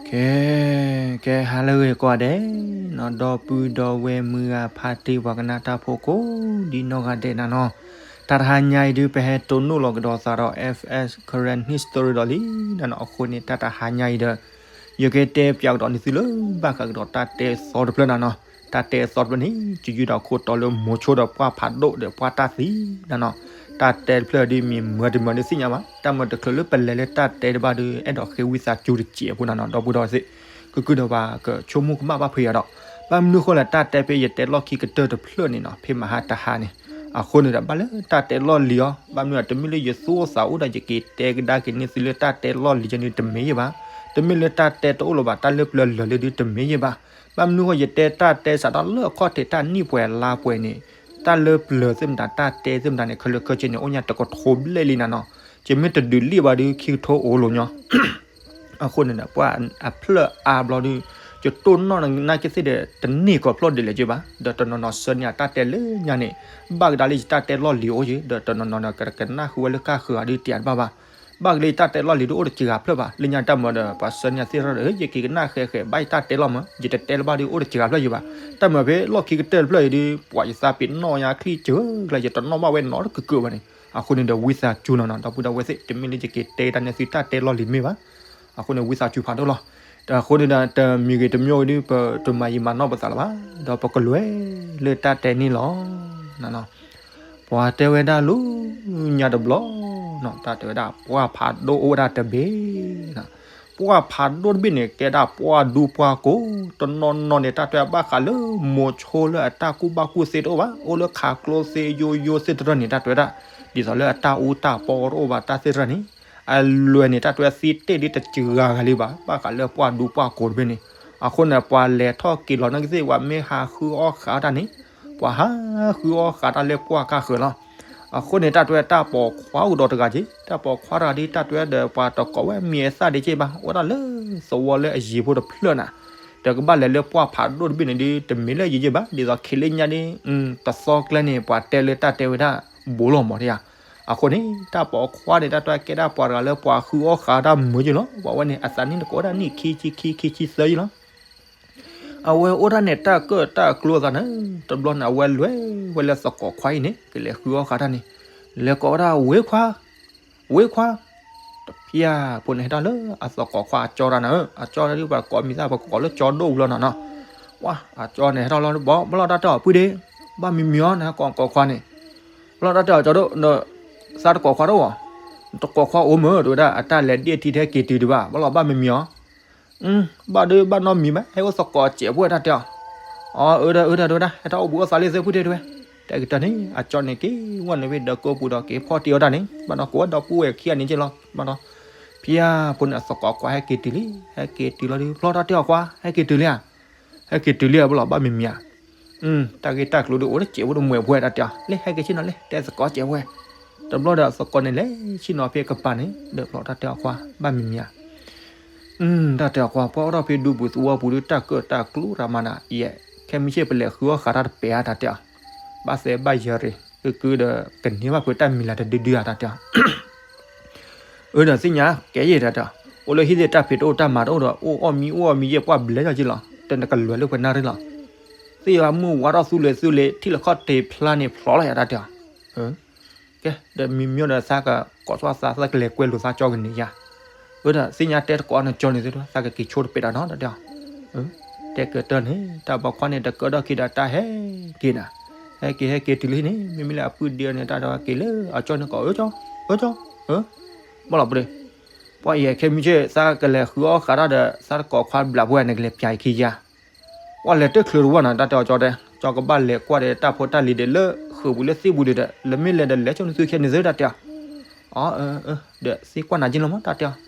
ကဲ, ကဲဟါလၢအဂ့ၤကိးဂၤဒဲးနီၤ, ဒီပုၢ်ဒီဝဲၢ်မုၢ်ဂၤဖါတံၢ်ပှၤကနၣ်တၢ်ဖိကိးဒ်နီၢ်ဂၤဒဲးနၤနီၤ, တၢ်တဟါညါအံၤဒုး ပဟဲတိၢ်နီၣ်လီၤကဒီးသးဒီး F S Karen History ဒီးလံနၤနီၤ, အဃိန့ၣ် တၢ်တဟါညါအံၤဒီး ယကတဲပၠးကဒီးန့ၢ်သုလၢဘၣ်ဃးကဒီးတၢ်တဲသီတဖျၢၣ်နၤနီၤ, တၢ်တဲသီတဖျၢၣ်န့ၣ် ကယုၢ်ဒီးခိၣ်တီလၢမိၤဆိဒီးပှၢ်ဖးဒိၣ်ဒီးပှၢ်တၢ်သံနၤနီၤ, တၢ်တဲတဖျၢၣ်ဒုးမ့ၢ်မၢတမၢဒုးသ့ၣ်ညါဘၣ်, တၢ်မၢတချုးလၢပလဲၤလၢတၢ်တဲတဘၣ်ဒုး အဲၣ်ဒိးဃ့ဝံသးစူၤတစဲးဖိနၤနီၤ, ဒီပုၢ်ဒီဝဲၢ်သ့ၣ် ကကုၢ်ဒီးပှၤကဆိကမိၣ်ကမၣ်ဘၣ်ဖဲအံၤဒီး, ဘၣ်မနုၤဃိလဲၣ် တၢ်တဲဖဲယတဲလီၢ်ခံကတၢၢ်တဖျၢၣ်န့ၣ်နီၤ, ဖဲမဟါတဟါန့ၣ်, အဃိန့ၣ်ဒီး ဘၣ်လၢတၢ်တဲလီၢ်လံၤအီၤ, ဘၣ်မနုၤတမ့ၢ်လၢယသူၣ်အိၣ်သးအိၣ်ဒီးယက့ၤတဲကဒါက့ၤန့ၢ်သုလၢတၢ်တဲလီၢ်လံၤယဲန့ၣ်တမ့ၢ်ယဲဘၣ်, တမ့ၢ်လၢတၢ်တဲတအိၣ်လၢၤဘၣ် တၢ်လၢပျၢၤလၢာ်လံဒုးတမ့ၢ်ယဲဘၣ်, ဘၣ်မနုၤဃိယတဲတၢ်တဲစးထီၣ်လၢအခီၣ်ထံးတၢ်နံၣ်ပှဲၤလါပှဲၤန့ၣ်, တၢ်လၢပျၢၤသ့ၣ်မတၤ တၢ်တဲသ့ၣ်မတၤန့ၣ် ခဲလၢာ်ခဲဆ့န့ၣ် အိၣ်ညါတကထိဘျဲၣ်လံနၤနီၤ, ယမ့ၢ်တဒုးလံၣ်ဘၣ်ဒုး ခံကထိအိၣ်လီၤညီ အဃိန့ၣ်ဒီး ပှၤအဖျၢၣ်အါဘျီဒုး, ယတိၢ်နီၣ်နကသ့ၣ်ဒီး တန့ၢ်ကီးဖျီၣ်ဒ်လဲၣ်က့ဘၣ်, ဒီးတနီၤနီၤဆၢန့ၢ်အတၢ်တဲလၢညါန့ၣ်, ဘၣ်ကဒါလၢယတၢ်တဲလီၢ်လံၤအိၣ်ယဲ, ဒီးတနီၤနီၤန့ၣ် ကကနၣ်ဃုာ်ဝဲလၢကါဃုာ်ဂၤဒုးတယးတဘၣ်ဘၣ်, ဘၣ်ကလၢယတၢ်တဲလီၢ်လံၤဒုးအိၣ်တစှၤဖျၢၣ်ဘၣ်, လၢညါတၢ်မၢဒီး ပှၤဆၢန့ၢ်သ့ၣ်ထီၣ်ဒီး ယက့ၤကနၣ်ဃဲဃဲ ဘၣ်ယတၢ်တဲလီၢ်မး ယတတဲလၢၤဘၣ်ဒုးအိၣ်တစှၤဖျၢၣ်ယဲဘၣ်, တၢ်မၢဖဲလီၢ်ခံကတၢၢ်တဖျၢၣ်အံၤဒုး ပှၤယသးပ့ၤနီၣ်ညါချံကၢကျဲ ယတနီၣ်ဘၣ်ဝဲနီတကၢၢ်ဘၣ်န့ၣ်, အဃိန့ၣ်ဒီးဝံသးစူၤနၤနီၤ ဒီပုၢ်ဒီဝဲၢ်သ့ၣ် တမ့ၢ်လၢယက့ၤတဲတၢ်န့ၢ်သုတၢ်တဲလီၢ်လံၤမ့ၢ်ဘၣ်, အဃိန့ၣ်ဝံသးစူၤဖးဒိၣ်လီၤ, အဃိန့ၣ်ဒီးတမံၤဂ့ၤတမံၤဂ့ၤဒုး ပတမၤယံာ်မၤနီၢ်ပသးလၢၤဘၣ်, ဒီးပကလဲၤလၢတၢ်တဲန့ၣ်လီၤ ပှၤတဲဝဲဒၣ်လၢညါတဘျီ, တၢ်တဲဝဲဒၣ် ပှၢ်ဖးဒိၣ်အိၣ်ဝဲဒၣ်တဘ့ၣ်, ပှၢ်ဖးဒိၣ်တဘ့ၣ်န့ၣ် ကဲဒၣ်ပှၢ်ဒူပှၢ်ကိာ်, တနီၤနီၤန့ၣ် တၢ်တဲဝဲဘၣ်ဃးလၢမိၤဆိလၢအတၢ်ကူၣ်ဘၣ်ကူၣ်သ့တအိၣ်ဘၣ်, အိၣ်လၢခးကျိသ့ယိယိသ့ၣ်တဖၣ်န့ၣ် တၢ်တဲဝဲဒၣ်, ဒ်သိးလၢအတၢ်အူတၢ်ပီတအိၣ်ဘၣ်တၢ်သ့ၣ်တဖၣ်န့ၣ်, အလွဲၢ်န့ၣ် တၢ်တဲဝဲသ့တ့ၢ်ဒ်တစှၤဂၤလံဘၣ်, ဘၣ်ဃးလၢပှၢ်ဒူပှၢ်ကိာ်တဘ့ၣ်န့ၣ်, အဃိန့ၣ် ပှၤလဲၤထီၣ်က့ၤလီၤနာ်က့သ့ၣ် ပှၤမ့ၢ်ဟးဃုအီၣ်ဃးတၢ်န့ၣ်, ပှၤဟးဃုအီၣ်ဃးတၢ်လၢပှၢ်ကါဃၢၤလီၤ. အဃိန့ၣ် တၢ်တဲဝဲတၢ်ပိာ်ခွါအိၣ်ဒီးတဂၤက့, တၢ်ပိာ်ခွါတဂၤဒ်တၢ်တဲဝဲဒီး ပှၤတကိးဝဲမံၤအသၣ်ဒ့က့ဘၣ်, အိၣ်ဒၣ်လၢသဝီလၢအယံၤဖိတဖျၢၣ်နၤ, ဒီးကဘၣ်လဲၤလၢပှၢ်ဖးဒိၣ်တဘ့ၣ်န့ၣ်ဒ် တမ့ၢ်လၢယယ့ဘၣ်, ဒ်သိးခံလၢညါဒ် တသီကျဲန့ၣ် ပှၤတဲလၢတၢ်တဲဝဲဒၣ် ဘူးလီၤမးတယၤ. အဃိန့ၣ် တၢ်ပိာ်ခွါန့ၣ် တၢ်တဲဝဲကဲဒၣ်ပှၤတဂၤလၢပှၤဃုအီၣ်ဃးတၢ်မုာ်က့လီၤ. ပှၤဝဲန့ၣ် အသးနံၣ်တကိးဝဲဒၣ်နံၣ်ခံဆံခံ ခံဆံသၢယံလီၤ. အဝဲအိၣ်ဒၣ်န့ၣ် တၢ်ကၢၣ်တၢ်ကျိအသးန့ၣ်, တဘျီန့ၣ် အဝဲလဲၤဝဲလၢသကိးခွါအံၤန့ၣ် ကလဲၤဃုအီၣ်ဃးတၢ်န့ၣ်, လဲၤကိးဝဲဒၣ် ဝ့ခွါ, ဝ့ခွါ, တဖၣ်ဖိန့ၣ် ဟဲထီၣ်လၢအသကိးခွါအကၠီတၢ်န့ၣ်, အကၠီတၢ်ဒ်ပှၤကိးမံၤသၣ် ပှၤကိးလၢကၠီဒိၣ်ဝံၤလီၤနီၤနီၤ. ပှၤအကၠီန့ၣ် ဟဲထီၣ်လီၤ ဘၣ်လီၤတၢ်တဲအီၤ ပုၢ်ဒ့, ဘၣ်မံမံၤအီၤ နကိးခွါန့ၣ်, ဘၣ်လီၤတၢ်တဲအီၤ ကၠီဒိၣ်, သးတကိးခွါတအိၣ်ဧါ, တကိးခွါအိၣ်မ့ၢ် တဲဝဲဒၣ် အတၢ်လဲၤဒ့ၣ်ထံထဲက့ၤတုၤဒံးဘၣ် ဘၣ်လီၤဘၣ်မံမံၤအီၤ. ဘၣ်ဒုးဘၣ်နီတမံၤဘၣ် ဟဲအိၣ်သကိးစဲးဖိတၢ်တဲအီၤ. အၢ အၢ တဲဝဲဒၣ် ဟဲထီၣ်အိၣ်ဘှံးအိၣ်သါလံသ့ၣ် ပုၢ်ဒ့တဲဝဲ. တဲကတၢၢ်န့ၣ် အကၠီန့ၣ်က့ၤဝဲန့ၣ်ဖဲဒီးကိးပူၤဒီးက့ၤဖီၣ်တ့ၢ်အီၤတၢ်န့ၣ် ဘၣ်ဒီးကိးဝဲဒီပုၢ်ဝဲၢ်ခံဂၤန့ၣ်က့လီၤ ဘၣ်ဒီး ဖဲဖိန့ၣ်အသကိးခွါဟဲက့ၤတုၤလံ ဟဲက့ၤတုၤလီၤဒုး ဖျီတၢ်တဲအီၤခွါ ဟဲက့ၤတုၤလံဧါ. ဟဲက့ၤတုၤလံဧါ ဘၣ်လီၤဘၣ်မံမံၤဧါ. တၢ်ဂ့ၢ်တၢ်ကျိၤဒုးအိၣ်လၢစဲးဖိတမှဲးဖိတၢ်တဲအီၤ လၢဟဲက့ၤဆ့ၣ်နီၤလၢတဲသကိးစဲးဖိ. တဘျီဒီးအသကိးန့ၣ်လဲၤဆ့ၣ်နီၤဖဲကပၤန့ၣ် ဒီးဖျီတၢ်တဲအီၤခွါ ဘၣ်မံမံၤဧါ. တၢ်တဲအီၤခွါ ပှၤအိၣ်ထီၣ်ဖဲဒူပူၤသဝီပူၤဒုး တၢ်ကၢၣ်တၢ်ကျိရၤမၤနၤ ယဲ ခဲမုၢ်ဆ့ၣ်ပလဲၤဃုအီၣ်ဃးတၢ်တပဲာ်ဧါ တၢ်တဲအီၤ. ဘၣ်သဲဘၣ်ယၢၤရ့ၣ် ကုကုဒီး ကန့ၢ်ဘၣ်ဖုးတၢ်မံၤလၢ်တဒုဒုဧါ တၢ်တဲအီၤ. အၢ ဒီးသ့ၣ်ညါကဲယဲၢ် တၢ်တဲအီၤ အိၣ်လၢဟံၣ်သ့ၣ်တၢ်ဖံးတအိၣ်တၢ်မၤတအိၣ်ဒီး အိၣ်အီၣ်မံအိၣ်အီၣ်မံယဲၢ်ပှၢ်ဘျဲၣ်လီၤက့လီၤ တနကလွဲၤလၢပှဲၤနၣ်ရံၣ်လီၤ. သ့ၣ်ညါမုၢ်ဝါထီၣ်သူလ့ၤသူလ့ၤ ထံၣ်လီၤခီၣ်ထံးဖျါန့ၣ်ဖျိးလီၤယၤ တၢ်တဲအီၤ. ကဲ ဒီးမံမံၤဒီးသးကကိးထီၣ်သး သးကလဲၤကွဲလိာ်သးကၠီကန့ၢ်ယၤ. အၢ ဒီးသ့ၣ်ညါတဲသကိးနကၠီန့ၣ်သ့ၣ်ဒီး သးကက့ၤဆိတပဲာ်တၢ်နီၤ တၢ်တဲအီၤ. တဲကတၢၢ်န့ၣ် တၢ်ပိာ်ခွါန့ၣ် တကၢၣ်ဒီးခံဒီးတၢ်ဟဲက့ၤနၤ, ဟဲက့ၤဟဲက့ၤတုၤလၢဟံၣ်န့ၣ် မ့မ့ၢ်လၢအပုၢ်ဒ့အီၤန့ၣ် တၢ်တဲအီၤက့ၤလၢအကၠီန့ၣ်ကိး အၢကၠီ, အၢကၠီ, အၢ, ဘၣ်လီၤပှၤဒီး, ပှၤအံၤခဲမုၢ်ဆ့ၣ် သးကလဲၤဃုအီၣ်ဃးတၢ်ဒီး သးတကိးခွါဘျးဖိန့ၣ် ကလဲၤပျးအံၤခံယၤ ပှၤလဲၤတချုးတဝီနီၤ တၢ်တဲအီၤကၠီတဲ ကၠီကဘၣ်လဲၤကွၢ်ဒီးတၢ်ဖိတၢ်လံၤဒီး လၢဃုာ်ပူၤလၢသ့ၣ်ပူၤဒီး လၢမ့ၢ်လဲၤဒီးလဲၤဆိနသုခဲန့ၣ်သ့ၣ် တၢ်တဲအီၤ. အၢ အၢ အၢ ဒီးသ့ၣ်ကွၢ်နၤက့လီၤမး တၢ်တဲအီၤ.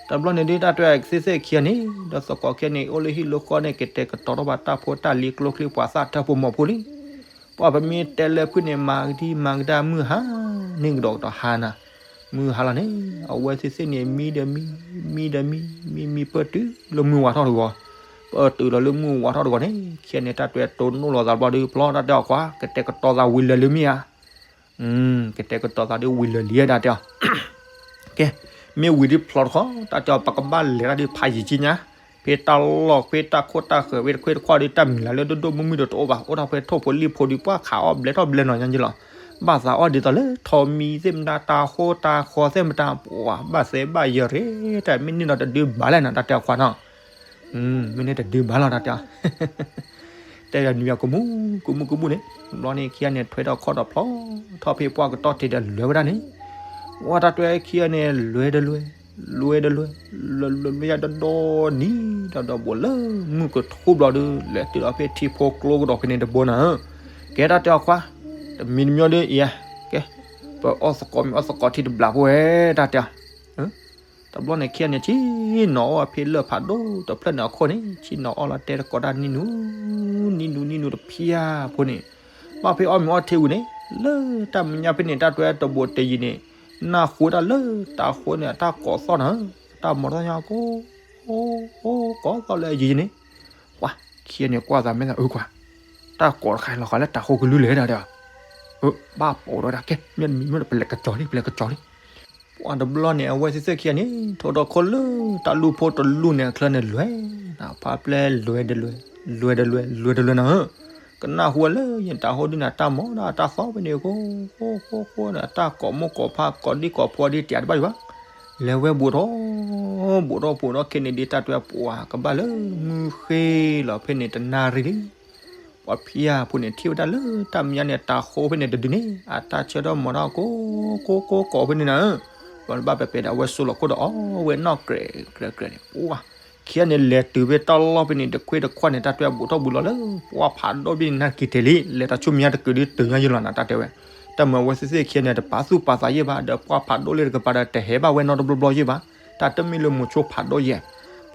တဘျီန့ၣ်ဒုး တၢ်တဲအီၤသ့ၣ်သ့ၣ်ခံဂၤန့ၣ် ဒီးသကိးခံဂၤန့ၣ် အိၣ်လၢဟံၣ်လၢဃီန့ၣ် ကတဲာ်ကတီၤထီၣ်ဘၣ်တၢ်ဖိတၢ်လံၤကျိချံ ပှၤသၣ်ထၢဖိမီၤဖိလံ. ပှၤပမ့ၢ်တဲလၢဖုၣ်န့ၣ် မၤကဒံမၤကဒါမုၢ်ဟါန့ၣ်ကဒီးကတီၤဟါနၤ မုၢ်ဟါလီၤန့ၣ် အဝဲသ့ၣ်သ့ၣ်န့ၣ် မံဒီးမံ မံဒီးမံ မံမံပၢၢ်တုၤလၢမုၢ်ဝါထီၣ်တဂီၤ, ပၢၢ်တုၤလီၤလၢမုၢ်ဝါထီၣ်တဂီၤန့ၣ် ခံဂၤန့ၣ် တၢ်တဲအီၤတိၢ်နီၣ်လီၤသးတဘျီဒုး ဖျီတၢ်တဲအီၤခွါ ကတဲာ်ကတီၤသးဝံၤလၢာ်လံမ့ၢ်ဧါ. ကတဲာ်ကတီၤသးဒုးဝံၤလၢာ်လံဒၣ်တဲအီၤ. ကဲ မ့ၢ်ဝံၤဒုးဖျီတခီ တၢ်တဲအီၤ ပကဘၣ်လဲၤတၢ်ဒုးဖးယံာ်က့ညါ, ဖဲတၢ်လီၢ်ဖဲတၢ်ခိၣ်တၢ်ဃၢၤဖဲတခွ့တခွါဒီး တၢ်မံၤလၢ်လၢဒိၣ်ဒိၣ်မုၢ်မုၢ်ဒီးတအိၣ်ဘၣ်, အိၣ်ထီၣ်ဖဲထိၣ်ဖိလံၣ်ဖိဒီး ပှၢ်ခးအီၣ်ဘျဲးထီၣ်ဘျဲးနီၤညါယလီၤ. ဘၣ်သးအီၣ်ဒ်သိးလၢထိးမံၤသ့ၣ်မတၤ တၤဃိတၤဃီသ့ၣ်မတၤ ပှၤဘၣ်သဲဘၣ်ယၤရ့, တၢ်မ့ၢ်န့ၢ်နီၤတဒုဘၣ်လဲၣ်နီၤ တၢ်တဲအီၤခွါနီၤ. မ့ၢ်န့ၢ်တဒုဘၣ်လီၤ တၢ်တဲအီၤ တဲယၤနံၤယၤကမူၣ် ကမူၣ်ကမူၣ်န့ၣ် ဘျီန့ၣ်ခံဂၤန့ၣ် ထွဲထီၣ်ခီၣ်ဒီးဖျီထီၣ်ဖဲပှၢ်ကတီၢ်ထံးဒီးလဲၤဝဲဒၣ်န့ၣ်, ဝဲတၢ်တွဲခံဂၤန့ၣ် လဲၤတလဲၤ, လဲၤတလဲၤ, လဲၤလဲၤယၤဒီဒီနံၤဒီးဒီးဘူးလၢမုၢ်ကထူဘျီဒီး လဲၤတုၤလီၤဖဲထံဖိကျိကဒီးဖဲန့ၣ်တဘိနၤဧၢ. ကဲတၢ်တဲအီၤခွါ, တမံၤတမံၤဒီးအံၤဧါ, ကဲ, ပအီၣ်သကိးမ့ၢ်အီၣ်သကိးထံတဘျးဖိဝဲ တၢ်တဲအီၤ တဘျီန့ၣ်ခံဂၤန့ၣ် ဆ့ၣ်နီၤအီၣ်ဖဲလၢၢ်ဖးဒိၣ်တဖျၢၣ်န့ၣ်အခိၣ်န့ၣ် ဆ့ၣ်နီၤအီၣ်လီၤတဲတကိးတၢ်နံၣ်နူ, နံၣ်နူနံၣ်နူတဖျၢၣ်ဖိန့ၣ်, ဘၣ်ဖဲအီၣ်မ့ၤအီၣ်ထံဝံၤန့ၣ် လၢတၢ်မဲာ်ညါဖဲန့ၣ် တၢ်တွဲတဘူးတယံၤန့ၣ် နၢ်ဟူဝဲဒၣ်လၢတၤဃိန့ၣ် အတၢ်ကိးသီၣ်နၤဧၢ, တၢ်မၤထီၣ်ညါကိး ကိးသီၣ်လၢအယံၤန့ၣ်, ပှၤခံဂၤန့ၣ်ကွၢ်သးမဲာ်သးအုးကွၢ်, တၢ်ကိးတခါလီၤဃီလၢတၤဃိကလုၢ်လဲၣ်တၢ်တဲအီၤ ဘၣ်ပိာ်ဒီးဒၣ်ကဲ မ့ၢ်တမံၤမ့ၢ်ဒီး ပလဲၤကစီၤလံ ပလဲၤကစီၤလံ. ပှၤတဘျီန့ၣ် အဝဲသ့ၣ်သ့ၣ်ခံဂၤန့ၣ် ထိးထီၣ်ခီၣ်လၢတၢ်လူၢ်ဖိတလူၢ်န့ၣ်အချၢန့ၣ်လဲၤ, ဖါပျဲလဲၤတလဲၤ, လဲၤတလဲၤ လဲၤတလဲၤနၤဧၢ, ကနၢ်ဟူဝဲလၢယတၤဟိဒုန့ၣ် တၢ်မၤဒီးတၢ်သီဖဲန့ၣ် ဃိဃိဃိဃိန့ၣ် တၢ်ကိးမိၢ်ကိးဖါကိးဒံကိးဖိဒံတယၤတဘၣ်ဒံးဘၣ်, လဲၤဝဲဘူးထီၣ် ဘူးထီၣ်ဘူးထီၣ်ခဲန့ၣ်ဒ် တၢ်တွဲပှၤကဘၣ်လၢမုၢ်ဃ့လီၤဖဲန့ၣ်တနၣ်ရံၣ်လံ ပှၤဖံးယၤဖိန့ၣ် ထံၣ်ဝဲဒၣ်လၢတၢ်မဲာ်ညါန့ၣ် တၤဃိဖဲန့ၣ်တဒုန့ၣ် အတၢ်ဆၢထီၣ်မၤထီၣ်ကိးကိးကိးကိးဖဲန့ၣ်နၤဧၢ, ပှၤတဘၣ်ပဲာ်ပဲာ်ဒီးအဝဲစိလီၤခိၣ်ဒီးအီၣ်ဝဲနီၢ်ကြဲးကြဲးကြဲးန့ၣ် ပှၤခံဂၤန့ၣ် လဲၤတုၤဖဲတၢ်လီၢ်ဖဲန့ၣ် တခွ့တခွါန့ၣ် တၢ်တွဲဘူးထီၣ်ဘူးလီၤလၢ ပှၤဖးဒိၣ်ဘ့ၣ်နၢ်က့ၤထဲလံ လဲၤတၢ်ဆူမဲာ်ညါတကုာ်ဒ်တုၤညါယလီၤနၤ တၢ်တဲဝဲ, တၢ်မၤဝဲသ့ၣ်သ့ၣ်ခံဂၤန့ၣ် တပာ်သူၣ်ပာ်သးယဲၢ်ဘၣ် ဒီးပှၤဖးဒိၣ်လၢတကပၤဒီး တဟဲဘၣ်ဝဲနီတဘျီဘျီယဲၢ်ဘၣ်, တၢ်တမ့ၢ်လၢမိၤဆိဖးဒိၣ်ယဲၢ်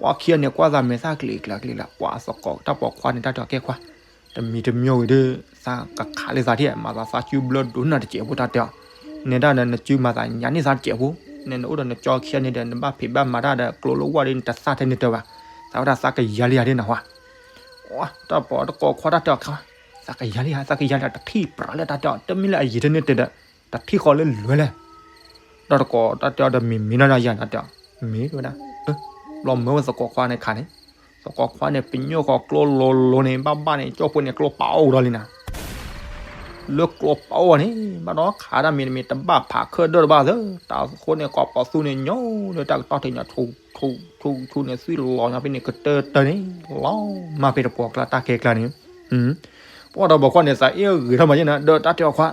ပှၤခံဂၤန့ၣ် ကွၢ်သးမဲာ်သၣ်ကျ့ၤကျါကျ့ၤလၢ ပှၤသကိးတၢ်ပိာ်ခွါန့ၣ် တၢ်တဲအီၤကဲခွါ, တမံၤတမံၤဝံၤဒီး သးကခးလံသးထံၣ် မၤသးသးစုဘျၢဒိၣ်နၢ်တစဲးဖိ တၢ်တဲအီၤ, နဲဒၣ်ဒီး နစုမၤသးညါန့ၢ်သးတစဲးဖိ, နဲနအိၣ်ဒီးနကၠီခံဂၤန့ၣ်ဒီး နဘၣ်ဖံးဘၣ်မၤတၢ်ဒီး ကျိလၢဝၢ်ဒီး နတသၣ်ထဲန့ၣ်တဲဘၣ်, သးဝဲဒၣ်သးကယၤလံယၤဒ်နဟါ, တၢ်ပိာ်တကိးခွါတၢ်တဲအီၤခါ, သးကယၤလံယၤ သးကယၤလံယၤ တထံၣ်ပြးလၢတၢ်တဲအီၤ တမ့ၢ်လၢအယံၤထဲန့ၣ်တဲဒီး တထံၣ်ဃီလၢလွဲလဲၣ် ဒီးတကိးတၢ်တဲအီၤဒီးမံၤမံၤနီၢ်နီၢ်ယၤတၢ်တဲအီၤ, မ့ၢ်တဲဝဲဒၣ်, ဘျီမၢဝဲသကိးခွါန့ၣ်ခါန့ၣ်, သကိးခွါန့ၣ် ပညိၣ်ဃီကျိလိၤလိၤန့ၣ် ဘၣ်ဘၣ်န့ၣ် ကၠီၣ်ဖိန့ၣ် ကျိပာ်အိၣ်ဒီးလံနၤ, လၢကျိပာ်အိၣ်န့ၣ် ဘၣ်ဒီးခးတၢ်မံၤတမံၤ တဘၣ်ဖးခၢၣ်ဒၢၣ်တဘၣ်သၢ, တၤဃိန့ၣ် ကိးပီၤသူန့ၣ် ညိလၢတၢ်ကတီၢ်ထံးညါ ဆူဆူဆူန့ၣ် သွံၣ်လီၤညါဖဲန့ၣ် ကတၢၢ်တၢၢ်န့ၣ် လီၤမၢ်ဖဲတပှီၤကျါတၢ်ခဲကျါန့ၣ် ပှၤဒီးပိာ်ခွါန့ၣ် သးအ့ၣ်ဂ့ၤထီၣ်မးယဲၢ်နၤ ဒီးတၢ်တဲအီၤခွါ,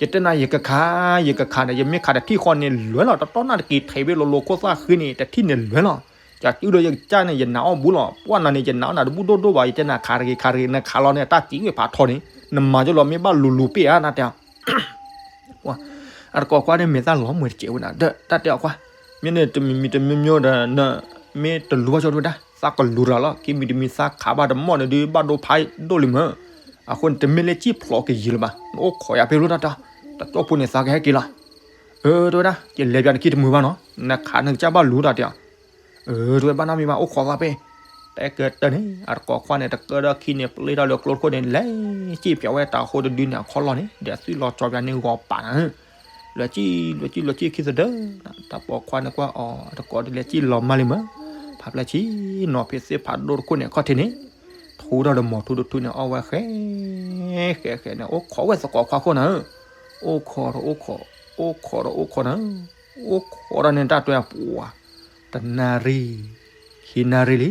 ယတဲနၤ ယကခး ယကခးန့ၣ် ယမ့ၢ်ခးတထံၣ်ဃီန့ၣ်လွဲလီၤ တတီၢ်နၢ်တက့ၤထံးဖဲလိၤလိၤခိၣ်သၣ်ဃံန့ၣ် တထံၣ်န့ၣ်လွဲလီၤ, ယတုၤဒီးယကစၢ်န့ၣ် ယနာ်အီၣ်ဘူးလီၤ ပှၢ်နၤန့ၣ် ယနာ်အီၣ်နၤတဘူၣ်ဒိၣ်ဒိၣ်ဘၣ် ယတဲနၤခးတဂ့ၤခးတဂ့ၤ နခးလီၤန့ၣ် တၢ်စံးဝဲဖးထီန့ၣ် နမၤကၠိလီၤ မ့ၢ်ဘၣ်လူၤလူၤပ့ၢ်ဧါ နတဲ အတကိးခွါန့ၣ်မ့ၢ်သၣ်လီၤမွဲတစဲးဝဲနၤ ဒီးတၢ်တဲအီၤခွါ, မ့ၢ်န့ၣ်တမံၤမံၤတမံၤမံၤဒီး မ့ၢ်တလူၤဘၣ်ကၠိတဝဲဒၣ် သးကလူၤတဂၤလီၤ ခံမံၤတမံၤသးခးဘၣ်တမီၢ်န့ၣ်ဒုး ဘၣ်ဒိဖးဒိၣ်လံမၢ်, အဃိန့ၣ် တမ့ၢ်လၢစံၣ်ဖျိးကယံာ်လၢၤဘၣ် နအိၣ်ခိးယၤဖဲလိၣ်တၢ်တဲအီၤ, တကၠိဖိန့ၣ်သးကဟဲက့ၤလီၤ, အၢ တဝဲဒၣ် ယလဲၤပၠးနခံတမုာ်ဘၣ်နီၤ နခးနကစၢ်ဘၣ်လူၤတၢ်တဲအီၤ အၢ တဝဲဘၣ်နီတမံၤဘၣ် အိၣ်ခိးသးဖဲ, တဲကတၢၢ်န့ၣ် အတကိးခွါန့ၣ် တကၢၢ်ထီၣ်ခံန့ၣ် ပျ့ထီၣ်လၢကျိတခိၣ်န့ၣ် လဲၤစံၣ်ပၠးဝဲတၤဃိတဒုန့ၣ် အခီၣ်လီၢ်န့ၣ် ဒီးသွံၣ်လီၤကၠီပၠးန့ၣ်ဂီၤပာ်နၤဧၢ, လဲၤစံၣ်လဲၤစံၣ်လဲၤစံၣ်ခံသဒၢ, တၢ်ပိာ်ခွါန့ၣ်ကွၢ်အီၤ အတကိးဒ်လဲၤစံၣ်လီၤမၢ်လံမၢ်, ဖးဖျဲၣ်ဆံနီၤဖဲသ့ၣ်ဖးဒိၣ်တခိၣ်န့ၣ် အခီၣ်ထံးန့ၣ်, ထူထီၣ်ဒီးမိၤထူတထူန့ၣ် အီၣ်ဝဲဃဲ ဃဲဃဲန့ၣ် အိၣ်ခိးဝဲသကိးခွါခိၣ်နၤဧၢ, အိၣ်ခိးဒီးအိၣ်ခိး, အိၣ်ခိးဒီးအိၣ်ခိးနၤဧၢ, အိၣ်ခိးဒီးန့ၣ်တၢ်တွဲအပူၤ တနၣ်ရံၣ်, ခံနၣ်ရံၣ်လံ,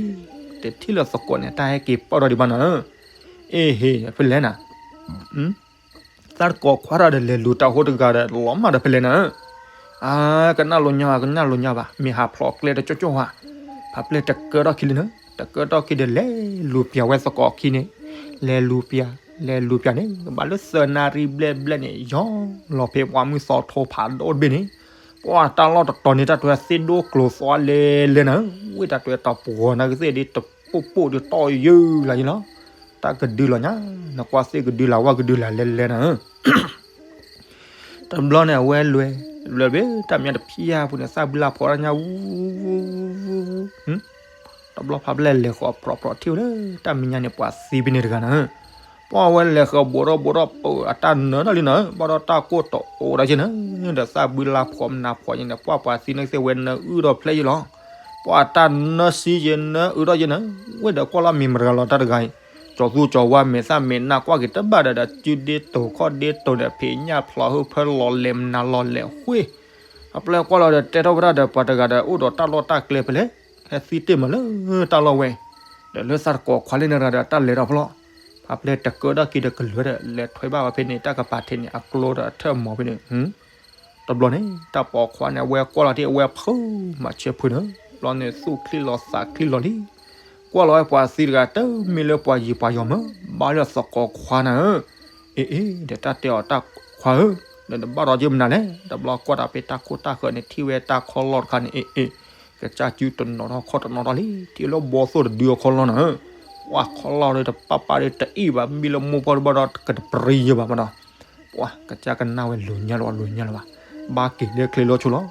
တထံၣ်လၢသကိးန့ၣ် တၢ်ဟဲက့ၤပၢၢ်ထီၣ်ဒံးဘၣ်နၤဧၢ, အ့ဟ့ၣ် ဖဲလဲၣ်နၤ, သးတကိးခွါထီၣ်ဒီးလဲၤလူၤတၤဟိတဂၤဒီး လီၤမၢ်ဒီးဖဲလဲၣ်နၤဧၢ, အကနၣ်လိာ်ညါဘၣ် ကနၣ်လိာ်ညါဘၣ် မ့ၢ်ဟးဖျိးကျဲတကၠိကၠိဧါ, ဖးဖျဲၣ်တကၢၢ်ထီၣ်ခံလံနၤ, တကၢၢ်ထီၣ်ခံဒီးလဲၤလူၤပၠးဝဲသကိးခံန့ၣ်, လဲၤလူၤပၠး, လဲၤလူၤပၠးန့ၣ် ကဘၣ်လၢသၢနၣ်ရံၣ်ဘျဲၣ်ဘျဲၣ်န့ၣ် ယီၤလီၤဖဲပှၤမုၢ်သီထိဖးဒိၣ်တဘ့ၣ်န့ၣ် ပှၤတၢ်လီၢ်တတီၤန့ၣ် တၢ်တွဲသ့ၣ်ဒိၣ်ကျိၤသီလဲလဲနၤဧၢ, ဝ့ၢ်တၢ်တွဲတပှီၤနၤကသ့ၣ်ဒ်တပိၢ်ပိၢ်ဒ်တီၢ်ယုၢ်လၢ်ယလီၤ, တၢ်ကဒုလီၤညါ, နကွၢ်သ့ၣ်ကဒုလၢ်ဝၣ်ကဒုလၢ်လဲလဲနၤဧၢ, တဘျီန့ၣ် အဝဲလဲၤ, လဲၤဖဲတၢ်မဲာ်ညါတဖျၢၣ်ဖိန့ၣ် သၣ်ဘုလၢ်ဖီတၢ်ညါဝူ တဘျီဖးဖျဲၣ်လဲၤဃီၤပြီပြီထံၣ်ဝဲလၢတၢ်မဲာ်ညါန့ၣ် ပှၤသံဖဲန့ၣ်တဂၤနၤဧၢ, ပှၤဝဲလဲၤဃီၤဘူးထီၣ်ဘူးထီၣ်ပၢအတၢ်နၢၤထီၣ်လံနၤဧၢ, ဘၣ်ဒီးတၢ်ကိၢ်တအိၣ်ဒီးယဲနၤ, ဒီးသၣ်ဘုလၢ်ဖီမနၤဖီယဲန့ၣ် ပှၢ်ပှၤသံန့ၣ်ကသ့ၣ်ဝဲနၢၤအုၣ်ထီၣ်ဖျဲၣ်ယလီၤ, ပှၤတၢ်နၢစံယဲနၢအုးထီၣ်ယဲနၢ, ဝဲဒီးကွၢ်လီၤမ့ၢ်မတၤဂၤလီၤတၢ်တဂၤအံၤ, ကၠီၤသူကၠီၤဝါမဲာ်သၣ်မဲာ်နးကွၢ်က့ၤတဘၣ်ဒီး ဒီးစုဒ့တိာ်ခီၣ်ဒ့တိာ်ဒီး ဖံးညၣ်ဖျိးဟုဖၢလီၤလဲၤမနၤလီၤလဲၤဃ့ၢ်, အပျဲၢ်ကွၢ်လီၤဒီးတဲထီၣ်ဝဲဒၣ်ဒီး ပှၤတဂၤဒီးအိၣ်ဒီးတၢ်လီၢ်တၢ်ကျဲဖဲလဲၣ်, ဟဲသံတ့ၢ်မးလၢတၢ်လီၢ်ဝဲ, ဒီးလၢသးတကိးခွါလၢနရၤဒီးတၢ်လဲၤထီၣ်ဖဲလဲၣ်, ဖါပျဲၢ်တကၢဒၣ်က့ၤဒီးကလုၢ်ဒီး လဲၤထွဲဘၣ်ဝဲဖဲန့ၣ် တၢ်ကပၤထံးန့ၣ် အကျိဒီးအထၢၣ်မီၤဖဲန့ၣ် တဘျီန့ၣ် တၢ်ပိာ်ခွါန့ၣ် အဝဲကွၢ်လီၤတ့ၢ် အဝဲဖုးမၤဆၢဖုးန့ၣ်, ဘျီန့ၣ်သူၣ်ချံလီၤသးချံလီၤလံ, ကွၢ်လီၤဝဲပှၤသံတဂၤ တမ့ၢ်လၢပှၤယံၤပှၤယီၤမၢ, ဘၣ်လၢသကိးခွါနၤဧၢ, အ့ၣ်အ့ၣ် ဒီးတၢ်တဲအီၤတၢ်ခွါဧၢ, ဒီးနဘၣ်ဒီးက့ၤမနုၤလဲၣ်, တဘျီကွၢ်တၢ်ဖဲတၢ်ခိၣ်တၢ်ဃၢၤန့ၣ် ထံၣ်ဝဲတၢ်ခီလီၢ်တခါန့ၣ် အ့ၣ်အ့ၣ်, ကစၢ်စုတနီၤထီၣ်ခီၣ်တနီၤထီၣ်လံ, ထံၣ်လၢဘီသိၣ်တဒုအခီလီၢ်နၤဧၢ, ပှၤခီလီၢ်ဒီးတပၣ်ပၣ်ဒီးတအံၣ်ဘၣ် မ့ၢ်လၢမိၢ်ပှၢ်တဘၣ်ဒီးကတပရံယဲဘၣ်မးဒီး, ပှၤကစၢ်ကနၣ်ဝဲလိၤညါလၢၤဘၣ် လိၤညါလၢၤဘၣ်, ဘၣ်က့ၤလၢချ့လိဆိလီၤ,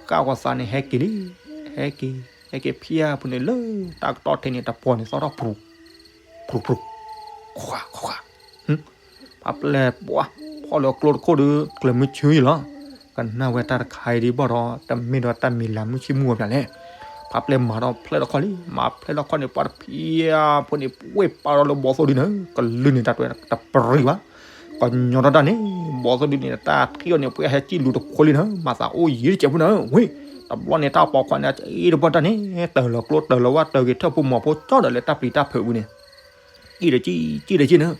ဃၣ်ဃီသးန့ၣ်ဟဲက့ၤလံ, ဟဲက့ၤ, ဟဲက့ၤဖျါဖုန့ၣ်လၢတၢ်ကတီၢ်ထဲန့ၣ် တပှီၤန့ၣ်သီၣ်ထီၣ် ဖြူဖြူ, ခွါခွါ, ဖါပျဲၢ်ပှၤ, ဖီၣ်လၢကျိတခိၣ်ဒီး ကျၢၤမုၢ်ဆူၣ်အံၤလီၤ, ကနၣ်ဝဲတၢ်တခါအံၤဒ်ဘၣ်ဒီး တမ့ၢ်ဒီးတၢ်မံၤလၤမုၢ်ဆ့ၣ်မုၢ်ဂီၤပၠးလဲၣ်, ဖါပျဲၢ်မၤဒီးဖျဲၣ်တခီလံ, မၤဖျဲၣ်တခီန့ၣ် ပှၤတဖျါဖုန့ၣ် ဝ့ၢ်ပာ်ဒီးလၢဘီသိၣ်ဒုန့ၣ် ကလုၢ်န့ၣ်တၢ်တွဲတပရံဘၣ် ကညီထီၣ်တၢ်န့ၣ်, ဘီသိၣ်ဒုန့ၣ် တၢ်ထံၣ်အီၤန့ၣ် ပှဲၤဟဲစံၣ်လူၤတဖိလံနၤ, မၤသးအိၣ်ယံၤတစဲးဖိနၤ, ဝ့ၢ်, တဘျီန့ၣ် တၢ်ပိာ်ခွါန့ၣ် အ့ၣ်တပှၢ်တၢ်န့ၣ် တၢၢ်လီၤကျိတၢၢ်လီၤဝၣ် တၢၢ်က့ၤထၢၣ်ဖိမီၤဖိ ကၠီဒီးလၢတၢ်ပျံၤတၢ်ဖုးဝံၤန့ၣ် စံၣ်ဒီးစံၣ် စံၣ်ဒီးစံၣ်နၤ,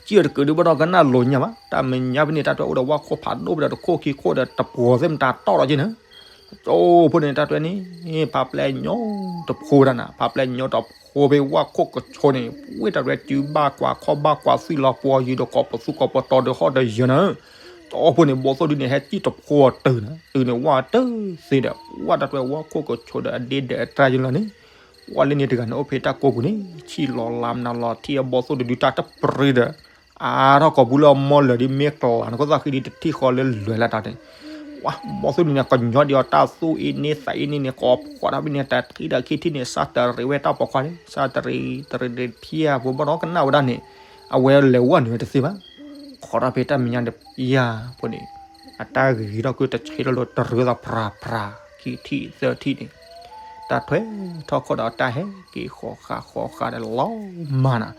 စံၣ်အီၤတကုးဒုးဘၣ်ဒီးကနၣ်လိၤညါဘၣ်, တၢ်မဲာ်ညါဖဲန့ၣ် တၢ်တွဲအိၣ်ဒီးဝၣ်ခိၣ်ဖးဒိၣ်ဖဲဒီးတခိၣ်ခံခိၣ်ဒီးတပှီၤသ့ၣ်မတၤတီၣ်ဒီးက့နၤ, ကၠိဖိန့ၣ် တၢ်တွဲန့ၣ် ဖါပျဲၢ်ညီတဖိဒၣ်နၤ, ဖါပျဲၢ်ညီတဖိဖဲဝၣ်ခိၣ်ကဆိးန့ၣ် ဝ့ၢ်တၢ်တွဲစုဘၣ်ကွၢ်ခီၣ်ဘၣ်ကွၢ်သွံၣ်လီၤပှီၤယုာ်ဒီးကိးပသူကိးပတီၤဒီးဟီၣ်ဒီးယၢၤနၤ, ကၠိဖိန့ၣ် ဘီသိၣ်ဒုန့ၣ် ဟဲစံၣ်တဖိအီၤတုၤနၤ, တုၤန့ၣ် ဝၣ်တသ့ဒီး ဝၣ်တၢ်တွဲဝၣ်ခိၣ်ကဆိးဒီးအဒ့ဒီးအတြၢ်ယလီၤန့ၣ် ဝၣ်လၢန့ၣ်တဂၤန့ၣ် အိၣ်ဖဲတၢ်ကိးပူၤန့ၣ် ဆံၣ်လီၤလါမနုၤလီၤ ထံၣ်အဘီသိၣ်တဒုတၢ်တပရံဒီး အါထီၣ်ကိာ်ပူၤလၢအမီလၢာ်ဒ်မ့ၢ်ကျးနခိၣ်သၣ်ဃံဒ် တထံၣ်ဃီလၢလွဲၢ်လၢတၢ်န့ၣ်, ဝၣ် ဘီသိၣ်ဒုန့ၣ် ကညီဒ်အီၤတၢ်သူၣ်အ့န့သးအ့န့န့ၣ် ကိးဖှီၣ်တၢ်ဖဲန့ၣ် တၢ်တဃံတၢ်ခံထံၣ်န့ၣ် စးတရံးဝဲတၢ်ပိာ်ခွါန့ၣ် စးတရံးတရံးတဖျၢၣ်ဖိဘၣ်ဒီးကနၣ်ဝဲဒၣ်န့ၣ်, အဝဲလဲၤဝဲနုာ်ဝဲတသ့ဘၣ်, ခီထီၣ်ဖဲတၢ်မဲာ်ညါဒီး ယၤဖိန့ၣ် အတၢ်ဂ့ၤထီၣ်ကတဆှ့ထီၣ်လၢတရံးသးဖြးဖြး ခံထံၣ်သၢထံၣ်န့ၣ်, တၢ်ထွဲထီၣ်ခီၣ်ဒီးတၢ်ဟဲက့ၤဃီၤဃာ်ဃီၤဃာ်ဒီးလီၤမၢ်နၤ,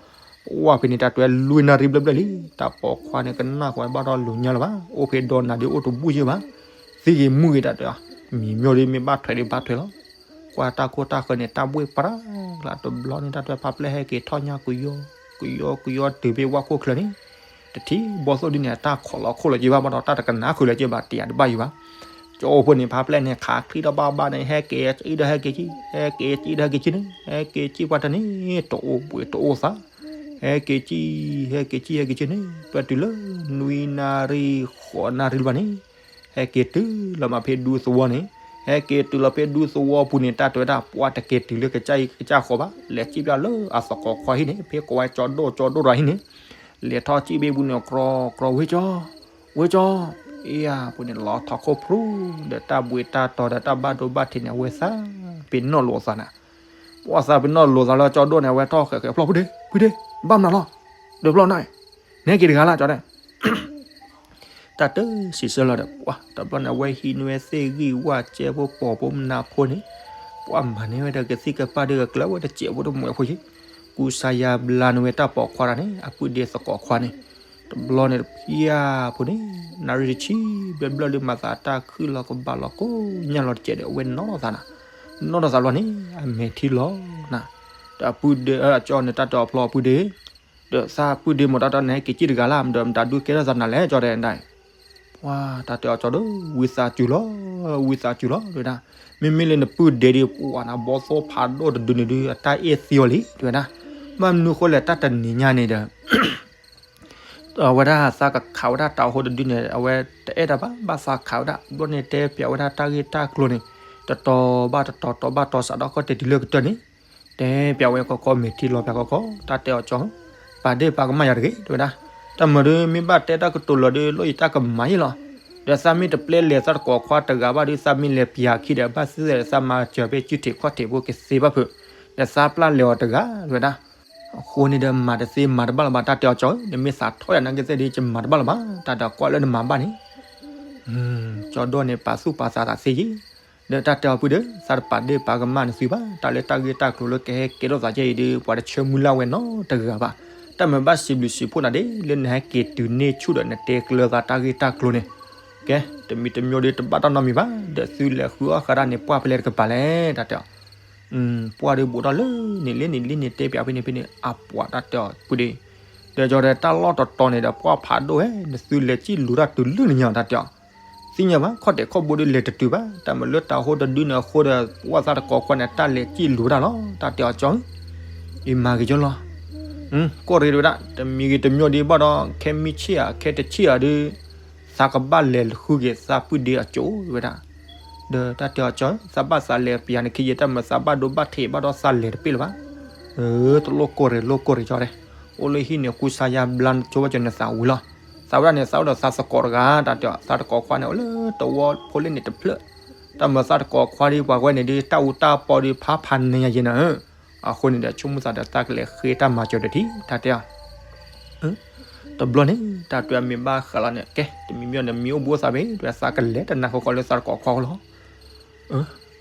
ဝၣ်ဖဲန့ၣ်တၢ်တွဲလွံၢ်နၣ်ရံၣ်ဘျဲၣ်ဘျဲၣ်လံ, တၢ်ပိာ်ခွါန့ၣ် ကနၣ်ဃီဘၣ်ဒီးလိၤညါလၢၤဘၣ်, အိၣ်ဖဲဒီးနၤဒ်အိၣ်တဘူၣ်ယဲဘၣ်, သံဂ့ၤမူဂ့ၤတၢ်တွဲ, မံၤမျိၢ်ဒ်မ့ၢ်ဘၣ်ထွဲဒ်ဘၣ်ထွဲလီၤ, ကွၢ်တၢ်ခိၣ်တၢ်ဃၢၤန့ၣ် တၢ်ဘှ့ၣ်ပြၢ်ကျါတဘျီန့ၣ် တၢ်တွဲဖါပျဲၢ်ဟဲက့ၤထီၣ်ညါကယီ ကယီကယီတုၤဖဲဝၣ်ခိၣ်ချၢန့ၣ်, တထံၣ်ဘီသိၣ်ဒုန့ၣ် အတၢ်ခိးလီၤခိၣ်လီၤက့ဘၣ်ဘၣ်ဒီး တၢ်တကနၣ်ဃုာ်လၢၤက့ဘၣ် တယာ်တဘၣ်ယံၤဘၣ်, ကၠိဖိန့ၣ် ဖါပျဲၢ်န့ၣ် ခးချံထီၣ်ဘၣ်ဘၣ်န့ၣ် ဟဲက့ၤစံၣ်ဒီးဟဲက့ၤစံၣ်, ဟဲက့ၤစံၣ်ဒီးဟဲက့ၤစံၣ်န့ၣ်, ဟဲက့ၤစံၣ်ပှၤတၢ်န့ၣ် တအိၣ်ဘှံးတအိၣ်သး, ဟဲက့ၤစံၣ် ဟဲက့ၤစံၣ် ဟဲက့ၤစံၣ်န့ၣ် ပှဲၤတုၤလၢ နွံနၣ်ရံၣ်ဃိးနၣ်ရံၣ်လၢၤဘၣ်န့ၣ်, ဟဲက့ၤတုၤလီၤမးဖဲဒူသဝီန့ၣ်, ဟဲက့ၤတုၤလီၤဖဲဒူသဝီပူၤန့ၣ် တၢ်တွဲဒၣ် ပှၤတက့ၤတုၤလၢကစၢ်အံၤကစၢ်ဃီဘၣ်, လဲၤစံၣ်ပျၢ်လၢအသကိးခွါဟံၣ်န့ၣ် ဖဲကိးဝဲကၠီဒိၣ်ကၠီဒိၣ်တဂၤဟံၣ်န့ၣ်, လဲၤထီၣ်စံၣ်ဘ့ၣ်ပူၤန့ၣ် ကြီကြီ ဝ့ၢ်ကၠီ, ဝ့ၢ်ကၠီ, အ့ယၤပူၤန့ၣ် လီၤထီၣ်ခိၣ်ဖြူ, ဒီးတၢ်ဘှံးတၢ်တီၤဒီးတၢ်ဘၣ်ဒိဘၣ်ထံးန့ၣ် အဝဲသးပ့ၤနီၣ်လိာ်သးနၤ, ပှၤသးပ့ၤနီၣ်လိာ်သးလၢကၠီဒိၣ်န့ၣ် အဝဲထီၣ်ဃဲးဃဲး ဖျီၣ်ဖုဒ့ ဖုဒ့, ဘၣ်မနုၤလီၤ, ဒုးဖျီၣ်နၤ, နဟဲက့ၤတဂၤလၢ်ကၠီဒဲး တၢ်တစံးဆၢလီၤဒီး ပှၤတဘျီန့ၣ် အဝဲဟံးန့ၢ်ဝဲသ့ၣ်ဂံၢ်ဝၣ်ကဲဖိပိာ်ဖိမနၤဖိန့ၣ်, ပှၤမၤန့ၢ်ဝဲဒီးကသံၣ်ကပၢ်ဒုးကကျၢၤဝဲတစဲးဖိတမှဲးဖိယံၤ, ကူစါယါဘျါန့ၢ်ဝဲတၢ်ပိာ်ခွါတၢ်န့ၣ် အပုၢ်ဒ့သကိးခွါန့ၣ်, တဘျီန့ၣ်တဖျၢၣ်ဖိန့ၣ် နၣ်ရံၣ်တဆံဘျဲၣ်ဘျဲၣ်လၢမၤသးတၢ်ခုၣ်လီၤကဘၣ်လီၤကိးညါလီၤတစဲးဒီး အဝဲနီၣ်ထီၣ်သးနၤ, နီၣ်ထီၣ်သးဘျီန့ၣ် အမဲာ်ထံလီၤနၤ, ဒီးအပုၢ်ဒ့အကၠီန့ၣ် တၢ်တဲအီၤဖျီၣ်အပုၢ်ဒ့ ဒီးသးပုၢ်ဒ့မ့ၢ်တၢ်တီန့ၣ် ဟဲက့ၤစံၣ်တဂၤလၢ် ဒီးမတၤဒုးကဲထီၣ်သးနၤလဲၣ် ကၠီဒဲးဒၣ်အံၤ, ပှၤတၢ်တဲအီၤကၠီဒီး ဝံသးစူၤလီၤ, ဝံသးစူၤလီၤ တဲဝဲဒၣ်, မ့မ့ၢ်လၢနပုၢ်ဒ့ဒုး ပှၤနၤဘီသိၣ်ဖးဒိၣ်တဒုန့ၣ်ဒုး အတၢ်အဲၣ်သံအီၤလံ တဲဝဲဒၣ်, ဘၣ်မနုၤဃိလဲၣ်တၢ်တနံၤညါန့ၣ်ဒီး အဝဲဒၣ်သးကခးဝဲဒၣ်တၢ်အိၣ်ဟိတဒုန့ၣ် အဝဲတအဲၣ်တၢ်ဘၣ် ဘၣ်သးခးဝဲဒၣ် ဘျီန့ၣ်တဲပျးဝဲဒၣ်တၢ်ဂ့ၢ်တၢ်ကျိၤန့ၣ် တတီၤဘၣ်တတီၤ တီၤဘၣ်တီၤ စးထီၣ်ခီၣ်တဲာ်တုၤလၢကတၢၢ်န့ၣ် တဲပျးဝဲကီကီ မဲာ်ထံလီၤပျးကီကီ တၢ်တဲအီၤကၠီ ပာ်ဒ့ၣ်ပာ်ကမၣ်ယၤတဂ့ၤ တဲဝဲဒၣ်, တၢ်မၤဒုးမ့ၢ်ဘၣ်တဲတၢ်ကတိၤလၢာ်ဒုး လိၣ်ယတၢ်ကမၤယံၤလီၤ, ဒီးသးမ့ၢ်တပျဲလဲၤသးတကိးခွါတဂၤဘၣ်ဒုး သးမ့ၢ်လဲၤပျးခံဒီး ဘၣ်သ့ၣ်သ့ၣ်ဒီးသးမၤစၢၤဖဲစုထံးခီၣ်ထံးဖိကသ့ဘၣ်ဖုး, ဒီးသးပျၢ်လဲၤအီၤတဂၤ တဲဝဲဒၣ် အဃိန့ၣ်ဒီး မၤတသ့မၤတဘၣ်လၢၤဘၣ် တၢ်တဲအီၤကၠီဧၢ, နမ့ၢ်သးထီၣ်ယၤနာ်က့သ့ၣ်ဒုး ယမၤတဘၣ်လၢၤဘၣ် တၢ်ဒီးကွၢ်လၢနမၤဘၣ်န့ၣ်, ကၠီဒိၣ်န့ၣ် ပာ်သူၣ်ပာ်သးသးသ့ယံၤ, ဒီးတၢ်တဲအီၤပုၢ်ဒီး သးတပာ်ဒ့ၣ်ပာ်ကမၣ်နသုဘၣ်, တၢ်လၢတၢ်ဂ့ၢ်တၢ်ကျိၤလၢကဟဲကဲထီၣ်သးကဲအံၤဒီး ပှၤတဆၢမုၢ်လၢ်ဝဲနီတဂၤဘၣ်. တၢ်မၤဘၣ်စံးဘျုးစံးဖှိၣ်နၤဒ် လၢနဟဲက့ၤတုၤန့ၢ်ဆူၣ်ဒီးနတဲကျၢၤသးတၢ်ဂ့ၢ်တၢ်ကျိၤန့ၣ်, ကဲ, တမံၤတမံၤဒီးတဘၣ်တၢ်နီတမံၤဘၣ်, ဒီးသုလဲၤဃုအီၣ်ဃာ်တၢ်န့ၣ် ပှၢ်ဖဲလဲၣ်တကပၤလဲၣ် တၢ်တဲအီၤ. ပှၢ်ဒီးဘူးထီၣ်လၢန့ၣ်လ့န့ၣ်လ့န့ၣ်တဲပၠးဖဲန့ၣ်ဖဲန့ၣ် အပှၤတၢ်တဲအီၤပုၢ်ဒီး, ဒီးကီဒီးတၢ်လီၢ်တတီၤန့ၣ်ဒီး ပှၢ်ဖးဒိၣ်ဝဲ နသုလဲၤစံၣ်လူၤတၢ်တုၤလၢနညီတၢ်တဲအီၤ. သ့ၣ်ညါဘၣ် ခီၣ်တဲာ်ခီၣ်ဘိဒီးလဲၤတတုၤဘၣ်, တၢ်မၤလၢတၢ်ဟိတဒုန့ၣ်အဃိဒီး ပှၢ်သးတကိးခွါန့ၣ် တၢ်လဲၤစံၣ်လူၤတၢ်လီၤ တၢ်တဲအီၤကၠီဧၢ. အံၤမၤဂ့ၤကၠီလီၤ. ကိၢ်ရ့ၣ်တဝဲဒၣ် တမံၤဂ့ၤတမံၤဒီးဘၣ်ဒီး ခဲမုၢ်ဆ့ၣ်ဧါ ခဲတဆ့ၣ်ဧါဒီး သးကဘၣ်လဲၤဃုက့ၤသးပုၢ်ဒ့အကၠိဝဲဒၣ်. ဒီးတၢ်တဲအီၤကၠီဧၢ သးဘၣ်သးလဲၤပယၤနခံယဲ တၢ်မၤသးဘၣ်ဒိဘၣ်ထံးဘၣ်ဒီးသးလဲၤတပ့ၢ်လၢၤဘၣ်. တလိၣ်ကိၢ်ရ့ၣ်လိၣ်ကိၢ်ရ့ၣ်ကၠီဒီး အိၣ်လၢဟံၣ်န့ၣ် ကူစါယါဘျါကၠိဝဲကၠီန့ၣ်သးဝံၤလီၤ. သးဝဲဒၣ်န့ၣ် သးအိၣ်ဒီးသးသကိးတဂၤ တၢ်တဲအီၤ သးတကိးခွါန့ၣ် အိၣ်လၢတဝီဖိလ့န့ၣ်တဖျၢၣ်, တၢ်မၤသးတကိးခွါဒီးပှၤဝဲန့ၣ်ဒီး တၢ်အူတၢ်ပီဒီးဖးဖးန့ၢ်ယၤယဲနၤဧၢ. အဃိန့ၣ်ဒီး ဆိကမိၣ်သးဒီးသးကလဲၤဃ့တၢ်မၤစၢၤတထံၣ် တၢ်တဲအီၤ တဘျီန့ၣ် တၢ်တဲအီၤမ့ၢ်ဘၣ်ဃးလီၤန့ၣ် ကဲ တမံၤမံၤန့ၣ် မံၤအိၣ်ဘူးသးဘ့ၣ် တဝဲသးကလဲၤတနၢ်ဃီဃီလၢသးတကိးခွါလီၤ.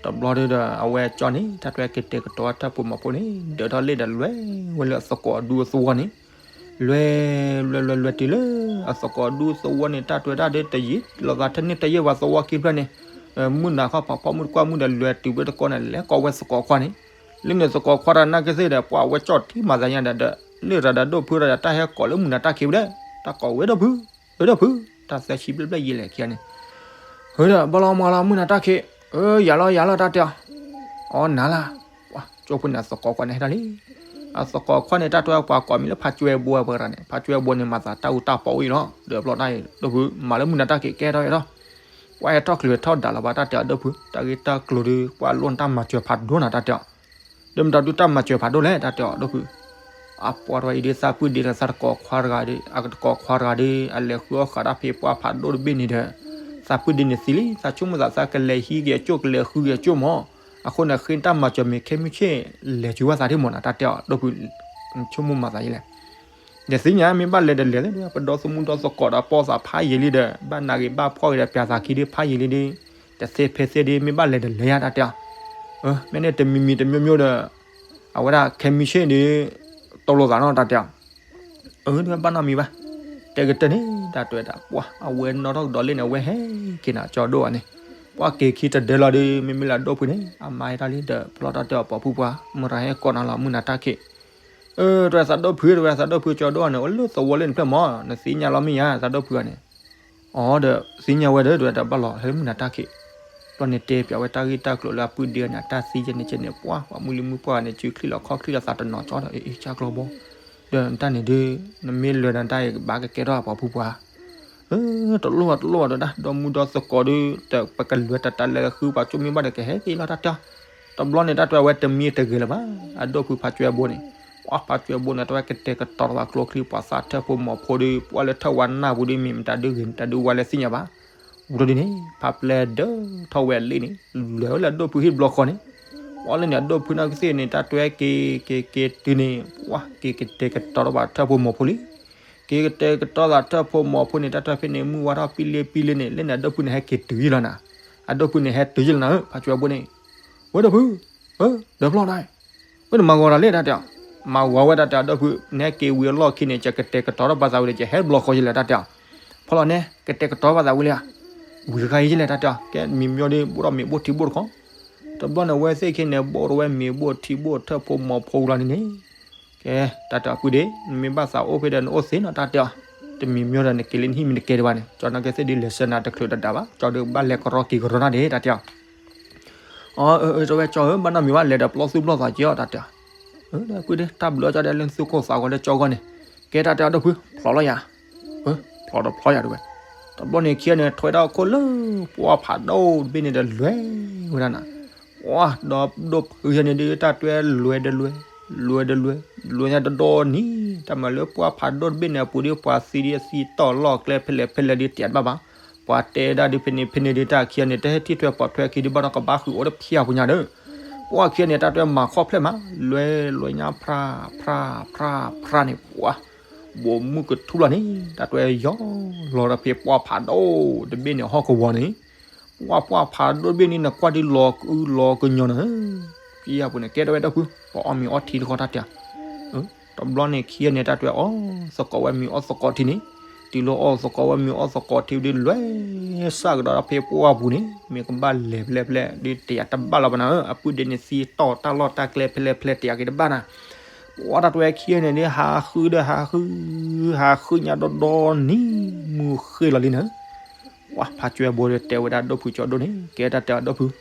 တဘျီဒီး အဝဲကၠီန့ၣ် တၢ်တဲကတဲာ်ကတီၤတၢ်ဖိမီၤဖိန့ၣ် ဒၢးထီၣ်လ့ၣ်ဒီးလဲၤဝဲလၢအသကိးဒူသဝီန့ၣ်, လဲၤ လဲၤ လဲၤ လဲၤတုၤလၢ အသကိးဒူသဝီန့ၣ် တၢ်တဲဝဲဒၣ်ဒီး တယံာ်လီၤသးထဲန့ၣ်တယံာ်ဝဲသဝီခံဖျၢၣ်န့ၣ်, မုၢ်နၤခီဖးဖီမုၢ်တကွၢ်မုၢ်ဒီးလဲၤတုၤဝဲတကီၢ်န့ၣ် လဲၤကိးဝဲသကိးခွါန့ၣ်, လၢန့ၣ်သကိးခွါတၢ်နာ်က့သ့ၣ်ဒီး ပှၤဝဲကၠီၣ်ထံမၤသးညါဒီး လၢရၤဒီးဒိၣ်ဖုဒီး တၢ်ဟဲကိးလၢမုၢ်နၤတၢ်ခံဝဲဒီး တၢ်ကိးဝဲဒိၣ်ဖု, ဝဲဒိၣ်ဖု, တၢ်သၢဆံဘျဲၣ်ဘျဲၣ်ယံာ်လဲၣ်ခံဂၤန့ၣ်, ဟဒီးဘၣ်လီၤမၤလီၤမုၢ်နၤတၢ်ခံ, အၢ ယၤလီၤယၤလီၤတၢ်တဲအီၤ, အီနၤလၢ်, ကၠိဖိန့ၣ်အသကိးခွါန့ၣ်ဟဲထီၣ်လံ, အသကိးခွါန့ၣ် တၢ်တဲပှၤကိးမံၤလၢဖးကၠွဲဘိပှၤတဂၤန့ၣ် ဖးကၠွဲဘိန့ၣ် မၤသးတၢ်အူတၢ်ပီအိၣ်အံၤလီၤ, ဒီးဘျီတၢ်အံၤ ဒိၣ်ဖု မၤလၢမုၢ်နၤတၢ်ခံကဲထီၣ်ဝဲဒီး, ပှၤဟဲထီၣ်ချုးထီၣ်ဒၣ်လီၤဘၣ် တၢ်တဲအီၤဒိၣ်ဖု တၢ်ဂ့ၢ်တၢ်ကျိၤဒီး ပှၤလိၣ်နတၢ်မၤစၢၤဖးဒိၣ်နၤတၢ်တဲအီၤ, ဒီးမတၤဒုးတၢ်မၤစၢၤဖးဒိၣ်လဲၣ် တၢ်တဲအီၤဒိၣ်ဖု, အပှၤတဝဲအံၤဒုးသးပုၢ်ဒ့ဒီးသးတကိးခွါတဂၤဒီး အတကိးခွါတဂၤဒီး အလဲၤဃုအီၣ်ဃာ်တၢ်ဖဲပှၢ်ဖးဒိၣ်တဘ့ၣ်န့ၣ်ဒီး, သးပုၢ်ဒ့န့ၣ်သံလံ သးဆိကမိၣ်သးသးကလဲၤဟံးက့ၤအကၠိၣ်ကလဲၤဃုက့ၤအကၠိၣ်မး, အဃိန့ၣ်ဃ့တၢ်မၤစၢၤမ့ၢ်ခဲမုၢ်ဆ့ၣ် လဲၤစၢၤဝဲသးဒ်မးနၤတၢ်တဲအီၤဒိၣ်ဖု, ဆိကမိၣ်မၤသးယံာ်လဲၣ် ဒီးသ့ၣ်ညါမ့ၢ်ဘၣ်လဲၤဒီးလဲၤလၢ ပဒီသးမူဒီသကိးဒီးပီၢ်သးဖးယံာ်လံဒီး ဘၣ်နးဂ့ၤဘၣ်ဖှီၣ်ဂ့ၤဒီးပျးသးခံဒီးဖးယံာ်လံဒီး, တသ့ဖဲသ့ဒီး မ့ၢ်ဘၣ်လဲၤဒီးလဲၤယါတၢ်တဲအီၤ, မ့ၢ်န့ၣ်တမံၤမံၤတမံၤမံၤဒီး, အဝဲဒၣ်ခဲမုၢ်ဆ့ၣ်ဒီး, တလိၣ်သးနီတၢ်တဲအီၤ, အၢ တဝဲဘၣ်နီတမံၤဘၣ်, တဲကတၢၢ်န့ၣ် တၢ်တဲဝဲဒၣ် ပှၤအဝဲနီၣ်ထီၣ်ကဒီးလ့ၣ်န့ၣ် အဝဲဟဲက့ၤနၤကၠီဒိၣ်အီၤန့ၣ်, ပှၤက့ၤခံတဒၢလီၤဒီး မ့မ့ၢ်လၢအဒိၣ်ဖုန့ၣ် အမါဟဲထီၣ်လံဒီး ဖျီထီၣ်တဲအီၤပိာ်ဖုပှၤ မုၢ်ရၤဟဲကိးနၤလီၤမုၢ်နၤတၢ်ခံ အၢ တဝဲသးဒိၣ်ဖု တဝဲသးဒိၣ်ဖုကၠီဒိၣ်အီၤန့ၣ် အိၣ်လၢသဝီလ့ၣ်န့ၣ်ဖျၢၣ်မး နသ့ၣ်ညါလီၤမ့ၢ်ယါ သးဒိၣ်ဖုအီၤန့ၣ်, အီ ဒီးသ့ၣ်ညါဝဲဒီး တဝဲတဘၣ်လီၤ ဟဲမုၢ်နၤတၢ်ခံ, ဘျီန့ၣ်တဲပၠးဝဲတၢ်ဂ့ၢ်တၢ်ကျိၤလၢအပုၢ်ဒ့အီၤန့ၣ် အတၢ်သံယဲၢ်န့ၣ်ကဲန့ၣ် ပှၤ ပှၤမုၢ်လံမုၢ်ပှၢ်န့ၣ် စုချံလီၤခီၣ်ချံလီၤသးတနီၤကၠီဒီး အ့ၣ် အ့ၣ် ကၢ်ကျီဘီ, ဒီးတၢ်န့ၣ်ဒုး နမ့ၢ်လဲၤဒီးတၢ်အံၤကဘၣ်ကကဲထီၣ်ပှၤဖုပှၤ တလိၣ်ဘၣ်တလိၣ်ဘၣ်ဒီးဒၣ် ဒီမူဒီသကိးဒီး တပကလဲၤတၢ်တၢ်လဲၤဃုပှၤကၠိမ့ၢ်ဘၣ်ဒီးကဟဲက့ၤလီၤတၢ်တဲအီၤ, တဘျီန့ၣ် တၢ်တဲအဝဲတမံၤတဂ့ၤလၢၤဘၣ် အဒိၣ်ဖုဖးကၠွဲဘိန့ၣ်, ပှၤဖးကၠွဲဘိန့ၣ် တဝဲကတဲာ်ကတီၤထီၣ်သးကျိချံ ပှၤသးထၢၣ်ဖိမီၤဖိဒီး ပှၤလၢထၢၣ်ဝါနၢ်ပူၤဒီး မ့ၢ်မတၤဒုးဂ့ၤမတၤဒုးဝါလဲၣ်သ့ၣ်ညါဘၣ်, ဝံၤဒီးဒ်န့ၣ် ဖးပျဲၢ်ဒၢထီၣ်ဝဲလ့ၣ်န့ၣ် လဲၤဝဲလၢအဒိၣ်ဖုဟံၣ်ဘျီဃီန့ၣ်, ပှၤလၢန့ၣ် အဒိၣ်ဖုနာ်က့သ့ၣ်န့ၣ် တၢ်တဲက့ၤက့ၤက့ၤတုၤန့ၣ် ပှၤက့ၤကတဲာ်ကတီၤထီၣ်ဘၣ်ထၢၣ်ဖိမီၤဖိလံ က့ၤကတဲာ်ကတီၤသးထၢၣ်ဖိမီၤဖိန့ၣ် တၢ်တဲဖဲန့ၣ် မုၢ်ဝါထီၣ်ပံလ့ပံလ့န့ၣ် လၢန့ၣ် အဒိၣ်ဖုန့ၣ် ဟဲက့ၤတုၤယံလီၤနၤ, အဒိၣ်ဖုန့ၣ် ဟဲတုၤယံလီၤနၤဧၢ ဖးကၠွဲဘိန့ၣ်, ဝဲဒၣ်ဖု, ဒီးဖျီနၤ, ဝဲန့ၣ်မၤဂီၤတၢ်လံ တၢ်တဲအီၤ, မၤဂီၤဝဲ တၢ်တဲအီၤ ဒိၣ်ဖု နဟဲက့ၤဝံၤအလီၢ်ခံန့ၣ် ယကတဲာ်ကတီၤထီၣ်ဘၣ်သးဝံၤဒီး ယဟဲဘျီဃီယလဲၣ် တၢ်တဲအီၤ, ဖီလီၤန့ၣ် ကတဲာ်ကတီၤဘၣ်သးဝံၤလံဧါ, ဝံၤဃါယလဲၣ် တၢ်တဲအီၤ ကဲမံၤမံၤဒီး ဘိၣ်ထီၣ်မ့ၤဘိၣ်ထံဘိၣ်တခီ, တဘျီန့ၣ် အဝဲသ့ၣ်ခံန့ၣ် ဘိၣ်ထီၣ်ဝဲမ့ၤဘိၣ်ထံဘိၣ်ထၢၣ်ဖိမီၤဖိလီၤန့ၣ်န့ၣ် ကဲ တၢ်တဲအီၤ ပုၢ်ဒ့ နမ့ၢ်ဘၣ်သးအိၣ်ဖဲဒီးနအိၣ်သ့နီၤ တၢ်တဲအီၤ, တမံၤမံၤဒီးနက့ၤလၢနဟံၣ်မ့ၢ်နကဲဒံးဘၣ်န့ၣ် ကၠီနာ်က့သ့ၣ်ဒုးလဲၤဆှၢနၤတချုးတဒၣ်ဘၣ် ကၠီဒုးဘၣ်လဲၤကရီက့ၤကရီနၤဒ့ တၢ်တဲအီၤ, အၢ အၢ တဝဲကၠီဧၢ ဘၣ်နီတမံၤဘၣ် လဲၤဒီးပျီသူၣ်ပျီသးက့ၤအီၤ တၢ်တဲအီၤ, ပုၢ်ဒ့ တၢ်ဘျုးကၠီဒဲးလၢနသူၣ်ကိၢ်သးဂီၤလၢကၠီဂီၢ်န့ၣ်, ကဲ တၢ်တဲအီၤ ဒိၣ်ဖု ဖျိးလီၤယၤ ဖျိးတဖျိးယၤတဝဲ, တဘျီန့ၣ်ခံဂၤန့ၣ် ထွဲဒၣ်အခိၣ်လၢ ပှၢ်ဖးဒိၣ်တဘ့ၣ်န့ၣ်ဒီးလဲၤ ဝဲဒၣ်နၤ, ပှၢ်ဒီးဒိၣ်ဖုယၤန့ၣ်ဒုး တၢ်တဲလဲၤဒီးလဲၤ, လဲၤဒီးလဲၤ, လဲၤညါတဒီနံၤ တၢ်မၤလၢပှၢ်ဖးဒိၣ်တဘ့ၣ်န့ၣ် အပူၤဒုးပှၤသံဒုးအသံတီၢ်လီၢ်ကျဲဖဲလဲၣ်ဖဲလဲၣ်ဒုးတၢ်ဘၣ်ဘၣ်, ပှၤတဲဒၣ်ဒုးဖဲန့ၣ်ဖဲန့ၣ်ဒုး တၢ်ခံဂၤန့ၣ် တဟဲထံၣ်ထွဲပိာ်ထွဲခံဒုးဘၣ်ဒီးကဘၣ်ဃုာ်အိၣ်ဒီးဖၠၣ်ပူၤညါဒီး, ပှၢ်ခံဂၤန့ၣ် တၢ်တဲမၤခီၣ်ဖျဲၣ်မး လဲၤ လဲၤညါ ဖြး ဖြး ဖြး ဖြးန့ၣ် ပှၢ် ဘိးမုၢ်ကထူလီၤန့ၣ် တၢ်တဲယီၤလီၤဒီးဖဲပှၢ်ဖးဒိၣ်တဘ့ၣ်န့ၣ် ဟီၣ်ကဝီၤန့ၣ်, ဝဲပှၢ်ဖးဒိၣ်တဘ့ၣ်န့ၣ် နကွၢ်ဒ်လီၤကုလီၤကညီနၤဧၢ, ဖံယၤပူၤန့ၣ် ကဲထီၣ်ဝဲဒီပုၢ် ပအီၣ်မ့ၤအီထံတဃီတၢ်တဲ, တဘျီန့ၣ်ခံဂၤန့ၣ် တၢ်တဲအီၣ်သကိးဝဲမ့ၤအီၣ်သကိးထံန့ၣ်, တုၤလၢအီၣ်သကိးဝဲမ့ၤအီၣ်သကိးထံဝဲဒၣ် လဲၤစးကဒီးဒီးဖဲပှၢ်ပူၤန့ၣ် မ့ၢ်ကဘၣ်လဲၤဖဲလဲၣ်ဖဲလဲၣ် ဒ်တယာ်တဘၣ်လီၤဘၣ်နၤဧၢ, အပုၢ်ဒ့န့ၣ်သံတီၢ်တၢ်လီၢ်တၢ်ကျဲဖဲလဲၣ်ဖဲလဲၣ် တယာ်က့ၤတဘၣ်နၤ, ပှၢ်တၢ်တဲဝဲခံဂၤန့ၣ်ဒ် ဟးဃုဒီးဟးဃု, ဟးဃုညါဒီဒီနံၤ မုၢ်ဃ့ၢ်လီၤလံနၤဧၢ, ပှၢ်ဖးကၠွဲဘိဒီးတဲဝဲဒၣ်ဒီပုၢ်ကၠီဒိၣ်န့ၣ် ကဲတၢ်တဲအီၤဒီပုၢ်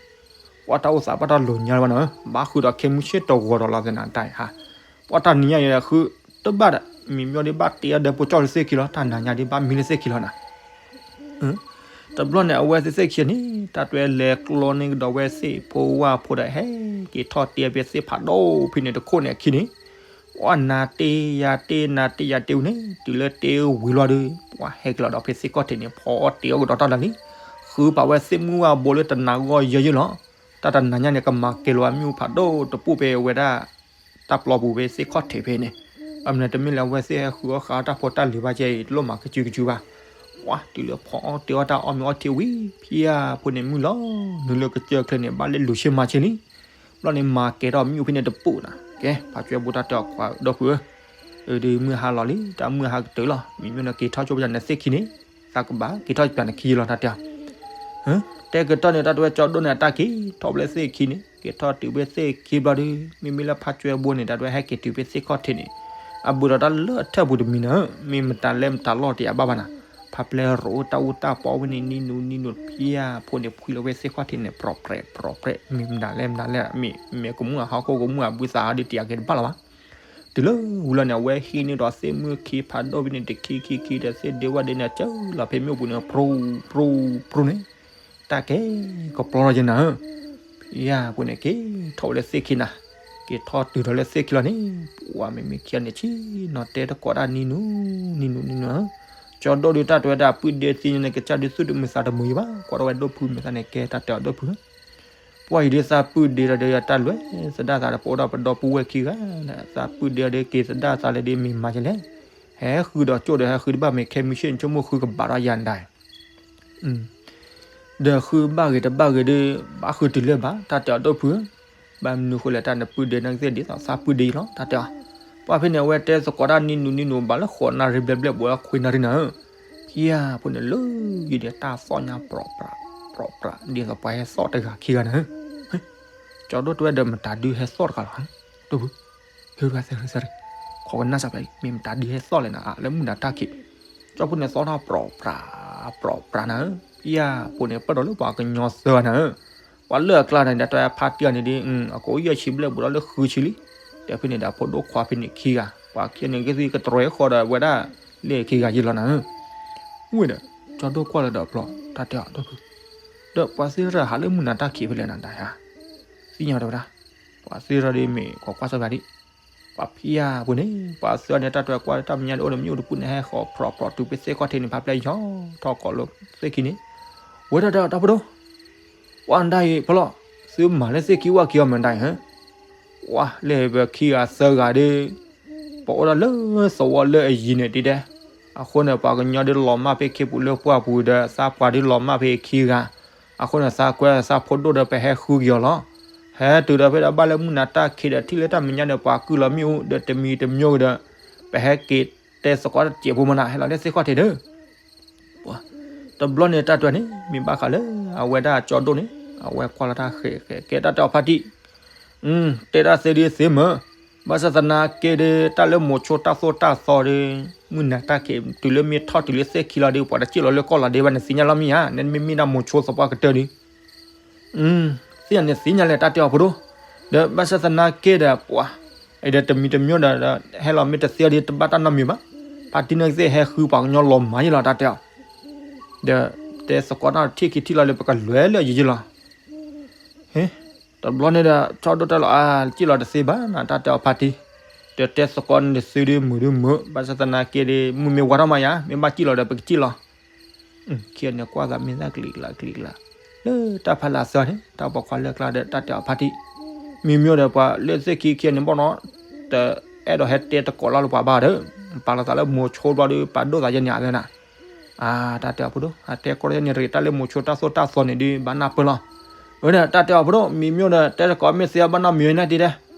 ပှၢ်တၢ်အိၣ်သးဘၣ်တၢ်လိၤညါလၢၤဘၣ်နၤဧၢ, ဘၣ်ဃုဒီးခဲမုၢ်ဆ့ၣ်တဂီၤဒီးလီၤသနၤတၢ်ဟါ, ပှၢ်တၢ်နံၤညါအံၤဃုတဘၣ်ဒီး မ့ၢ်မ့ၢ်ဒ်ဘၣ်တ့အီၣ်ဒီးပိာ်ကၠီၣ်လၢသ့ၣ်ခံလီၤ, တၢ်နၤညါဒ်ဘၣ်မံလၢသ့ၣ်ခံလီၤနၤ တဘျီန့ၣ် အဝဲသ့ၣ်သ့ၣ်ခံန့ၣ် တၢ်တဲလဲၤကျီန့ၢ်ကဒီးဝဲသ့ၣ်ဖိဝၣ်ဖိဒီး ဟဲက့ၤထီၣ်တ့ဖဲသ့ၣ်ဖးဒိၣ်ဖဲန့ၣ်တခိၣ်န့ၣ်အခံန့ၣ်, ပှၢ်နၤတ့ယၤတ့နၤတ့ယၤတ့ဝံၤန့ၣ် တုၤလၢတ့ဝံၤလီၤဒီး ပှၢ်ဟဲက့ၤလီၤဒီးဖဲသ့ၣ်ခီၣ်ထံးန့ၣ် ဖီအီၣ်တ့အီၣ်ကဒီးတၢ်လၢာ်လံ, ဃုပာ်ဝဲသ့ၣ်မုၢ်ဝၣ်ဘိလၢတနၤဂီၢ်ယဲၢ်ယဲၢ်လီၤ, တၢ်တနၤညါန့ၣ် ကမၤကဲၤလီၤအမ့ၣ်အူဖးဒိၣ်တပူၤဖဲဝဲဒၣ် တၢ်ပျီပူၤဖဲသ့ၣ်ခီၣ်ထံးဖဲန့ၣ်, ဘၣ်မနုၤတမ့ၢ်လၢအဝဲသ့ၣ်ဟဲဃုအီၣ်ဃာ်အီၣ်တၢ်ဖိတၢ်လံၤဘၣ်ကဲအံၤ တလိၣ်မၤကစုကစုဘၣ်, ပှၢ်တုၤလၢဖီအီၣ်တ့အီၣ်တၢ်အီၣ်မ့ၤအီထံဝံၤ ဖံယၤဖိန့ၣ်မုၢ်လီၤ, နုာ်လၢကစၢၢ်ချ့န့ၣ် ဘၣ်လၢလူၤဆ့မၤဆ့လံ, ဘျီန့ၣ်မၤကဲၤထီၣ်မ့ၣ်အူဖဲန့ၣ်တပူၤနၤ, ကဲ ဖးကၠွဲဘိတၢ်တဲအီၤခွါဒီပုၢ်ဧၢ, အဒုးမုၢ်ဟါလီၤလံ တၢ်မုၢ်ဟါကတၢၢ်လီၤ, မ့မ့ၢ်နက့ၤထီၣ်ကၠိပယၤနသ့ၣ်ခံန့ၣ် သးကဘၣ်က့ၤထီၣ်ကၠိပယၤနခံယဲၢ်လီၤ တၢ်တဲအီၤ တဲကတီၢ်န့ၣ် တၢ်တဲဝဲကၠီဒိၣ်န့ၣ် အတၢ်က့ၤထီၣ်ဖဲသ့ၣ်ခံန့ၣ် က့ၤထီၣ်တုၤဖဲသ့ၣ်ခံဘျီဒီး မ့မ့ၢ်လၢဖးကၠွဲဘိန့ၣ် တၢ်တဲဝဲဟဲက့ၤတုၤဖဲသ့ၣ်ခီၣ်ထံးန့ၣ် အဘူးဒီးတၢ်လၢအထၢၣ်ပူၤတမံၤနၤဧၢ, မ့ၢ်မတၤလဲၣ်မတၤလီၢ်တယာ်ဘၣ်ဘၣ်နၤ, ဖးပျဲရိတၢ်အူတၢ်ပီဝဲန့ၣ် နံၤနူနံၤနူ ဖံယၤဖိန့ၣ် ဖှံလီၤဝဲသ့ၣ်ခီၣ်ထံးန့ၣ် ပြီၣ်ပြဲးပြီၣ်ပြဲး မ့ၢ်မတၤလဲၣ်မတၤလဲၣ် မ့ၢ်ကမူၣ်အဟီၣ်ခိၣ်ကမူၣ်အဘုသးဒီးတယာ်က့ၤတဘၣ်လီၤဘၣ် တုၤလၢဝံၤလီၤန့ၣ် အဝဲဟံးန့ၢ်ဒီးသ့ၣ်မုၢ်ခံဖးဒိၣ်ဖဲန့ၣ် တခံခံခံဒီးသ့ၣ်ဒ့ဝၣ်ဒ့န့ၣ် ကၢလီၤဖဲမ့ၣ်အူပူၤန့ၣ် ပြူပြူပြူန့ၣ်, တၢ်ကဲကပျီထီၣ်ယဲၢ်နၤဧၢ, ဖံယၤဖိန့ၣ် က့ၤထီၣ်ဝဲလၢသ့ၣ်ခံနၤ, က့ၤထီၣ်တုၤထီၣ်လၢသ့ၣ်ခံလီၤန့ၣ်, ပှၤမ့မ့ၢ်ခံဂၤန့ၣ် ဆံနီၤတဲတကိးတၢ်နံၤနူ နံၤနူ နံၤနူဧၢ, ကၠီဒိၣ်ဒုးတၢ်တဲဝဲဒၣ်ပုၢ်ဒ့သ့ၣ်ညါန့ၣ် ကစၢ်ဒုးသူၣ်တမုာ်သးတမုာ်ယံၤဘၣ်, ကွၢ်ထီၣ်ဝဲဒိၣ်ဖုမဲာ်သၣ်န့ၣ် ကဲတၢ်တဲအီၤဒိၣ်ဖု ပှၢ်အံၤဒ်သးပုၢ်ဒ့ဒီးဒီးယတၢ်လွဲၢ်သဒၣ်သးဒီး ပအိၣ်ဒီးပဒီပုၢ်ဝဲၢ်ခံဂၤဒီး သးပုၢ်ဒ့ဒီးက့ၤသဒၣ်သးလၢဒ်မ့ၢ်မၤယလဲၣ်, ဟဲဃုဒီးကၠိဒီးဟဲဃုတဘၣ်မ့ၢ်ခဲမုၢ်ဆ့ၣ်နဆိကမိၣ်ဃုကဘၣ်ဒီးယၤဒၣ်, ဒီးဃုဘၣ်ဂ့ၤတဘၣ်ဂ့ၤဒီး ဘၣ်ဃုတုၤလၢၤဘၣ် တၢ်တဲအီၤဒိၣ်ဖုဧၢ, ဘၣ်မနုၤဃိလဲၣ် တၢ်နပုၢ်ဒ့နကသ့ၣ်ဒ်သိးသးပုၢ်ဒ့လီၤ တၢ်တဲအီၤ, ပှၢ်ဖဲန့ၣ် အဝဲတဲသကိးတၢ်နံၤနူနံၤနူ ဘၣ်လၢဃိးနၣ်ရံၣ်ဘျဲၣ်ဘျဲၣ် ဘိးလၢခွံနၣ်ရံၣ်နၤဧၢ, ဖံယၤဖိန့ၣ်လၢယံၤဒီးတၢ်သီၣ်ညါပြီၣ်ပြး ပြီၣ်ပြး ဒ်သိးပှၤဟဲသီၣ်တဂၤခံဂၤနၤဧၢ, ကၠီဒိၣ်တဲဝဲဒီးမတၤဒုးဟဲသီၣ်တဂၤလီၤ, ဒိၣ်ဖု ဟ့ၣ်ဝဲသ့ၣ်သ့ၣ် ခိးကနၣ်စၢ်ဖဲအံၤ မ့ၢ်မတၤဒုးဟဲသီၣ်လဲၣ်နၤ လၢမုၢ်နၤတၢ်ခံး, ကၠီဖိန့ၣ်သီၣ်ထီၣ်ပြီၣ်ပြး ပြီၣ်ပြးနၤဧၢ, ဖံယၤဖိန့ၣ် ပၢၢ်ဒီးလၢပှၤကညီသၢဂၤနၤဧၢ, ပှၤလၢအကျါန့ၣ် ဒီးတၢ်ဖါတံၢ်အီၤန့ၣ်ဒ် အကိးယဲၢ်ဆံဘျဲၣ်ဘူးဒီးလၢဃုဆံလံ, ဒီးဖဲန့ၣ်ဒီးဖိဒိၣ်ခွါဖဲန့ၣ်ခံဂၤ ပှၤခံဂၤန့ၣ် ကသံၣ်ကတြီဃီဒီးဝဲဒၣ် လၢခံဂၤယဲၢ်လီၤနၤဧၢ, ဝ့ၢ်ဒီး ကၠီဒိၣ်ကွၢ်လၢဒီးပျီ တၢ်တဲအီၤဒိၣ်ဖု ဒီးပှၤသ့ၣ်ရၣ်ဟးလၢမုၢ်နၤတၢ်ခံးဖဲလဲၣ်နၤဒၣ်ယၤ, သ့ၣ်ညါဝဲဒၣ် ပှၤသ့ၣ်ရၣ်ဒ်မ့ၢ်ခိးကွၢ်စၢ်ဂၤဒ်, ပှၤဖံယၤဖိန့ၣ် ပှၤသၢဂၤန့ၣ် တၢ်တဲကွၢ်လၢတၢ်မဲာ်ညါဒ်အိၣ်ဒီးမ့ၣ်အူတပူၤန့ၣ် ဟဲဃီၤပြီၣ်ပြီၣ်တုၤဖဲသ့ၣ်ခီၣ်ထံးန့ၣ် ဖးပျဲယီၤထီၣ်ကိးလၢသ့ၣ်ခံန့ၣ်, ဝဲဒၣ်ဒီးတၢ်ဖိဒိၣ် ပှၤဒၣ်အံၤဖဲလီၤ သုမၤလၢသ့ၣ်ခံဝၣ်ခံအီၤမ့ၢ်ဒၣ်အံၤ, ပှၤလၢပခံဂၤသၢဂၤဒီး ပအိၣ်ဒၣ်လၢသဝီလၢအယံၤန့ၣ်ဒ်ဒဲး, အဃိန့ၣ် ပှၤကညီဒ်လီၤမၢ်ဖဲခ့ပူၤလၢပှၢ်ပူၤဒီး သးပှၢ်ဒ်လီၤမၢ်ဖဲခံဂၤ, အဃိန့ၣ် သးကွဲသးဖိဒိၣ်ဒီး ပဟဲဃုက့ၤအီၤလီၤ, ဟဲတုၤဒီးဖဲဒီးဘၣ်လၢမုၢ်နၤတၢ်ခံးဒီး ထံၣ်လၢတၢ်မဲာ်ညါဒီး ပှၤကုၢ်လီၤမ့ၣ်အူဒီး တမံၤတမံၤဒီး ပဟဲက့ၤတဲသကိးတစဲးဖိမနၤ ဟဲလီၤလၢသ့ၣ်ခီၣ်ထံးဒီး တဘျီန့ၣ်တၢ်တဲန့ၣ် မ့ၢ်ဘၣ်ဃးလၢအဝဲဒၣ်ကၠီဒိၣ်န့ၣ် အဝဲကွၢ်လီၤတၢ်ဃဲးဃဲးကဲတၢ်တဲအီၤဖါတံၢ်, တဲတၢ်သ့ဒ်သ့မ့ၢ်, ဘၣ်ဆၣ်သနာ်က့ဒီး တၢ်လၢမိၤဆိတၢ်သိၣ်တၢ်သီဒီး မုၢ်နၤတၢ်ခံး တုၤလၢမ့ၢ်ထီၣ်တုၤလၢသ့ၣ်ခံလီၤဒီး ပှၤတစံၣ်လီၤလၢကီၢ်လီၤဒ့ဘၣ်န့ၣ် သ့ၣ်ညါလီၤမ့ၢ်ဧါ, နမ့ၢ်မ့ၢ်ဒၣ်မိၤဆိသပှၢ်ကတၢၢ်ဒီး သ့ၣ်ညါန့ၣ်သ့ၣ်ညါလဲၣ် တၢ်တဲအီၤဖိဒိၣ်, ဒီးဘၣ်ဆၣ်သနာ်က့ဒီး ပှၤ ဒီးတမံၤတမံၤဒီး ဟဲလီၤမ့ၢ်တသ့ဒီး တဘၣ်တၢ်နီတမံၤဘၣ်, ဖါတံၢ်န့ၣ်ကသ့ၣ်ဟဲဃုပှၤကညီလီၤမၢ်ယဲၢ်လီၤ တၢ်တဲအီၤ, ဒီးတဲသကိးတၢ်ထံၣ်ခံထံၣ်လီၤဒီး ပကလွဲလၢအယံၤယဲၢ်လီၤ တဘျီန့ၣ်ဒီး ကၠီဒိၣ်တဲလီၤ အါ စံၣ်လီၤတသ့ဘၣ်နၤ တၢ်တဲအီၤဖါတံၢ်, ဒီးတဲသကိးန့ၣ်တသ့ဒီး မုာ်ဒုမုာ် ဘၣ်ဆၣ်သနာ်က့ဒီး မုၢ်မ့ၢ်ဝါထီၣ်မးယၤ မ့ၢ်ဘၣ်စံၣ်လီၤဒီး ပကစံၣ်လီၤ ခံဂၤန့ၣ်ကွၢ်သးမ့ၢ်သၣ်ကလံၤကျါကလံၤကျါ, လၢတၢ်ဖးလၢ်သၢန့ၣ် တၢ်ပိာ်ခွါလၢကျါဒီး တၢ်တဲအီၤဖါတံၢ်, မ့မ့ၢ်ဒီးပှၤလၢသ့ၣ်ခံခံန့ၣ်ဘၣ်နီၤ, တအဲၣ်ဒိးဟဲတဲတကိးလီၤလၢပှၤဘၣ်ဒီး, ပာ်လီၤသးလၢမိၤဆိဘျီဒီး ပာ်ဒိၣ်သးယဲၢ်န့ၣ်အါလၢနၤ, အတၢ်တဲအီၤဖိဒိၣ် အတဲကီၢ်တန့ၣ်ရ့ၣ် တၢ်လၢမိၤဆိတၢ်သိၣ်တၢ်သီန့ၣ်ဒုး ဘၣ်နၢ်ပၢၢ်လီၤ. အဝဲန့ၣ် တၢ်တဲအီၤဖိဒိၣ် မံၤမ့ၢ်ဒီး တဲတကိးမ့ၢ်သ့ဘၣ်နီတမံၤဝဲန့ၣ်တံၢ်တဲ,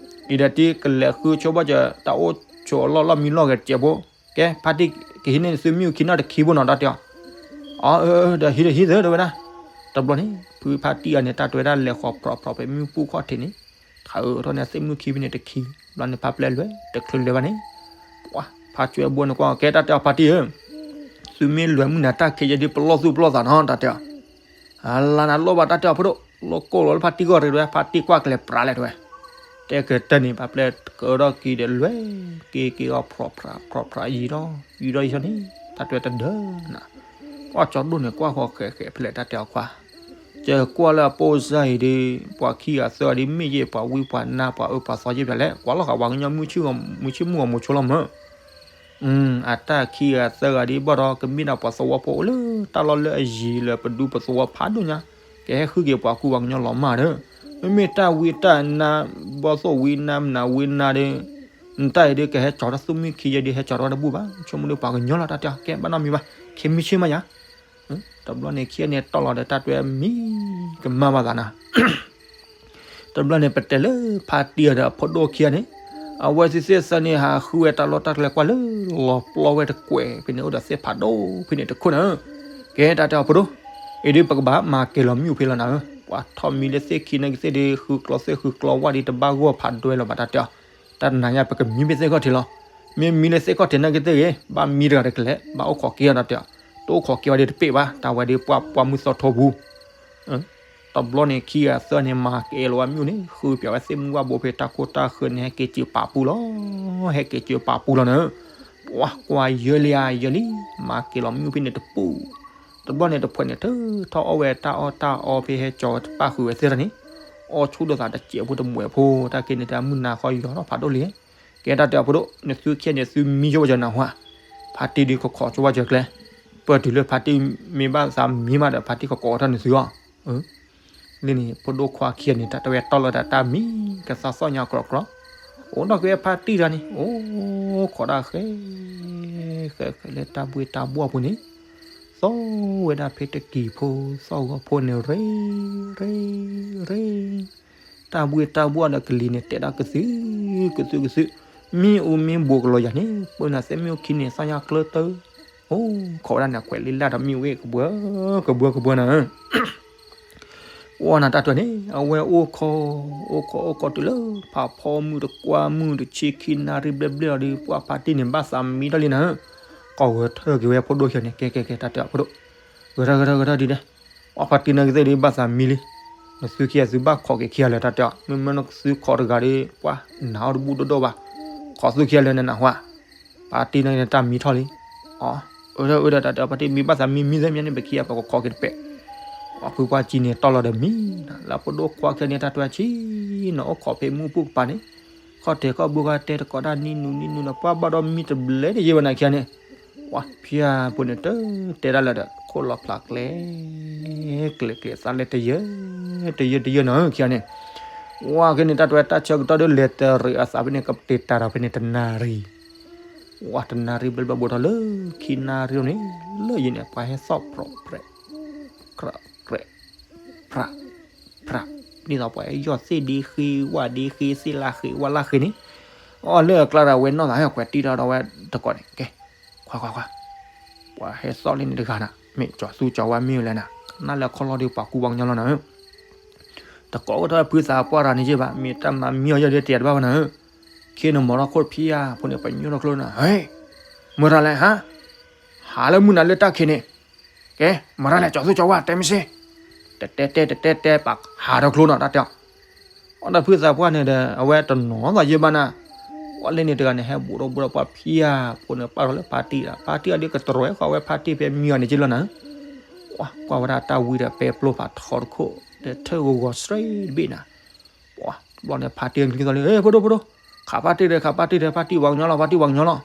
အံၤဒီးတံၢ်ကလဲၤဃုဆိဘၣ်စၢၤ တၢ်အိၣ်ဆိးအလီၢ်လီၢ်မံလီၢ်ဂဲၤတစဲးဖိ, ကဲ ဖါတံၢ်ကဟံးန့ၢ်သုမ့ၣ်အူခံနီတခံဖိနီၤ တၢ်တဲအီၤ. အၢ ဒီးဟံးဒီးဟံးသ့တဲဝဲဒၣ်. တဘျီန့ၣ် ဖုဖါတံၢ်အံၤန့ၣ် တၢ်တဲဝဲဒၣ်လဲၤဃီၤဖြီဖြီဖဲမ့ၣ်အူပူၤခီၣ်ထံးန့ၣ်, ခးအၢထီၣ်န့ၣ် သ့ၣ်မ့ၣ်အူခံဖဲန့ၣ်တခံ, ဘျီန့ၣ် ဖါပျဲလွဲၤ တချုးလဲၤဘၣ်န့ၣ်, ပှၤ ဖါကွဲဘိန့ၣ်ကွၢ် ကဲ တၢ်တဲအီၤဖါတံၢ်ဧၢ, သုမ့ၢ်လွဲၤမုၢ်နၤတၢ်ခံးယဲဒုး ပလီၢ်သူၣ်ပလီၢ်သးနီၤ တၢ်တဲအီၤ. အလါနၤလိၣ်ဘၣ် တၢ်တဲအီၤဖိဒိၣ်, လိၣ်ကိၢ်လီၤလၢဖါတံၢ်ဂီၢ်တဂ့ၤတဲဝဲ, ဖါတံၢ်ကွၢ်ကလဲၤပြးလဲၣ်တဲဝဲ. တဲကတၢၢ်န့ၣ် ဖါပျဲကၢထီၣ်က့ၤဒီးလွဲၤက့ၤက့ၤအီၤဖြီဖြီဖြီယံၤဒီး ယံၤဒီးယံၤန့ၣ် တၢ်တဲဝဲတဒၢနၤ, ကွၢ်ကၠီဒိၣ်န့ၣ် ကွၢ်ဃီၤဃဲးဃဲးဖဲလဲၣ် တၢ်တဲအီၤခွါ, ကကွၢ်လၢအပိၢ်စၢ်အံၤဒုး ပှၤခံဂၤသၢဂၤဒုး မ့ၢ်ယဲၢ်ပှၤဝံပှၤနါ ပှၤအၢပှၤသီယဲၢ်ဖဲလဲၣ်, ကွၢ်လီၤဃာ်ပှၤကညီမုၢ်ဆ့ၣ်မုၢ်ဆ့ၣ်မုၢ်ဂီၤမိၤဆိလီၤမၢ် အတၢ်ခံဂၤသၢဂၤဒ်ဘၣ်ဒီး ကမ့ၢ်ဒၣ်ပှၤသဝီဖိအိၣ်လၢတၢ်လီၢ်လၢအယံၤလၢပဒူပသဝီဖးဒိၣ်ညါ, ကဟဲဃုက့ၤပှၤကူပှၤကညီလီၤမၢ်ဒီး, မ့မ့ၢ်တၢ်ဝံတၢ်နါ ဘီၣ်သိၣ်ဝံနါ မနုၤဝံနါဒီး, နတၢ်အံၤဒုးကဟဲကၠီၤတၢ်သူၣ်မုၢ်ခံယဲဒုး ဟဲကၠီၤတၢ်တဘူၣ်ဘၣ်, ဆိကမိၣ်ဒုးပှၤကညီလီၤ တၢ်တဲအီၤ ကဲဘၣ်နီတမံၤဘၣ်, ခဲမုၢ်ဆ့ၣ်မးယၤ တဘျီန့ၣ် ခံဂၤန့ၣ်တီၢ်လီၤဒီး တၢ်တဲဝဲမံကမၣ်ဘၣ်သးနၤ တဘျီန့ၣ် ပတဲလၢဖါတံၢ်အီၤဒီးအဖိဒိၣ်ခံဂၤန့ၣ်, အဝဲသ့ၣ်သ့ၣ်သၢန့ၣ် ဟးဃုဝဲတၢ်လီၢ်တၢ်ကျဲကွၢ်လၢလီၤပျီဝဲတကွဲးဖဲန့ၣ် အိၣ်ဒီးသ့ၣ်ဖးဒိၣ်ဖဲန့ၣ်တခိၣ်န့ၣ်, ကဲ တၢ်တဲအီၤဖိဒိၣ်, အံၤဒုးပကဘၣ်မၤကဲၤလီၤမ့ၣ်အူဖဲလီၤနၤဧၢ, ပှၤထီၣ်မံလၢသ့ၣ်ခံနာ်က့သ့ၣ်ဒုး ဃုကျီသ့ၣ်ဃုကျီဝၣ်ဒုး တဘၣ်ဂီၢ်ဖးဒိၣ်လီၤဘၣ် တၢ်တဲအီၤ, တၢ်နၤညါ ပကမံဖဲသ့ၣ်ခီၣ်ထံးလီၤ, မ့ၢ်မံလၢသ့ၣ်ခီၣ်ထံးနာ်က့သ့ၣ်ဂ့ၤ ဘၣ်မံတဂၤတကလဲာ် ဘၣ်အိၣ်ခိးက့ၤအီၤ တၢ်တဲအီၤ, တအိၣ်ခိးက့ၤဝဲဒုးတပ့ၢ်ဘၣ် တၢ်ဝဲဒုးပှၤပှၤမုၢ်သီထိပူၤ တဘျီန့ၣ် ခံဂၤသၢန့ၣ် မၤကဲၤလီၤဝဲမ့ၣ်အူန့ၣ် ဃုပၠးဝဲသ့ၣ်မုၢ်ဝၣ်ဘိဖဲတၢ်ခိၣ်တၢ်ဃၢၤန့ၣ် ဟဲက့ၤစၢၤပာ်ပူၤလီၤ, ဟဲက့ၤစၢၤပာ်ပူၤလီၤနၤ, ပှၤကွၢ်ယၢလံဧါယၢလံ, မၤကဲၤလီၤမ့ၣ်အူဖဲန့ၣ်တပူၤ, တဘျီန့ၣ်တဖှဲးန့ၣ် ထုးထီၣ်အီၣ်ဝဲတၢ်အီၣ်တၢ်အီဖဲဟဲကၠီၤတပၣ်ဃုာ်ဝဲသ့ၣ်တဖၣ်န့ၣ်, အီၣ်ဆူၣ်ဒီးသးတစဲးဖိတမှဲးဖိ တၢ်က့ၤန့ၣ်တၢ်မုၢ်နၤဃီယီၤထီၣ်ဖးဒိၣ်လံ ကဲ တၢ်တဲအီၤဖိဒိၣ် နသုခံဂၤန့ၣ် သုမံဆိဘၣ်စၢၤနၢ်ဟူဧါ, ဖါတံၢ်ဒုးကခိးဆိဘၣ်စၢၤကျဲ, ပၢၢ်တုၤလၢဖါတံၢ်မ့ၢ်ဘၣ်သးမံမးဒီး ဖါတံၢ်ကကိးထီၣ်နသုအီၤ, လၢန့ၣ် ဖိဒိၣ်ခွါခံဂၤန့ၣ် တၢ်တဲဝဲတီၢ်လီၤတၢ်တၢ်မံၤ ကသးသီၣ်ညါကြီကြီ, အိၣ်ဒီးက့ၤဖါတံၢ်တဂၤန့ၣ် အိၣ်ခိးတၢ်ဃဲ ဃဲဃဲလၢတၢ်ဘှ့ၣ်တၢ်ဘှီၣ်ပူၤန့ၣ်, သီၣ်ဝဲဒၣ်ဖဲတကံၤဖိ သီၣ်ဂီၤဖိန့ၣ် ရ့ ရ့ ရ့ တၢ်ဘှ့ၣ်တၢ်ဘှီၣ်ဒီးကလံၤန့ၣ် တဲဒၣ်ကသု ကသု ကသု, မ့ၣ်အူမ့ၢ်ဘူးကလီၤယၤန့ၣ် ပၢနၤသ့ၣ်မ့ၣ်အူခံန့ၣ် သီၣ်ညါကျၢတၢ, အိၣ်ခိးဝဲဒၣ်န့ၣ် ကွဲးလံလၢ်ဒီးမ့ၣ်အူဝဲ ကဘှၢ ကဘှၢ ကဘှၢနၤ, အိၣ်နၤတၢ်တဲန့ၣ် အဝဲအိၣ်ခိး အိၣ်ခိးအိၣ်ခိးတုၤလၢ ဖးဖီမုၢ်တကွၢ်မုၢ်တဆံခံနၣ်ရံၣ်ဘျဲၣ်ဘျဲၣ်အီၤဒီး ပှၤဖါတံၢ်န့ၣ် ဘၣ်သးမံထီၣ်လံနၤ, ကိးဂဲၤထၢၣ်က့ၤဝဲဖိဒိၣ်ခံဂၤန့ၣ် ကဲ ကဲ ကဲ တၢ်တဲအီၤဖိဒိၣ်, ဂဲၤထၢၣ် ဂဲၤထၢၣ် ဂဲၤထၢၣ်ဒ်လဲၣ်, ပှၤဖါတံၢ်နာ်က့သ့ၣ်ဒုး ဘၣ်သးမံလံ, နသုခံဂၤသုဘၣ်ခိးက့ၤခံဂၤလၢာ် တၢ်တဲအီၤ မ့မ့ၢ်နသုခိးတဂၤဒီး ပှၤနၤအီၤတဘူၣ်ဒိၣ်ဒိၣ်ဘၣ်, ခိးသုခံဂၤလၢာ်နနၢ်ဟူဧါ, ဖါတံၢ်နာ်က့န့ၣ် တၢ်မံထီၣ်လံ, အၢ အၢ ဒီး အၢ ဒီး တၢ်တဲအီၤ ဖါတံၢ်မံဘၣ်သးမံ မံသ့ၣ်မံန့ၣ် ပခံဂၤပကခိးက့ၤတပဲာ်, ပှၤဖုပှၤကံန့ၣ် တီၢ်လီၤဒီးမံနၤ လၢဖိဒိၣ်ခွါခံဂၤန့ၣ် တၢ်တဲဝဲဆံးနီၤ အိၣ်ခိးဖဲမုၢ်ပူၤကပၤန့ၣ်, ခီၣ်ထံးခီၣ်ဘိခါတဲတကိးတၢ်နံၤနုၤနံၤနုၤဒီး ပှၤဘၣ်ဒီးမံတဘျဲၣ်တယဲၢ်ဘၣ်နၤခံဂၤန့ၣ်, ပှၤဖၠၣ်ဖိန့ၣ်တတဲဒၣ်လၢၤဒီး ခိၣ်လီၤဖျးကျဲ ကျဲကျဲသးလဲတယၢၢ် တယၢၢ်တယၢၢ်နီၤခံဂၤန့ၣ်, ဝဲက့ၤန့ၣ် တၢ်တဲဝဲတၢ်ဆၢကတီၢ်ဒီး လဲၤတရံးအသးဖဲန့ၣ် ကပတ့ၤတၢ်ဒီးဖဲန့ၣ် တနၣ်ရံၣ် ဝဲတနၣ်ရံၣ်ဘျဲၣ်ဘျဲၣ်ဘိးထီၣ်လၢခံနၣ်ရံၣ်န့ၣ် လၢယံၤန့ၣ် ပှၤဟဲသီၣ်ဖြီးဖြဲး ကြၢးကြဲး ဖြး ဖြး ဒ်သိးပှၤဟဲယီၢ်သ့ၣ်ဒ့ဃ့ ဝၣ်ဒ့ဃ့ သ့ၣ်လၢဃ့ ဝၣ်လၢဃ့န့ၣ်, အီၤလၢအကျါဒီး အဝဲနီၢ်သးဟဲကွဲးတံၢ်ထီၣ်ဒီးဝဲတကိးန့ၣ် ကဲ ခွါခွါခွါ, ပှၤဟဲသီၣ်လံန့ၣ်တဂၤနၤ မ့ၢ်ကၠီၤသူကၠီၤဝါမ့ၢ်ဝဲလဲၣ်နၤ, နၢ်လၢခီလီၤဒီးပှၤကူပှၤကညီလီၤနၤဧၢ တကိးအိၣ်ထီၣ်ဖုသးပှၢ်တဂၤန့ၣ်ယဲၢ်ဘၣ် မ့ၢ်တၢ်မၤမံအီၤယဲၢ်ဒ်တယၤတဘၣ်ဘၣ်နၤဧၢ, ခ့နမီၤထီၣ်ခိၣ်ဖံဧါ ဖိန့ၣ် ပညိၣ်ထီၣ်ကျိနၤ ဟဲ မတၤလဲၣ်ဟါ, ဟးလၢမုၢ်နၤလၢတၢ်ခံးန့ၣ်, ကဲ မတၤလဲၣ် ကၠီၤသူကၠီၤဝါ တဲမ့ၢ်စ့, တတဲတဲတတဲတဲ ပှၤဟးထီၣ်ကျိနီၤ တၢ်တဲအီၤ အီၤဒီးဖုသးပှၢ်န့ၣ်ဒီး အဝဲတနီၤသးယဲၢ်ဘၣ်နၤ, ပှၤလၢန့ၣ်တဂၤန့ၣ် ဟဲဘူးထီၣ်ဘူးထီၣ်ပှၤဖံဧါ ဖိန့ၣ် ပာ်ထီၣ်လၢဖါတံၢ်ဒီး ဖါတံၢ်အဒုးကတြီၤဃီၤဝဲဖါတံၢ်ဖဲမံအီၤန့ၣ်က့လီၤနၤ, ပှၤကွၢ်ဝဲဒၣ်တၢ်ဝံဒီးပဲပျိဖးထီတခိၣ် ဒီးထၢၣ်ဂီၤဂီၤစ့တဘ့ၣ်နၤ ပှၤတဘျီန့ၣ် ဖါတံၢ်အကလုၢ်သီၣ်လံ ဖိဒိၣ်ဖိဒိၣ်, ခးဖါတံၢ်ဒီး ခးဖါတံၢ်ဒီး ဖါတံၢ်ပှၤကညီလီၤ ဖါတံၢ်ပှၤကညီလီၤ,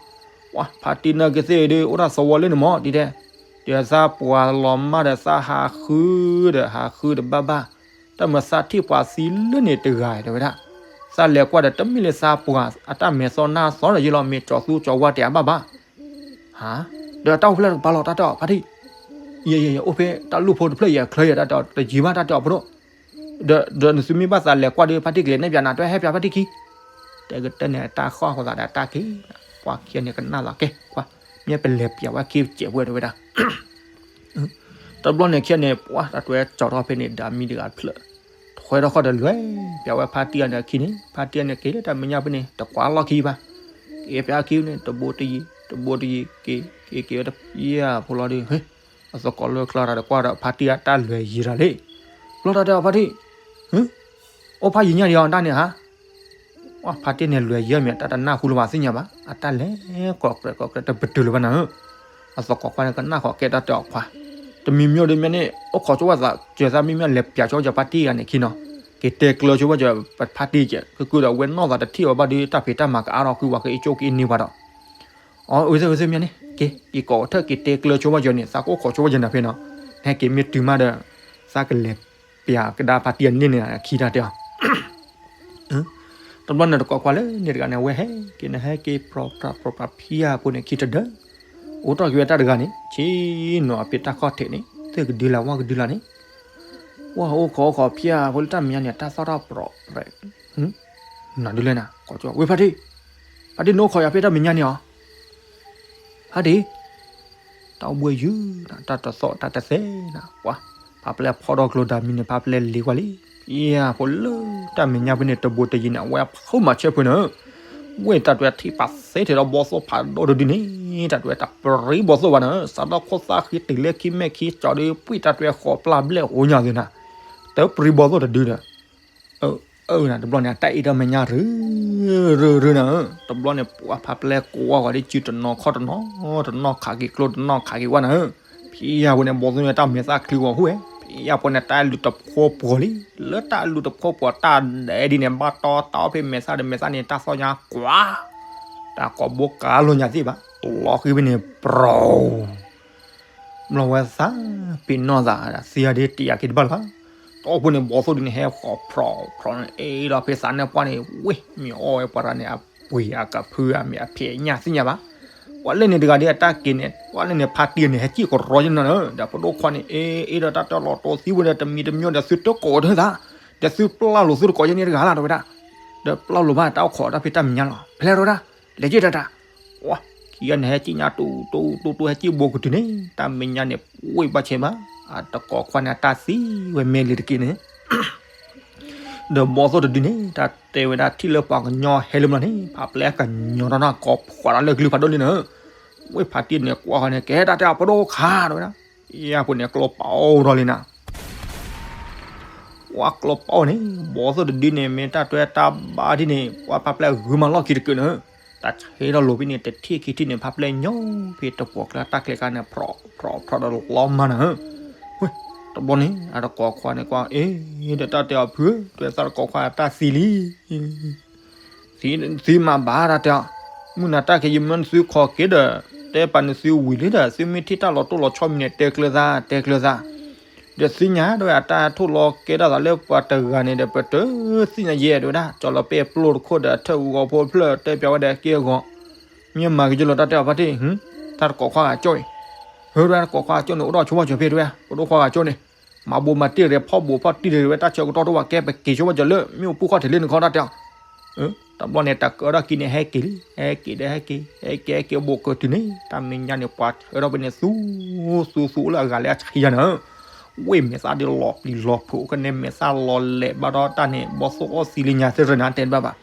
ပှၤဖါတံၢ်နာ်က့သ့ၣ်အံၤဒီး အိၣ်တၢ်သဝီလၢန့ၣ်မး ဒ်တဲ, ဒီးသးပှၢ်လီၤမၢ်ဒီး သးဟးဃုဒီး ဟးဃုဒီးဘၣ်ဘၣ်, တၢ်မၤသးထံၣ်ပှၤသံလၢန့ၣ်တဂၤတဲဝဲဒၣ်, သးလဲၤကွၢ်ဒီး တမ့ၢ်လၢသးပှၢ်အတၢ်မဲာ်သီနၢ်သီဒီးယ့လီၤ မ့ၢ်ကၠီၤသူကၠီၤဝါတဲအဘၣ်ဘၣ် ဟါ, ဒီးတၢ်အိၣ်ဖျဲၣ်တကပၤလီၤ တၢ်တဲအီၤ ဖါတံၢ်, ယဲယဲယဲ အိၣ်ဖဲတၢ်လူၢ်ဖိတဖျၢၣ်ယဲ ချၢယဲ တၢ်တဲအီၤ တယံာ်ဘၣ် တၢ်တဲအီၤဖိဒိၣ်, ဒီး ဒီးနသုမ့ၢ်ဘၣ်သးလဲၤကွၢ်ဒီး ဖါတံၢ်ကလဲၤနဲၣ်ပၠးနၤ တဟဲပၠးဖါတံၢ်ခံ, တဲကတၢၢ်န့ၣ် တၢ်ဃီၣ်ဃိသးဒီးတၢ်ခံ, ပှၤခံဂၤန့ၣ်ကနၣ်သးကဲ ကွၢ် မ့ၢ်ပလဲၤပၠးဝဲခံပစဲးပှဲၤတဲဝဲဒၣ် တဘျီန့ၣ်ခံဂၤန့ၣ် ပှၤတၢ်တွဲကၠီထီၣ်ဖဲန့ၣ် ဒၣ်မံၤတဂၤတဖျၢၣ်, ထွဲထီၣ်ခီၣ်ဒီးလဲၤပၠးဝဲဖါတံၢ်ဂၤန့ၣ်အခံန့ၣ်, ဖါတံၢ်ဂၤန့ၣ်က့ၤလၢတၢ်မဲာ်ညါဖဲန့ၣ် တကွၢ်လီၢ်ခံဘၣ်, က့ၤပၠးခံန့ၣ် တဘိတယံၤ တဘိတယံၤ က့ၤ က့ၤ က့ၤဝဲတပျၢ်ဖိလီၤဒီး အသကိးလၢချါတၢ်တကွၢ်ဒီး ဖါတံၢ်ဂၤတၢ်လဲၤယံၤတၢ်လံ, ဘျီတၢ်တဲအီၤဖါတံၢ်, အိၣ်ဖးယံၤညါဒံးအီၤတၢ်န့ၣ်ဧါ ဖါတံၢ်န့ၣ်လဲၤယံၤမ့ၢ် တၢ်တနၢ်ဟူလၢၤဘၣ်သ့ၣ်ညါဘၣ်, အတၢ်လဲၤကိးကြဲးကိးကြဲးတပတုာ်လၢၤဘၣ်နၤဧၢ, အသကိးခွါန့ၣ်ကနၣ်ဃီၤကဲတၢ်တဲအီၤခွါ, တမံၤမံၤဒီးမ့ၢ်န့ၣ် အိၣ်ခိးဆိဝဲသးစၢၤသးမံမ့ၢ်လဲၤပၠးဆိဝဲကၠီဖါတံၢ်ဂၤန့ၣ်ခံနီၤ, က့ၤတဲကျၢၤဆိဝဲကၠီဖါတံၢ်ကဲ ကကုဒီးဝဲနီၢ်သးတထံၣ်အီၤဘၣ်ဒီး တၢ်ဖံးတၢ်မၤကအါထီၣ်ကွံာ်ဝဲ ကအ့ၣ်ကၠိက့ၤန့ၢ်ပှၤဒီး အဝဲသ့ၣ်ဝဲသ့ၣ်မ့ၢ်န့ၣ် က့ၤ က့ၤကိးထၢၣ်က့ၤတဲကျၢၤဆိဝဲကၠီန့ၣ် သးကအိၣ်ခိးဆိဝဲကၠီနၤဖဲနီၤ, နဟဲက့ၤမ့ၢ်တုၤမးဒီး သးကလဲၤပၠးကဒါဖါတံၢ်အန့ၣ်န့ၣ် ခံတၢ်တဲအီၤ တဘျီန့ၣ်တကိးခွါလၢန့ၣ်တဂၤန့ၣ် အဝဲဟဲက့ၤန့ၣ် ဟဲက့ၤပြီပြးပြီပြးဖံယၢ်ဖိန့ၣ် ခံတဒၢ အိၣ်ထီၣ်က့ၤဝဲတၢ်တဂၤန့ၣ် ဆ့ၣ်နီၤအဖဲတၢ်ခီၣ်ထံးန့ၣ် သ့ၣ်ကဒုလၢ်ဝၣ်ကဒုလၢ်န့ၣ် ဝဲအိၣ်ခိးအိၣ်ခိးဖံယၢ်ဖိလၢတၢ်မဲာ်ညါန့ၣ် တၢ်သီၣ်ထီၣ်ပြီပြး နဒုလဲၣ်နၤ ကိးကၠီ ဝဲဖါတံၢ် ဖါတံၢ် နအိၣ်ခိးယၤဖဲတၢ်မဲာ်ညါန့ၣ်အီၤ ဖါတံၢ် တၢ်အိၣ်ဘှံးယုၢ်နၤ တၢ်တသီၣ်တၢ်တသဲနၤ ပှၤ ဖးပျဲဖီၣ်ထီၣ်ကျိဒၣ်မံန့ၣ် ဖးပျဲလံၤကွၢ်လံ ဖံယၢ်ဖိလၢတၢ်မဲာ်ညါဖဲန့ၣ် တဘိတယံၤန့ၣ် အဝဲဖုးမၤဆၢဖုးနၤဧၢ ဝဲတၢ်တွဲထံၣ်ပာ်သ့ထဲဒီးဘီသိၣ်ဖးဒိၣ်တဒုန့ၣ် တၢ်တွဲတၢ်ပြံဘီသိၣ်ဘၣ်နၤဧၢ စးထီၣ်ခိၣ်သၣ်ဃံတုၤလၢခံမဲာ်ခံကၠီဒီး ပှံၢ်တၢ်တွဲဃီၤပျၢ်ဘျဲၣ်ဧိၤညါသ့နၤ တပြံဘီသိၣ်တဒုဒီး အၢ အၢ နၤ တဘျီန့ၣ် အတၢ်အ့ၣ်တၢ်မဲာ်ညါ ရုၢ် ရုၢ် ရုၢ် နၤဧၢ တဘျီန့ၣ် ပှၤဖးပျဲကိးဝဲဂီၤဒ်စုတနီၤခီၣ်တနီၤ တနီၤခးက့ၤကျိ တနီၤခးက့ၤဝဲနၤဧၢ ဖံယၢ်ဖိန့ၣ် ဘီသိၣ်န့ၣ် တၢ်မဲာ်သၣ်ချံဂီၤဟူဝဲ ဖံယၢ်ဖိန့ၣ် တၢ်လုၢ်တဖိပှီၤလံ လၢတၢ်လုၢ်တဖိပှီၤတၢ်ဒဲးဒ်န့ၣ် ဘၣ်တီတၢ်အိၣ်ဖဲမဲာ်သၣ်ဒီးမဲာ်သၣ်န့ၣ် တၢ်သီၣ်ညါကွၢ် တၢ်ကိးဘိကၤလိာ်ညါသ့ၣ်ဘၣ် လီၤဃံဖဲန့ၣ် ပြီ မျီၢ်ဝဲသး ပ့ၤနီၣ်သး သံအဒ့တယာ်က့ၤတဘၣ်လၢၤဘၣ် တီၢ်ဖိန့ၣ် ဘီသိၣ်ဒ်န့ၣ် ဟဲဃီၤဖြီဖြီန့ၣ် အ့ၣ်ဒီးဖဲသးနၢၣ်ပှၢ်န့ၣ် ဝ့ၢ် မ့ၢ်အီၣ်ဝဲပှၤတဂၤန့ၣ် အပှ့ၤအကဖုအမ့ၢ်အဖံးအညၣ်သ့ၣ်ညါဘၣ် ပှၤလၢန့ၣ်တဂၤဒ်အတၢ်က့ၤန့ၣ် ပှၤလၢန့ၣ်ဖါတံၢ်န့ၣ် ဟဲက့ၢ်ကရီယဲၢ်နၤဧၢ ဒီးပဒိၣ်ခွါန့ၣ် အ့ၣ် အ့ၣ်ဒီးတၢ်တဲလီၤတိၢ်သံဝဲဒီး တမံၤတမံၤဒီးသုတကိးတၢ်သး ဒီးသုပျၢ်လိာ်သုတကိးယဲၢ်န့ၣ်တဂၤလၢ် တဲဝဲဒၣ် ဒီးပျၢ်လိာ်ဘၣ်တၢ်အိၣ်ခိးတၢ်ဖံးတၢ်မဲာ်ညါလီၤ ဖဲလဲၣ်တဲဝဲဒၣ် လဲၤက့ၤတၢ်တၢ် ဝါ ခံဂၤန့ၣ် ဟဲက့ၤညါတူတူတူတူ ဟဲက့ၤဘိကတုၤန့ၣ် တၢ်မဲာ်ညါန့ၣ် ဝ့ၢ်ဘၣ်ဆဲးဘၣ် အတကိးခွါန့ၣ် အတၢ်သံဝဲမ့ၢ်လံတက့ၢ်န့ၣ် ဒီးဘီသိၣ်တဒုန့ၣ် တၢ်တဲဝဲဒၣ်ထံၣ်လၢပှၤကညီဟဲလၢမျီန့ၣ် ဖးပျဲကညီတၢ်နီၢ်ကီၢ်ဖှီၣ်တၢ်လၢကလုၢ်ဖးဒိၣ်လံနၤ ဝ့ၢ်ဖါတံၢ်န့ၣ် ကွၢ်ဃီန့ၣ် ကဲတၢ်တဲအပဒိၣ်ခါ တဲဝဲဒၣ် ယဲၢ်ဖိန့ၣ် ကျိပာ်အိၣ်ထီၣ်လံနၤ ပှၤကျိပာ်အိၣ်န့ၣ် ဘီသိၣ်တဒုန့ၣ် မ့ၢ်တၢ်တွဲတၢ်ဘါဒ်န့ၣ် ပှၤဖးပျဲဂုာ်မၤလီၢ်ခံတက့ၢ်နၤ တၢ်ဆဲးထီၣ်လိာ်ဖဲန့ၣ် တထံၣ်ခံထံၣ်န့ၣ် ဖးပျဲညီဖဲတပှီၤကျါတၢ်ကျဲၤခါန့ၣ် ဖြီဖြီဖြီဒီးလီၤမၢ်နၤဧၢ ဝဲ တဘျီန့ၣ် အတကိးခွါန့ၣ်ကွၢ် အ့ ဒီးတၢ်တဲအီၤဖု တဲသးတကိးခွါတၢ်သံလံ သံမးဘၣ်တၢ်တဲအီၤ မုၢ်နၤတၢ်ခဲယမၢနသုခီက့ၤဒီး တဲပာ်နသုဝံၤလံဒီး သုမ့ၢ်ထံၣ်တၢ်လီၤတိၢ်လီၤဆီမံၤန့ၣ် တဲကျၢၤသး တဲကျၢၤသး ဒီးသ့ၣ်ညါဒၣ်ဝဲအတၢ်ထိၣ်လီၤကဲထီၣ်သးလၢပှၤတဂၤန့ၣ်ဒီး ပတသ့ၣ်ညါယဲၢ်တဲဝဲဒၣ် ကၠီလီၤပဲၢ်ပျိၢ်တခိၣ်ဒီး ထၢၣ်ဂီၤဖိတဖျၢၣ် တဲပၠးဝဲဒီးက့ၢ်အဂီၤ မ့ၢ်မၤက့ၤကၠီလီၤတၢ်တဲအီၤဖါတံၢ် တၢ်တကိးခွါဂၤကၠီအံၤ ဟၢတဝဲတကိးခွါဂၤကၠီန့ၣ် အိၣ်ဒီးဆိဝဲကၠီဖဲတဝဲ ပဒိၣ်ခွါဂၤကၠီန့ၣ် မၤဘိးမၤတ့ၢ်ရဲၣ် ဖီၣ်ဘိးဖီၣ်တံၢ်ရဲၣ်ဝဲ တၢ်ဆၢကတီၢ်တအိၣ်ဘၣ် ကဲပက့ၤဆိဝဲကၠီလၢ မ့ၢ်အိၣ်ဖုၣ်ခီၣ်ထံးလၢနခီတၢ်တဲအီၤ တဘျီန့ၣ် တၢ်ကၢထီၣ်ခံန့ၣ် ဟဲက့ၤလံ ဟဲက့ၤဒီးဟဲက့ၤ ဟဲက့ၤဟဲက့ၤဘိးကတုၤန့ၣ် တၢ်မဲာ်ညါန့ၣ် ပှၤဆၢထီၣ်ဖဲန့ၣ် သူ သူ သူအိၣ်လၢအဂၤလၢအဆံးယၤန့ၣ် ဝ့ၢ်မဲာ်သၣ်ဒ်လီၤပျံၤလီၤဖုးအိၣ်ကန့ၣ် မဲာ်သၣ်လီၤလဲၤဘၣ်ဒီးတၢ်န့ၣ် ဘီသိၣ်အီၣ်သံလၢညါသ့ၣ်ရၢနၤတဲတဘၣ်ဘၣ်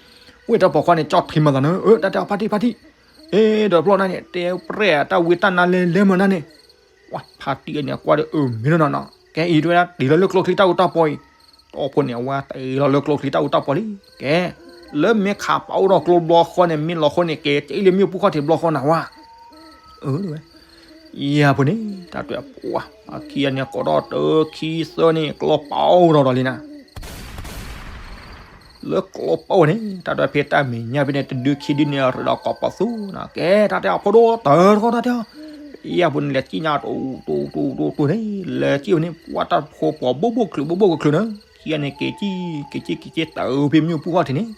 ဝ့ၢ်တၢ်ပိာ်ခွါန့ၣ် ကၠီထံမၤသးန့ၣ် အၢ တၢ်တဲအီၤ ဖါတံၢ်ဖါတံၢ် အ့ ဒီးဖျီၣ်နၤန့ၣ် တဲပြဲၢ်တၢ်ဝံတၢ်နါလဲၤလဲၤမၤနၤန့ၣ် ဝဲဖါတံၢ်အန့ၣ် ကွၢ်ဒီးအၢ မ့ၢ်နီၢ်နီၢ်နီၢ် ကဲအံၤတဝဲဒၣ် တ့ၢ်လီၤလၢကျိချံတၢ်အူတၢ်ပီအံၤ တီၢ်ဖိန့ၣ် အဝဲတ့ၢ်လီၤလၢကျိချံတၢ်အူတၢ်ပီလံ ကဲ လၢမ့ၢ်ခးပာ်အိၣ်ဒီးကျိဘျီဃီန့ၣ် မ့ၢ်လီၤဃီန့ၣ် ကဲ ကဲအံၤလၢမ့ၢ်အိၣ်ဖုၣ်ခီၣ်ထံးဘျီဃီနၤဝဲ အၢ တဝဲ ယၤဖိန့ၣ် တၢ်တွဲပှၤ အခံဂၤန့ၣ် ကိးထီၣ်တၢခံသၢန့ၣ် ကျိပာ်အိၣ်ထီၣ်ဒီးလံနၤ လၢကျိပာ်အိၣ်န့ၣ် တၢ်တွဲဖဲတၢ်မဲာ်ညါဖဲန့ၣ် တဒုခံဒုန့ၣ် ရ့ဒီးကိးပသူနၤ ကဲ တၢ်တဲအီၤ ဖိဒိၣ်တၢ်တခီတၢ်တဲအီၤ ယၤဖိန့ၣ် လဲၤကံၣ်ညါတူတူတူတူန့ၣ် လဲၤကံၣ်ဝဲန့ၣ် ပှၤတၢ်ဖိပှၤဘိၣ်ဘိၣ်ချုးဘိၣ်ဘိၣ်ချုးချုးန့ၣ် ခံဂၤန့ၣ် က့ၤကံၣ် က့ၤကံၣ် က့ၤကံၣ် တၢ်အၢဖဲမ့ၢ်အိၣ်ဖုၣ်ခီၣ်ထံးန့ၣ်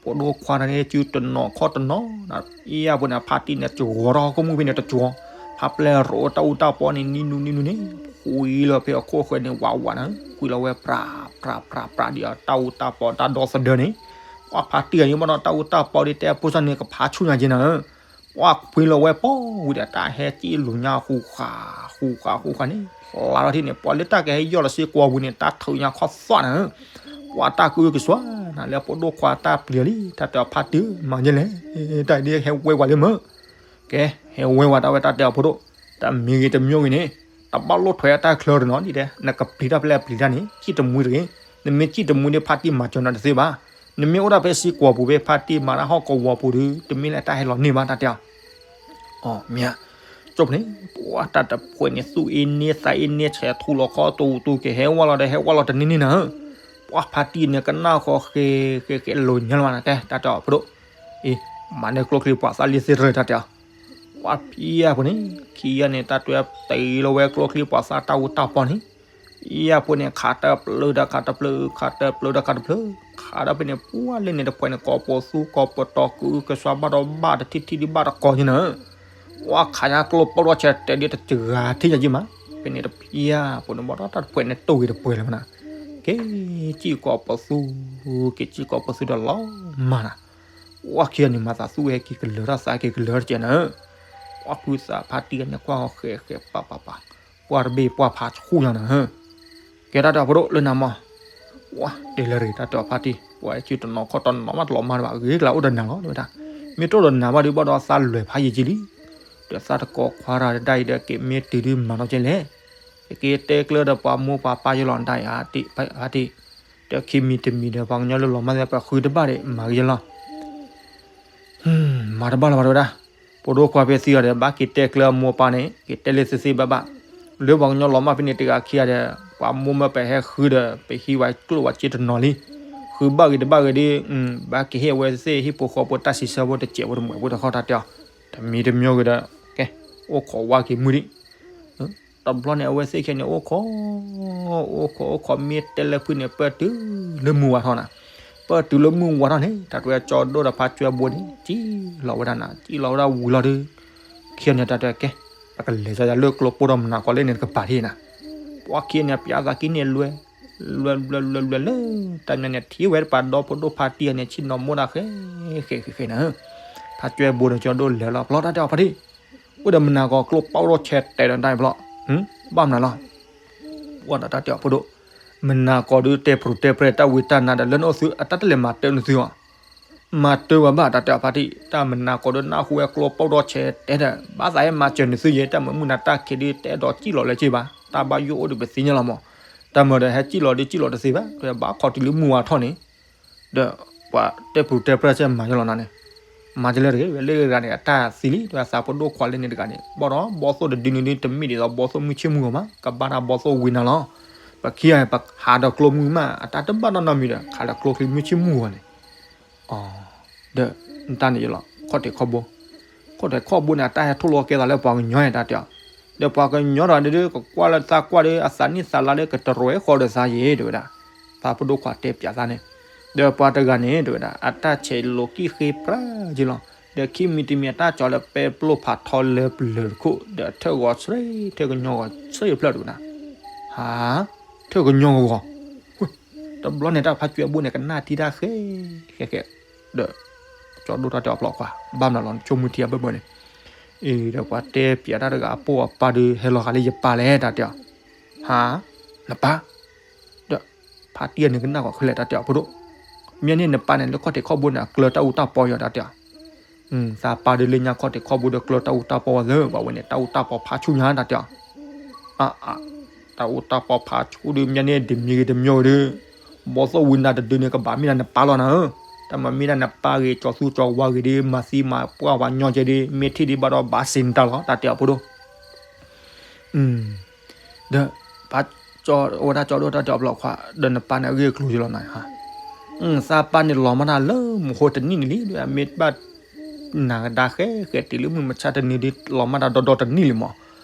ပဒိၣ်ခွါန့ၣ် စုတနီၤခီၣ်တနီၤ ယၤဖိန့ၣ် ဖါတံၢ်န့ၣ် ကၠီထီၣ်ဟီၣ်ခိၣ်မုၢ်ဖဲန့ၣ် တကၠီ ဖါပျဲၢ်ရိးတၢ်အူတၢ်ပီန့ၣ် နံၤနူနံၤနူန့ၣ် ဃုလီၤဖဲအခိၣ်ဃၢၤန့ၣ် ဝးဝးနၤ, ဃုလီၤဝဲ ပြးပြးပြးပြး ဒ်အတၢ်အူတၢ်ပီတၢ်ဒီသဒၢန့ၣ်, ပှၤဖါတံၢ်ဂၤန့ၣ် ဘၣ်ဒီးတၢ်အူတၢ်ပီဒ်တဲအဖိစၢ်န့ၣ် ကဖးဆူၣ်ညါက့နၤဧၢ, ပှၤဖှံလီၤဝဲပီဝံၤဒီး တၢ်ဟဲစံၣ်လူၤညါဃူဃာ်ဃူဃာ်ဃူဃာ်န့ၣ်, ဖျါထီၣ်ထံၣ်န့ၣ် ပှၤလၢတၢ်ကဟဲယီၢ်လီၤစ့ကွီၤပူၤန့ၣ် တၢ်ထုးညါခီၣ်သွၣ်နၤဧၢ, ပှၤတၢ်ကအုကစွါနၤ လၢဖိဒိၣ်ခွါတၢ်ပျံၤလံ တၢ်တဲအီၤဖါတံၢ် မၤယဲလဲၣ်, တၢ်ဒ်ဟဲဝဲဝးလၢမၢ် ကဲ ဟဲဝဲဝးတၢ်ဝဲတၢ်တဲအီၤဖိဒိၣ်, တၢ်မံၤဂ့ၤတမံၤဂ့ၤန့ၣ်, တဘၣ်လိၣ်ထွဲအတၢ်ချၢတနီၤဒ်တဲ, နကပျံၤတၢ်ဖဲလဲၣ်ပျံၤတၢ်န့ၣ် စံၣ်တမှံတဂ့ၤ, နမ့ၢ်စံၣ်တမှံန့ၣ် ဖါတံၢ်မၤစၢၤနၤတသ့ဘၣ်, နမ့ၢ်အိၣ်ဒၣ်ဖဲစ့ကွီၤပူၤဖဲဖါတံၢ်မၤတၢ်ဟီၣ်ကဝီၤပူၤဒီး တမ့ၢ်လၢတၢ်ဟဲလီၤန့ၢ်ဘၣ်တၢ်တဲအီၤ အမ့ၢ်, ကၠိပန့ၣ် ပှၤတၢ်တဖှဲးန့ၣ် သူၣ်အ့န့သးအ့န့ ဆဲးထူလီၤခီတူတူ ကဟဲဝဲလီၤဒီးဟဲဝဲလီၤတန့ၢ်န့ၢ်နၤဧၢ, ပှၤဖါတံၢ်န့ၣ် ကနၣ်ဃီဃဲဃဲဃဲလိာ်ညါလီၤမးနၤ ကဲ တၢ်တဲအီၤဖိဒိၣ်, အ့ မၤန့ၢ်ကျိချံပှၤသၣ်လံသ့တရၢတၢ်တဲအီၤ, ပှၤဖံးယၤဖိန့ၣ် ခံဂၤန့ၣ် တၢ်တွဲတ့လီၤဝဲကျိချံပှၤသၣ်တၢ်အူတၢ်ပီန့ၣ်, ဖံးယၤဖိန့ၣ် ခးတၢ်ပျၢၤဒီးခးတၢ်ပျၢၤ ခးတၢ်ပျၢၤဒီးခးတၢ်ပျၢၤ, ခးဒီးဖဲန့ၣ် ပှၤလၢန့ၣ်တဖှဲးန့ၣ် ကိးပသူကိးပတီၤ ကအုကစွါဘၣ်ဒီးဘၣ်တထံၣ်ထံၣ်ဒံးဘၣ်တကိးက့နၤဧၢ, ပှၤခးညါကျိပိၢ်ထီၣ်ဆဲးတဲာ်ဒ်တစှၤထံၣ်ညါက့မး, ဖဲန့ၣ်တဖံးယၤဖိန့ၣ် ဘၣ်ဒီးတၢ်တဖှဲးန့ၣ်တိၢ်ဂ့ၤတပှဲၤလၢၤမးနၤ, က့ၤစံၣ်ကိးပသူ, က့ၤစံၣ်ကိးပသူဒီးလီၤမးနၤ, ပှၤခံဂၤန့ၣ် မၤသးသူၣ်ဝဲက့ၤကလၢၤတၢ်သးက့ၤကလၢၤတကဲနၤဧၢ, ပှၤဖုသးဖါတံၢ်ဂၤန့ၣ် ကွၢ်ဃီဃဲဃဲပာ်ပာ်ပာ်, ပှၤတဘ့ၣ်ပှၤဖးဆူၣ်ညါနၤဧၢ ကဲတၢ်တဲအီၤဖိဒိၣ်လၢနၤမး, ပှၤတဲလၢၤတဂ့ၤ တၢ်တဲအီၤဖါတံၢ် ပှၤအဲၣ်စုတနီၤခီၣ်တနီၤမးတလီၤမၢ်တဘၣ် ဂ့ၤကျါအိၣ်ဒီးနၤလီၤ တဲဝဲဒၣ်, မ့ၢ်တအိၣ်ဒီးနၤဘၣ်ဒီး ဘၣ်ဒီးသးလွဲၢ်ဖးယံာ်က့လံ, ဒီးသးတကိးခွါတၢ်ဒ်အံၤဒီး က့ၤမ့ၢ်တုၤဒုးမၤနီၢ်ကဲလဲၣ်, ယက့ၤတဲကျၢၤဒီးပှၤမိၢ်ပှၤပၢ်ယလီၤဒ်အံၤ, ဖါတံၢ်, ဒီးခံမံၤတမံၤဒီး ပှၤကညီလၢလီၤမၢ်သ့ၣ် ပဃုတဘၣ်ဒီး မၤဂ့ၤယလီၤ မၤတဘၣ်လၢၤဘၣ်တဲဝဲဒၣ်, ဖိဒိၣ်ခွါဖဲသံအီၤဒီး ဘၣ်က့ၤတဲကျၢၤအမိၢ်အပၢ်န့ၣ် က့ၤတဲလၢသ့သ့ဘၣ်ဘၣ်, လၢပှၤကညီလီၤမၢ်ဖဲန့ၣ်တဂၤခံဂၤဒီး ပှၤမိၢ်မၢပဟဲဃုဒီး ပဟံးဝဲကျိၣ်ဝဲစ့တနီၤလံ, ဃုဘၣ်ဂ့ၤတဘၣ်ဂ့ၤဒီး ဘၣ်ကဟ့ၣ်အဝဲသ့ၣ်ဟံၣ်ဖိဃီဖိတၢ်စံးဆၢဖိတစဲးဖိတမှဲးဖိတခီတၢ်တဲအီၤ, တမံၤတမံၤဂ့ၤဒီး ကဲ, အိၣ်ခိးဝါက့ၤမုၢ်ဒံး တဘျီန့ၣ် အဝဲသ့ၣ်ခဲန့ၣ် အိၣ်ခိး, အိၣ်ခိး အိၣ်ခိး မ့ၢ်တဲလၢဖုန့ၣ် ပၢၢ်တုၤလၢမုၢ်ဝါထီၣ်နၤ, ပၢၢ်တုၤလၢမုၢ်ဝါထီၣ်န့ၣ် တၢ်တဲဝဲကၠီဒိၣ်ဒီးဖါစွဲဘိန့ၣ် စံၣ်လီၤဝဲဒၣ်နၤ, စံၣ်လီၤဝဲဒၣ်ဝံၤလီၤဒီး ခံဂၤန့ၣ် တၢ်တဲဝဲကဲ, ပကလဲၤကၠီယၤလၢကျိပိၢ်ဒီးမနၤကီးလၢန့ၣ် တကပၤထံၣ်နၤ, ပှၤခံဂၤန့ၣ် ပျးသးကံၢ်န့ၣ်လွဲ, လွဲလွဲလွဲလွဲလၢ တၢ်မၤန့ၣ် ထံၣ်ဝဲတပၤဒီဖိဒိၣ်ဖါတံၢ်ဂၤန့ၣ် ဆ့ၣ်နီၤမိၢ်ဒၣ်ဃဲ, ဃဲဃဲဃဲနၤ, ဖါစွဲဘိဒီးကၠီဒိၣ်လဲၤလီၤ ပျီတၢ်တဲအီၤဖါတံၢ် အိၣ်ဒီးမနၤကီးကျိပိၢ်ဒီးဆဲးတဲာ်ဒီးတၢ်ဘျီ, ဘၣ်မနုၤလီၤ, ပှၤဒီးတၢ်တဲအီၤဖိဒိၣ်, မနၤကီးဒုးတဲပြူၤတဲပြဲၤတၢ်ဝံတၢ်နါဒီးလၢနအိၣ်သု အတၢ်တလဲၤမၤတၢ်နသုအီၤ, မၤတၢ်ဝဲဘၣ်တၢ်တဲအီၤဖါတံၢ် တၢ်မနၤကီးဒုးနၢ်ဟူဝဲကျိပိၢ်ဒီးဆဲးတဲာ်ဒီး ဘၣ်သးဟဲမၤစၢၤနသုယဲ တၢ်မုာ်မုၢ်နၤတၢ်ခံးဒုးတအဲၣ်ဒိးစံၣ်လီၤလၢၤက့ဘၣ် တၢ်ဘၣ်ယိၣ်အိၣ်ဒီးပသ့ၣ်ညါလီၤမး, တၢ်မၤဒီးဟဲစံၣ်လီၤဒုးစံၣ်လီၤတသ့ဘၣ် ဘၣ်ခီတုၤလၢမုၢ်ဝါထီၣ်န့ၣ် ဒီးပှၤတဲပြူၤတဲပြဲၤဆဲးမၤယလီၤနၤန့ၣ်, မၤတလၢတဂ့ၤ ဝဲလၢဂၤန့ၣ် အတၢ်သံလံ ဒီးသးဖိဒိၣ်ခွါလၢန့ၣ်တဂၤန့ၣ် ဘၣ်ဒီးဘီသိၣ်တဒုန့ၣ်ဒုး တမ့ၢ်ဒ်သိးဘီသိၣ်မုၢ်ဆ့ၣ်မုၢ်ဂီၤမး ကဘၣ်တၢ်ဘီသိၣ်ဝံနၤလီၤ, ပခံဂၤပဟးဒီးကျိမုၢ်မး အတၢ်တဘၣ်နီတမံၤဒီး ခးလၢကျိချံမုၢ်ဆ့ၣ်မုၢ်ဂီၤန့ၣ် ဒီး နတၢ်န့ၣ်ယလီၤ ခီၣ်ထံးခီၣ်ဘိ, ခီၣ်ထံးခီၣ်ဘိန့ၣ် အတၢ်ဟဲထီၣ်လီၤကဲသးလၢပှၤကညီတၢ်တဲအီၤ, ဒီးပှၤကညီတၢ်ဒုး ကကွၢ်လၢသးကွၢ်ဒီး အသးနံၣ်သးလါလၢကတရဲၣ်ဃီဒီးသးယဲ တဲဝဲဒၣ်, သးဖိဒိၣ်ခွါတဲပၠးသးန့ၣ်, ဒီးပှၤတဂၤန့ၣ် တဲဝဲဒၣ် အတၢ်ဆဲးလိာ်ကံၣ်ဃ့ပြၢ်က့လီၤ, ဒီးခံမံၤတမံၤအတၢ်ကၠီလၢပဲပျိၢ်ဖးထီလၢပျၢၤတခိၣ် ဒီးထၢၣ်ဂီၤဆှံ ထၢၣ်ကညီဂီၤဆှံဖျၢၣ်တဲဝဲဒၣ်, ဟါ, ထၢၣ်ကညီဂီၤဂီၤ တဘျီန့ၣ် တၢ်ဖါကွဲးဘိန့ၣ် ကနၣ်ထံတၢ်ဃဲဃဲဃဲ, ဒီး ကၠီဒိၣ်တၢ်တဲအီၤဖျီခွါ ဘၣ်မနုၤလီၤ နဆိကမိၣ်ထံအဘၢၣ်ဘၢၣ်န့ၣ်, အံၤ ဒီးပှၤတဲပၠးတၢ်တဂၤ အပိၢ်အပၢ်ဒုး ဟဲလီၤဃာ်လၢယပၢ်လဲၣ် တၢ်တဲအီၤ, ဟါ, နပၢ်, ဒီး ဖါတံၢ်အန့ၣ်ကနၣ်ကွၢ်ခဲလၢာ် တၢ်တဲအီၤဖိဒိၣ်, မ့ၢ်န့ၣ်နပၢ်န့ၣ် လၢခီၣ်ထံးခီၣ်ဘိန့ၣ် အကျၢၤတၢ်အူတၢ်ပီယီၤ တၢ်တဲအီၤ သးပၢ်ဒုးလၢညါခီၣ်ထံးခီၣ်ဘိဒီးကျၢၤတၢ်အူတၢ်ပီဝဲလၢ ပှၤဝဲန့ၣ် တၢ်အူတၢ်ပီဖးဆူၣ်ညါ တၢ်တဲအီၤ, အါအါ, တၢ်အူတၢ်ပီဖးဆူၣ်ဒုး မ့ၢ်န့ၣ် တမံၤဂ့ၤတမံၤဂ့ၤဒုး, ဘီသိၣ်ဝံနၤတဒုန့ၣ် ကဘၣ်မ့ၢ်ဒၣ်နပၢ်လီၤနၤဧၢ, တၢ်မၤမ့ၢ်ဒၣ်နပၢ်ဂ့ၤ ကၠီသူကၠီဝါဂ့ၤဒုး မၤသံမၤပှၢ်ဝဲညီကဲဒုး မ့ၢ်ထံၣ်ဒုးဘၣ်ဒီးဘၣ်စံးနတၢ်လီၤ တၢ်တဲအီၤဖိဒိၣ် ဒီး ပၢ်ကၠီ ဝဲဒၣ်ကၠီဒိၣ်တၢ်တဲအီၤဖျီခွါ ဒီးနပၢ်န့ၣ် အဂ့ၢ်အကျိၤယလီၤနၤ, သးပၢ်န့ၣ် လီၤမၢ်တၢ်လၢမဟိတနံၣ်န့ၣ်လံ ဒီးအမ့ၢ်ဘၣ် နၤကဒါဃဲဃဲတုၤလၢမုၢ်မဆါတနံၤဒုး လီၤမၢ်တၢ်ဒီဒီတနံၣ်လံမး,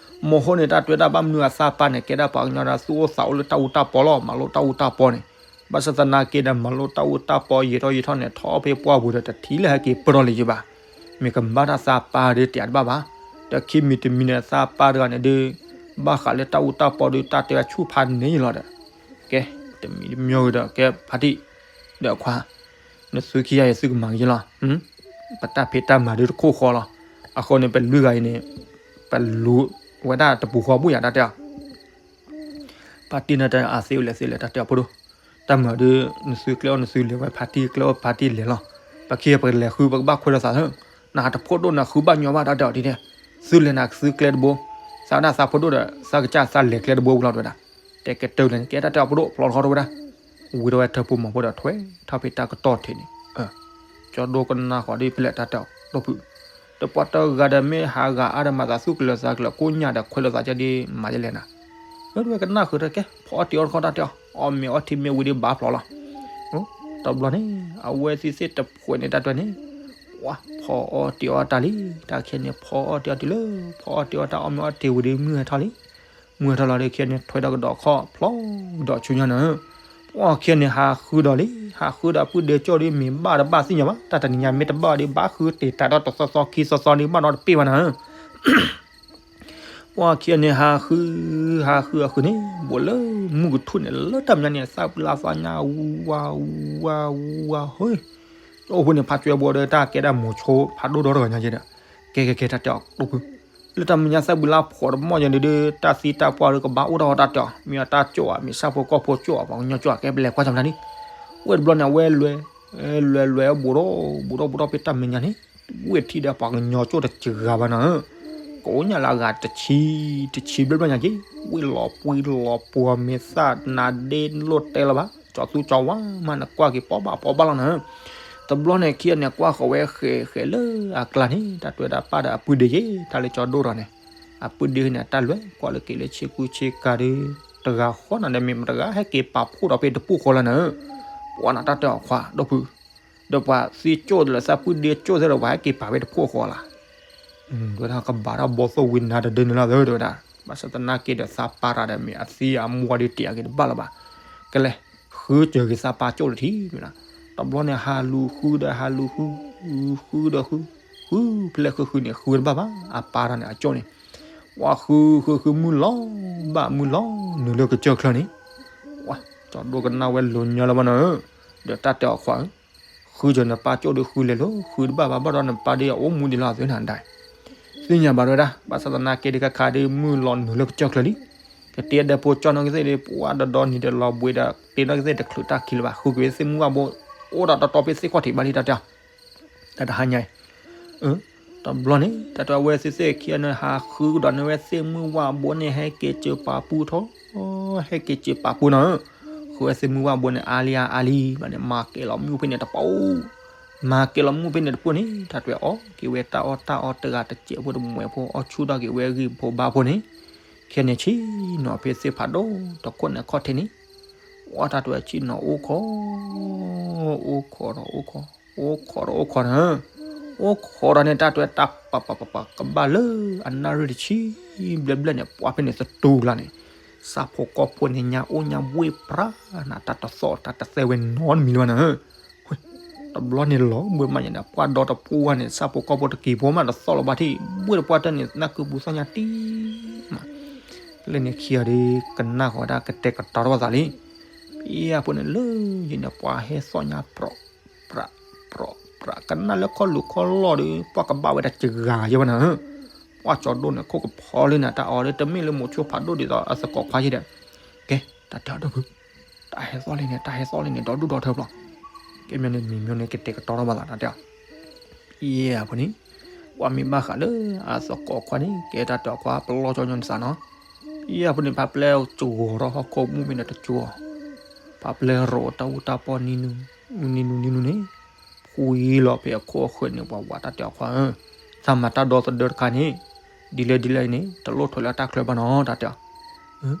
မဟိန့ၣ် တၢ်တွဲတၢ်ဘၣ်မနုၤအသးပၢ်န့ၣ် ကဲဒၣ်ပှၤကညီဒီးသူၣ်အိၣ်သးအိၣ်လၢတၢ်အူတၢ်ပီလီၤ မၤလိတၢ်အူတၢ်ပီန့ၣ်, ဘၣ်ဆၣ်သနာ်က့ဒီး မၤလိတၢ်အူတၢ်ပီယံာ်ထီၣ်ယံာ်ထီၣ်န့ၣ် ထီၣ်ဖဲပှၢ်ပူၤဒီးတထံၣ်လၢဟဲက့ၤပၢၢ်ထီၣ်လၢၤယဘၣ်, မ့ၢ်ကဘၣ်တၢ်သးပၢ်ဒုးတဲတဘၣ်ဘၣ် ဒီးခံမံၤတမံၤန့ၣ် သးပၢ်တဂၤန့ၣ်ဒုး ဘၣ်ဃးလၢတၢ်အူတၢ်ပီဒီး တၢ်တဲဝဲဆူၣ်ဖးန့ၣ်လီၤဒီး, ကဲ, တမံၤတမံၤဂ့ၤဒီး ကဲဖါတံၢ်, ဒီးခွါ, နသုခံဂၤအံၤသုကမၤကယဲလီၤ, ပတၢ်ဖံးတၢ်မၤဒုးတခိၣ်ဃီလီၤ, အဃိန့ၣ် ပလွံၢ်ဂၤအံၤန့ၣ် ပလူၤဝဲဒၣ်တပူၤဃီဘူၣ်ယၤတၢ်တဲအီၤ ဖါတံၢ်န့ၣ်တဲအသ့ဝဲလဲၣ်သ့လဲၣ် တၢ်တဲအီၤဖိဒိၣ်, တၢ်မၤဒုး နသုကျဲအိၣ်နသုလဲၤဝဲဖါတံၢ် ကျဲအိၣ်ဖါတံၢ်လဲၤလီၤ, ပခံဂၤပကလဲၤဃု ပကဘၣ်ခွဲးလိာ်သးသၢ, နတဖိဒိၣ်န့ၣ်ဃုဘၣ်ညီဘၣ် တၢ်တဲအီၤဒ်န့ၣ်, သုလဲၤနသုကျဲတဘိ, သးဝဲဒၣ်သးဖိဒိၣ်ဒီး သးကစၢ်သးလဲၤကျဲတဘိဝံၤလီၤတဲဝဲဒၣ်, တဲကတၢၢ်လဲၣ်န့ၣ် ကဲတၢ်တဲအီၤဖိဒိၣ်ဖျီထီၣ်ထီၣ်ဝဲဒၣ်, ဝံၤထီၣ်ဝဲထၢပူၤမီၤဖိဒီးထွဲထီၣ်ဖဲတၢ်ကတီၢ်ထံးန့ၣ် ကၠီဒိကနၣ်ဃီၤဒ်ဖဲလဲၣ်တၢ်တဲအီၤဒိၣ်ဖုၣ်, ဒီးပှၤတဂၤဒီးမ့ၢ်ဟးဂၤအါဒီးမၤသးသူၣ်ကလၢၤသးကလၢၤ ကိးညၣ်ဒီးခွဲးလိာ်သးကဒ်မၤဒ်လဲၣ်နၤ, လၢတဝဲကနၣ်ဃုာ်တၢ်ကဲ ဖီအီၣ်တ့ၤအီၣ်တခီတၢ်တဲအီၤ အီၣ်မ့ၤအီထံမ့ၢ်ဝံၤဒီးဘၣ်ဖျိးလီၤ, တဘျီန့ၣ် အဝဲသ့ၣ်သ့ၣ်တဖှဲးန့ၣ်တၢ်တဲန့ၣ်, ဝါ ဖီအီၣ်တ့ၤအီၣ်တၢ်လံ, တၢ်ခဲန့ၣ် ဖီအီၣ်တ့ၤအီၣ်တုၤလၢ ဖီအီၣ်တ့ၤအီၣ်တၢ်အီၣ်မ့ၤအီထံဝံၤဒီးမုၢ်ဟဲထီၣ်လံ မုၢ်ဟဲထီၣ်လီၤဒီး ခံဂၤန့ၣ်ထွဲဒီးကဒီးခီၣ်ဖျီကဒီးဆူညါန့ၣ်, ပှၤခံဂၤန့ၣ်ဟးဃုဒီးလံ, ဟးဃုဒီးအပုၢ်ဒ့ကၠီၣ်ဒီးမ့ၢ်ဘၣ်ဒီးဘၣ်သ့ၣ်ညါဘၣ်, တၢ်တနံၤညါမ့ၢ်တဘၣ်ဒီး ဘၣ်ဃုတ့ၢ်တၢ်ဒီးတသီသီခံသီသီန့ၣ် ဘၣ်ဒီးတပ့ၢ်ဘၣ်နၤဧၢ, ပှၤခံဂၤန့ၣ်ဟးဃု, ဟးဃုအဃုန့ၣ် ဘူးလၢမုၢ်ကထူၣ်န့ၣ် လၢတၢ်မဲာ်ညါန့ၣ် သၣ်ပျါသးညါ ဝါ ဝါ ဝါ ဟိ, အိၣ်ဖဲန့ၣ် ဖးကွဲဘိဒီးတၢ်ကဲဒၣ်မိၤဆိဖးဒိၣ်ဒီတဂၤညါက့ဒီး, ကဲကဲကဲ တၢ်တဲအီၤဒိၣ်ဖုၣ်, လၢတၢ်မဲာ်ညါသၣ်ပျါဖှီၣ်တမီၢ်ညါန့ၣ်ဒီး တၢ်သံတၢ်ပှၢ်ဒီးကဘၣ်အိၣ်ထီၣ်တၢ်တဲအီၤ, မ့ၢ်အတၢ်ကၠိၣ်ဧါ, မ့ၢ်ဆၣ်ဖိကီၢ်ဖိကၠိၣ်ဧါ, ပှၤကညီကၠိၣ်ဧါ, ကဲပလဲၤကွၢ်စၢၤမတၤန့ၣ်, ဝဲတဘျီန့ၣ် အဝဲလဲၤ, လဲၤလဲၤဘူးထီၣ်ဘူးထီၣ်ဘူးထီၣ်ဖဲတၢ်မဲာ်ညါန့ၣ်, ဝဲထံၣ်ဒီးပှၤကညီကၠိၣ်တစှၤဘၣ်နၤဧၢ, ကိးညါလၢအဂၤတဆံ, တဆံဘျဲၣ်ဘျဲၣ်ညါက့, ဝ့ၢ်လီၤပှံၤလီၤပှီၤမ့ၢ်သၣ်နၤဒ့လိၣ်တဲလၢၤဘၣ်, ကၠီသူကၠီဝါမး နကွၢ်က့ၤပိာ်ဘၣ်ပိာ်ဘၣ်လီၤနၤဧၢ, တဘျီန့ၣ် ခံဂၤန့ၣ်ကွၢ်ဃီၤဝဲဃဲးဃဲးလၢအကျါန့ၣ် တၢ်တဲဝဲဒၣ်ပၢ်ဒီးအပုၢ်ဒ့က့ တၢ်လၢကၠီဒိၣ်ဒီးန့ၣ်, အပုၢ်ဒ့န့ၣ် အတၢ်လွဲၢ်ကွၢ်လၢက့ၤလၢဆ့ကူဆ့ကၤဒီး, တဂၤဃီနၤဒီးမ့ၢ်မတဂၤ ဟဲက့ၤပာ်ဖှိၣ်ဒီးဖဲတပူၤဃီလီၤနၤဧၢ, ပှၤနၤတၢ်တဲအီၤခွါဒိၣ်ဖုၣ်, ဒီးပှၤသံကၠိၣ်လၢသးပုၢ်ဒ့ကၠိၣ်သ့ဒီး ပှၤဟဲက့ၤပာ်ဖဲတပူၤဃီလီၤ တဲဝဲဒၣ် ကဘၣ်တၢ်ဘီသိၣ်ဝံၤနၤတဒၢန့ၣ်လီၤ တဲဝဲဒၣ်, ဘၣ်ဆၣ်သနာ်က့ဒီးသးပၢ်တဂၤဒီးမ့ၢ်အသံအမူအီၤဒီးတ့ၢ်အက့ၤတဘၣ်လၢၤဘၣ်, ကလဲၤ, ဃုစၢၤက့ၤသးပၢ်ကၠိၣ်တထံၣ်, တဘျီန့ၣ်ဟးလူၤဃုဒီးဟးလူၤဃု, ဃုဒီးဃု, ဃုဖဲလဲၣ်ဃုဃုန့ၣ် ဃုတဘၣ်ဘၣ်, အပၢ်တဂၤန့ၣ်အကၠိၣ်န့ၣ်, ပှၤဃုဃုဃုမုၢ်လီၤဘၣ်မုၢ်လီၤနုာ်လၢကစၢၢ်ချၢန့ၣ်, ပှၤကၠီဒိၣ်ကနၣ်ဝဲလိၤညါလၢၤဘၣ်နၤဧၢ, ဒီးတၢ်တဲအီၤခွါဧၢ ဃုစၢၤနပၢ်ကၠိၣ်ဒီးဃုလဲၤလၢ ဃုတဘၣ်ဘၣ်ဘၣ်ဒီးနပၢ်ဒီးအအိၣ်မူဒံးလီၤအသုနၤဒၣ်, သ့ၣ်ညါဘၣ်တဝဲဒၣ်, ဘၣ်ဆၣ်သနာ်က့ဒီးခါခါဒီးမုၢ်လီၤနုာ်လၢကစၢၢ်ချၢလံ, ကတ့ဒီးဖိကၠီနီၢ်ကသ့ၣ်ဒီး ပှၤဒီးဒီနံၤဒီးလီၤဘှံးဒီး တ့နီၢ်ကသ့ၣ်တချုးတၢ်ခံလၢၤဘၣ်, ဃုက့ၤဝဲသ့ၣ်မုၢ်ဝၣ်ဘိ, အိၣ်ဒီးတီတီဖဲသ့ၣ်ခီၣ်ထံးဘၣ်လံတၢ်တဲအီၤ တၢ်တဟါညါအံၤ, တဘျီန့ၣ် တၢ်တဲအဝဲသ့ၣ်သ့ၣ်ခံဂၤန့ၣ် ဟးဃုကဒီးန့ၢ်ဝဲသ့ၣ်မုၢ်ဝၣ်ဘိန့ၣ် ဟဲက့ၤစၢၤပာ်ပူထီၣ်, ဟဲက့ၤစၢၤပာ်ပူနၤဧၢ, ဃုဝဲသ့ၣ်မုၢ်ဝၣ်ဘိန့ၣ် အါလံအါလံဘၣ်န့ၣ် မၤကဲလီၤမုၢ်ဖဲန့ၣ်တပူၤ, မၤကဲလီၤမုၢ်ဖဲန့ၣ်တပူၤန့ၣ် တၢ်တဲအီၤက့ၤဝဲတၢ်အီၣ်တၢ်အီတဂၤတစဲးဖိတမှဲးဖိ အီၣ်ဆူၣ်ထီၣ်က့ၤဝဲဂံၢ်ဖိဘါဖိန့ၣ်, ခဲန့ၣ်ဆ့ၣ်နီၤဖဲသ့ၣ်ဖးဒိၣ်တခိၣ်န့ၣ်ခီၣ်ထံးန့ၣ် ဝဲတၢ်တဲဝဲဆ့ၣ်နီၤအိၣ်ခိး, အိၣ်ခိးဒီးအိၣ်ခိး, အိၣ်ခိးဒီးအိၣ်ခိးနၤ, အိၣ်ခိးဒီးန့ၣ် တၢ်တဲဝဲတၢ်ပာ်ပာ်ပာ်ပာ် ကဘၣ်လၢအနၣ်ရံၣ်တဆံဘျဲၣ်ဘျဲၣ်န့ၣ် ပှၤဖဲန့ၣ်သတူၢ်ကျါန့ၣ်, ဆၣ်ဖိကီၢ်ဖိန့ၣ်ညါအိၣ်ညါဝ့ၢ်ပြၢ်နၤ တၢ်တသီၣ်တၢ်တသဲဝဲနီတမံၤလၢၤဘၣ်နၤဧၢ တဘျီန့ၣ်လီၤဘှံးမးညါန့ၣ် ပှၤဒီတပူၤဝဲန့ၣ် ဆၣ်ဖိကီၢ်ဖိတက့ၤဖိမးတသီၣ်လၢၤဘၣ်ထံၣ် ဘှံးတပှၢ်တၢၢ်န့ၣ် နၢ်ကုပူၤသီၣ်ညါတံၢ်မး, လၢန့ၣ်ခံဂၤဒီး ကနၣ်ဃီၤဝဲဒၣ်ကတဲာ်ကတီၤထီၣ်ဘၣ်သးလံ, ဖဲအပူၤန့ၣ်လၢယံၤန့ၣ် ပှၤဟဲသီၣ်ညါပြး ပြး ပြး ကနၣ်လၢခီၣ်လူၤခီၣ်လီၢ်ဒီး ပှၤကဘၣ်ဝဲဒၣ်စှၤယဲၢ်ဘၣ်နၤဧၢ, ပှၤကၠီဒိၣ်န့ၣ် ခိၣ်ကဖီလံနၤ တၢ်အီၤဒီး တမ့ၢ်လၢမိၤဆိဖးဒိၣ်ဒ်သိးအသကိးခွါယဲၢ်ဒီး, ကဲ တၢ်တဲအီၤဒိၣ်ဖုၣ် တၢ်ဟဲသီၣ်လံန့ၣ် တၢ်ဟဲသီၣ်လံန့ၣ် ဒီဒူၣ်ဒီထၢဖျီ, ကဲမ့ၢ်န့ၣ်မံၤမ့ၢ်န့ၣ် ကတဲာ်ကတီၤထီၣ်ဘၣ်သးတၢ်တဲအီၤ ဖဲအပူၤန့ၣ်, ပှၤမ့ၢ်ဘၣ်ဃးလၢအသကိးခွါန့ၣ် ကဲတၢ်တဲအီၤခွါ ပလီၢ်ကၠီညီနသးနီၤ, ဖဲအပူၤန့ၣ် ဖးပျဲစှီၤထီၣ်ဟီၣ်ခိၣ်မူဖဲန့ၣ်တကၠိ, ဖးပျဲရိးတၢ်အူတၢ်ပီနံၤနူနံၤနူနံၤနူန့ၣ်, ဖှံလီၤဖဲအခိၣ်အဃၢၤန့ၣ် ပှၤဝးတၢ်တဲအီၤခွါဧၢ, သးမၤတၢ်ဒီသဒၢတခါန့ၣ်, ဒ်လဲၣ်ဒ်လဲၣ်န့ၣ် တလိၣ်ထီၣ်လၢတၢ်ချၢဘၣ်နီၤ တၢ်တဲအီၤ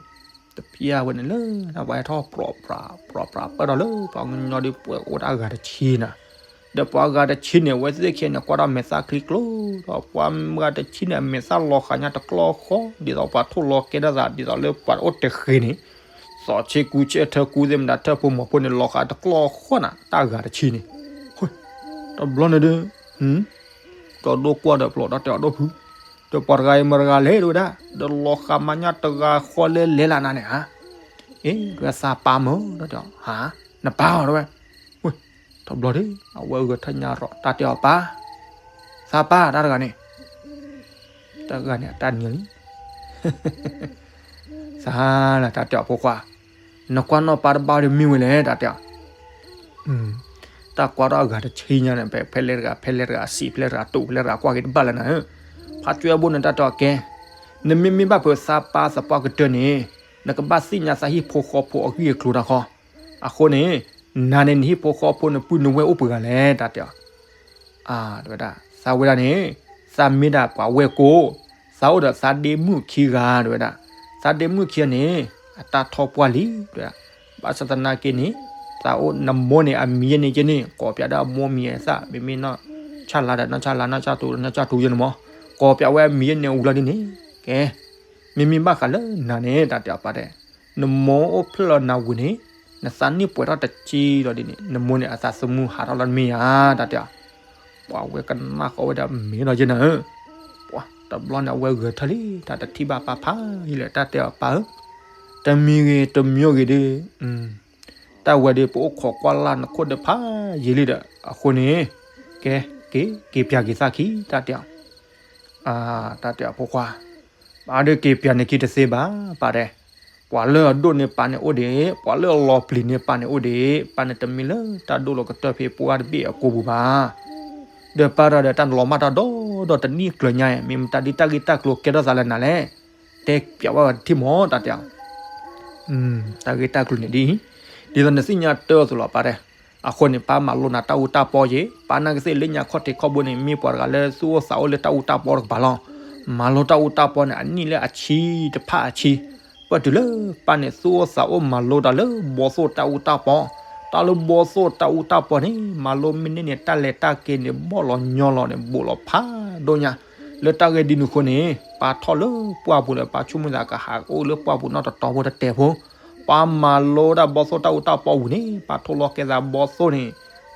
တဖျၢၣ်ဝဲန့ၣ်လၢ တၢ်ပှၤဟဲထီၣ်ပြးပြးပြးပြး ပၢၢ်ဒီးလၢပှၤကညီဒီး ပှဲၤအိၣ်ဒၣ်အဂၤတဆံနၤ, ဒီးပှၤဂၤတဆံန့ၣ် အဝဲသ့ၣ်ခံဂၤန့ၣ် ကွၢ်ထီၣ်မဲာ်သၣ်ချံကျိဒီး ပှၤဂၤတဆံန့ၣ် အမဲာ်သၣ်လီၤဃာ်ညါတကျီဃီ ဒ်သိးပှၤထိၣ်လီၤကဲထီၣ်သး ဒ်သိးလၢပှၤအိၣ်တဃ့န့ၣ်, သီၣ်ဆ့ကူဆ့ထၢကူသ့ၣ်မတၤ ထၢဖိမိၢ်ဖိန့ၣ် လီၤဃာ်တကျီဃီနၤ တၢ်ဂၤတဆံန့ၣ်, တဘျီန့ၣ်ဒီး ကၠီဒိၣ်ကွၢ်ဒီးပျီၢ် တၢ်တဲအီၤဒိၣ်ဖုၣ်, ဒီးပှၤတဂၤအံၤမတဂၤလဲၣ် တဲဝဲဒၣ်, ဒီးလီၤဃာ်မၤညါတဂၤဃီလၢလဲၤလၢ်နၤန့ၣ်ဧါ. အ့ တဲဝဲသးပၢ်မၢ် တဲဝဲ, ဟါ, နပၢ်အီၤ တဲဝဲ. ဝ့ၢ်, တဘျီဒီး အဝဲဂဲၤထၢၣ်ညါရီၤ တၢ်တဲအီၤပၢ်, သးပၢ်တၢ်တဂၤန့ၣ်, တၢ်တဂၤန့ၣ် အတၢ်နံၤလံ သးလၢ တၢ်တဲအီၤဖိခွါ, နကွၢ်နီၣ်ပၢ်တဘၣ်ဒီးမ့ၢ်ဝဲလဲၣ် တၢ်တဲအီၤ. တၢ်ကွၢ်ထီၣ်အဂၤတဆံညါန့ၣ် ဖဲလဲၣ်တဂၤ ဖဲလဲၣ်တဂၤ အစံးဖဲလဲၣ်တဂၤ တူးဖဲလဲၣ်တဂၤ ကွၢ်က့ၤတဘၣ်လၢနၤဧၢ. ဖါကွၢ်ဘိန့ၣ် တၢ်တဲအီၤကဲ, နမ့မ့ၢ်ဘၣ်ဖုးသးပၢ်သပှၢ်ကတၢၢ်န့ၣ် နကဘၣ်သ့ၣ်ညါသးဟံၣ်ဖိဃီဖိအဂံၢ်အကျိၤတၢ်ဃီ. အဃိန့ၣ် နၤန့ၣ် နဟံၣ်ဖိဃီဖိန့ၣ်ပုၢ်နဝဲၢ်အိၣ်ပှဲၤဂၤလဲၣ် တၢ်တဲအီၤ. တဲဝဲဒၣ် သးဝဲဒၣ်န့ၣ် သးမ့ၢ်ဒၣ်ပှၤဝဲၢ်ကိ, သးအိၣ်ဒီးသးဒ့မုၣ်ခံဂၤ တဲဝဲဒၣ်. သးဒ့မုၣ်ခံဂၤန့ၣ် အတၢ်ထီၣ်ပှၢ်လံ တဲဝဲဒၣ်. ဘၣ်ဆၣ်သနာ်က့န့ၣ် သးအိၣ်နမိၢ်န့ၣ် အမံၤယဲန့ၣ်က့န့ၣ် ကိးပၠးဒၣ်အမိၢ်မံၤအသၣ် မ့မ့ၢ်နီၢ်ဆၣ်လါဒီးနီၢ်ဆၣ်လါ နီၢ်ဆၣ်တူ နီၢ်ဆၣ်တူယဲန့ၣ်မး ကိးပၠးဝဲအမံၤယဲန့ၣ်ဝံၤလီၤဒ်န့ၣ် ကဲ မ့မ့ၢ်ဘၣ်ဃးလၢနၤန့ၣ် တၢ်တဲအီၤပၢ်တဲ နမိၢ်အိၣ်ဖျဲၣ်လီၤနၤဝံၤန့ၣ် နသးနံၣ်ပှဲၤထီၣ်တက့ၢ်လီၤဒ်န့ၣ် နမိၢ်န့ၣ်အသးသမူဟးထီၣ်လီၤမ့ၢ်ဧါ တၢ်တဲအီၤ. ပှၤဝဲကနၣ်ဃီဝဲဒၣ်မ့ၢ်လီၤယဲနၤဧၢ. ပှၤတဘျီန့ၣ် အဝဲဂဲၤထၢၣ်လံ တၢ်တထံၣ်ဘၣ်ပၢ်ဖးယံာ်လၢ တၢ်တဲအီၤပၢ်ဧၢ, တမံၤဂ့ၤတမံၤဂ့ၤဒီး တၢ်ဝဲဒီး ပအိၣ်ခိးကွၢ်လၢ်နခိၣ်ဒီးဖးယံာ်လံဒီး အဃိန့ၣ် ကဲ က့ၤ က့ၤပၠးက့ၤသးခံ တၢ်တဲအီၤ. တၢ်တဲအီၤဖိခွါ, ပၢ်ဒီးက့ၤပၠးန့ၣ်ခံတသ့ဘၣ် ပၢ်တဲ, ပှၤလၢအဒိၣ်န့ၢ်ပၢ်န့ၣ်အိၣ်ဒံး, ပှၤလၢအလီၤပျံၤန့ၢ်ပၢ်န့ၣ်အိၣ်ဒံး, ပၢ်န့ၣ်တမ့ၢ်လၢတၢ်ဒိၣ်လီၤကတၢၢ်ဖဲပှၢ်တဘ့ၣ်အကိာ်ပူၤဘၣ်. ဒီးပၢ်တၢ်ဒီးတၢ်လီၤမၢ်တၢ်ဒီဒီးတနံၣ်ကျၢၤညါ, မ့ၢ်မတၤဒ်တၢ်ဂ့ၢ်တၢ်ကျိၤကဲထီၣ်သးလၢနၤလဲၣ်, တဲပၠးဝဲတထံၣ်မး တၢ်တဲအီၤ. တၢ်ဂ့ၢ်တၢ်ကျိၤန့ၣ်ဒ်အံၤ, ဒ်သိးနသ့ၣ်ညါတၢ်အသိးလီၤ ပၢ်တဲ. အဃိန့ၣ် ပၢ်မၤလိနၤတၢ်အူတၢ်ပီယ့ၣ်, ပၢ်နာ်ကသ့ၣ်လၢညါခီၣ်ထံးခီၣ်ဘိန့ၣ် မ့ၢ်ပှၤတဂၤလၢသူၣ်အိၣ်သးအိၣ်လၢတၢ်အူတၢ်ပီတကပၤလီၤ. မၤလိတၢ်အူတၢ်ပီန့ၣ် အနံၣ်လၢအဆံတဖၣ်အဆံ, ပၢၢ်တုၤလၢပၢ်န့ၣ်သူၣ်အိၣ်သးအိၣ်မၤလိတၢ်လၢဘီသိၣ်တၢ်အူတၢ်ပီ, တၢ်လၢဘီသိၣ်တၢ်အူတၢ်ပီန့ၣ် မၤလိမ့ၢ်န့ၢ်န့ၣ် တၢ်လဲၤတၢ်က့ၤန့ၣ် ဘီၣ်လီၤညီလီၤန့ၣ် ဘူးလီၤဖးဒိၣ်ညါ. လၢတၢ်ဂ့ၢ်ဒ်န့ၣ်အဃိန့ၣ် ပၢ်ထီၣ်လၢပှၢ်ပူၤဒီး ပၢ်ဆိကမိၣ်သးကဟးအိၣ်လၢပှၢ်ပူၤနီၢ်တတီဖိတတဲဖိ, ပၢ်မၤလိဒၣ်ဘီသိၣ်တၢ်အူတၢ်ပီဝံၤန့ၣ် ပၢ်ထိၣ်လီၤကဲသးဘီသိၣ်န့ၣ်,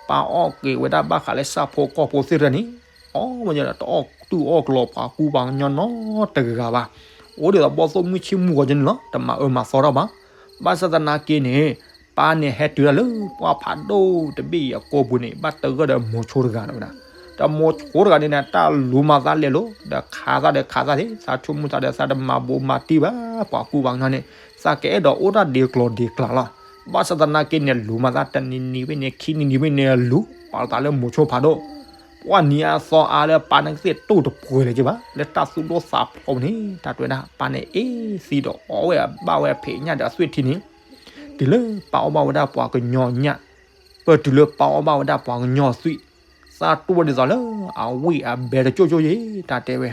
ပၢ်အီၣ်က့ၤဝဲဒၣ်ဘၣ်ဃးလၢဆၣ်ဖိကီၢ်ဖိသ့ၣ်တဖၣ်န့ၣ်, အီၣ်ဝဲဒၣ်ဒီး တအီၣ်တူၢ်အီၣ်ကလီၤပှၤကူပှၤကညီနီတဂၤဘၣ်. အိၣ်ဒ်သိးဘီသိၣ်မုၢ်ဆ့ၣ်မုၢ်ဂီၤကဲန့ၣ်လီၤ, တမၤအၢမၤသီတၢ်ဘၣ်. ဘၣ်ဆၣ်သနာ်က့န့ၣ် ပၢ်န့ၣ်ဟဲတုၤဒၣ်လၢပှၢ်ဖးဒိၣ်တဘ့ၣ်အံၤအကိာ်ပူၤန့ၣ် ဘၣ်တဂၢၢ်ဒီးမိၤဆိတဂၤန့ၣ်ဝဲဒၣ်. ဒီးမိၤဆိတဂၤန့ၣ်န့ၣ် တၢ်လူၤမၤသးလဲၤလိၤ, ဒီးခးသးဒီးခးသးသ့, သးဆိကမိၣ်သးဒီးသးတမၤဘူးမၤတံၢ်ဘၣ် ပှၤကူပှၤကညီန့ၣ်, သးကအဲၣ်ဒိးအိၣ်ဒၣ်ဒံးကျိၤဒံးကျဲလီၤ. ဘၣ်ဆၣ်သနာ်က့န့ၣ် လူၤမၤသးတနံၤနံၤဘၣ်န့ၣ် ခံနံၤနံၤဘၣ်န့ၣ် လူၤပာ်လီၤသးလၢမိၤဆိဖးဒိၣ်, ပှၢ်နံၤအသီအါလၢပၢ်နာ်ကသ့ၣ်တိၢ်တပှဲၤလၢၤက့ဘၣ် လၢတၢ်သူၣ်ဒိၣ်သးဖျိးပူၤန့ၣ်, တၢ်တဲဝဲဒၣ် ပၢ်န့ၣ်အ့ၣ်သံဒီးအီၣ်ဝဲအဘၣ်ဝဲအဖံးညၣ်ဒီးအသွံၣ်ထံန့ၣ်, တုၤလၢပၢ်အီၣ်ဘၣ်ဝဲဒၣ်ပှၤကညီညၣ်, ပၢၢ်တုၤလၢပၢ်အီၣ်ဘၣ်ဝဲဒၣ်ပှၤကညီသွံၣ်, သးတိၢ်ဝဲဒ်သိးလၢအဝံၣ်အဘဲတကၠိၢ်ကၠိၢ်ယ့ၣ် တၢ်တဲဝဲ.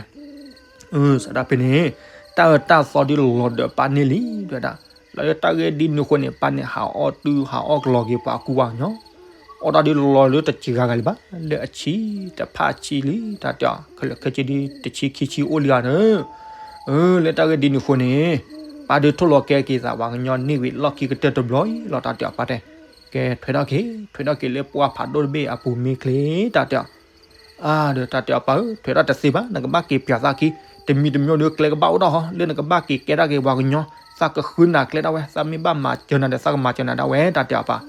စးဒၣ်ဖဲန့ၣ် တၢ်အၢတၢ်သီဒ်လီၤဒီးပၢ်န့ၢ်လံ တဲဝဲဒၣ်. လၢတၢ်ဂ့ၢ်ဒ်န့ၣ်အဃိန့ၣ် ပၢ်န့ၣ်ဟးအီၣ်တုၤဟးအီၣ်ကလီၤက့ၤပှၤကူပှၤကညီ, အီၣ်တၢ်ဒ်လီၤလၢတစှၤဂၤလၢၤဘၣ်, လၢအဆံတဖၣ်အဆံလံ တၢ်တဲအီၤ, ခဲလၢာ်ခဲဆ့ဒ်တဆံခံဆံအိၣ်လံဂၤန့ၣ် လၢတၢ်ဂ့ၢ်ဒ်န့ၣ်အဃိန့ၣ် ပၢ်ဒုးထိၣ်လီၤကဲက့ၤသးပှၤကညီန့ၢ်ဝံၤလီၢ်ခံကတၢၢ်တဘျီအံၤလီၤ တၢ်တဲအီၤပၢ်တဲ, ကဲထွဲထီၣ်က့ၤ ထွဲထီၣ်က့ၤလၢပှၢ်ဖးဒိၣ်တဘ့ၣ်အပူၤမ့ၢ်ချ့ တၢ်တဲအီၤ. အါ ဒီးတၢ်တဲအီၤပၢ်ဧၢ ထွဲထီၣ်တသ့ဘၣ် နကဘၣ်က့ၤပၠးသးခံ, တမံၤတမံၤဒီးကျဲကဘၣ်အိၣ်ထီၣ်ဟီ လၢနကဘၣ်က့ၤကဲထီၣ်က့ၤပှၤကညီ, သးကဃုနၤကျဲဒၣ်ဝဲ သးမ့ၢ်ဘၣ်မၤစၢၤနၤဒီးသးကမၤစၢၤနၤဒၣ်ဝဲ တၢ်တဲအီၤပၢ်.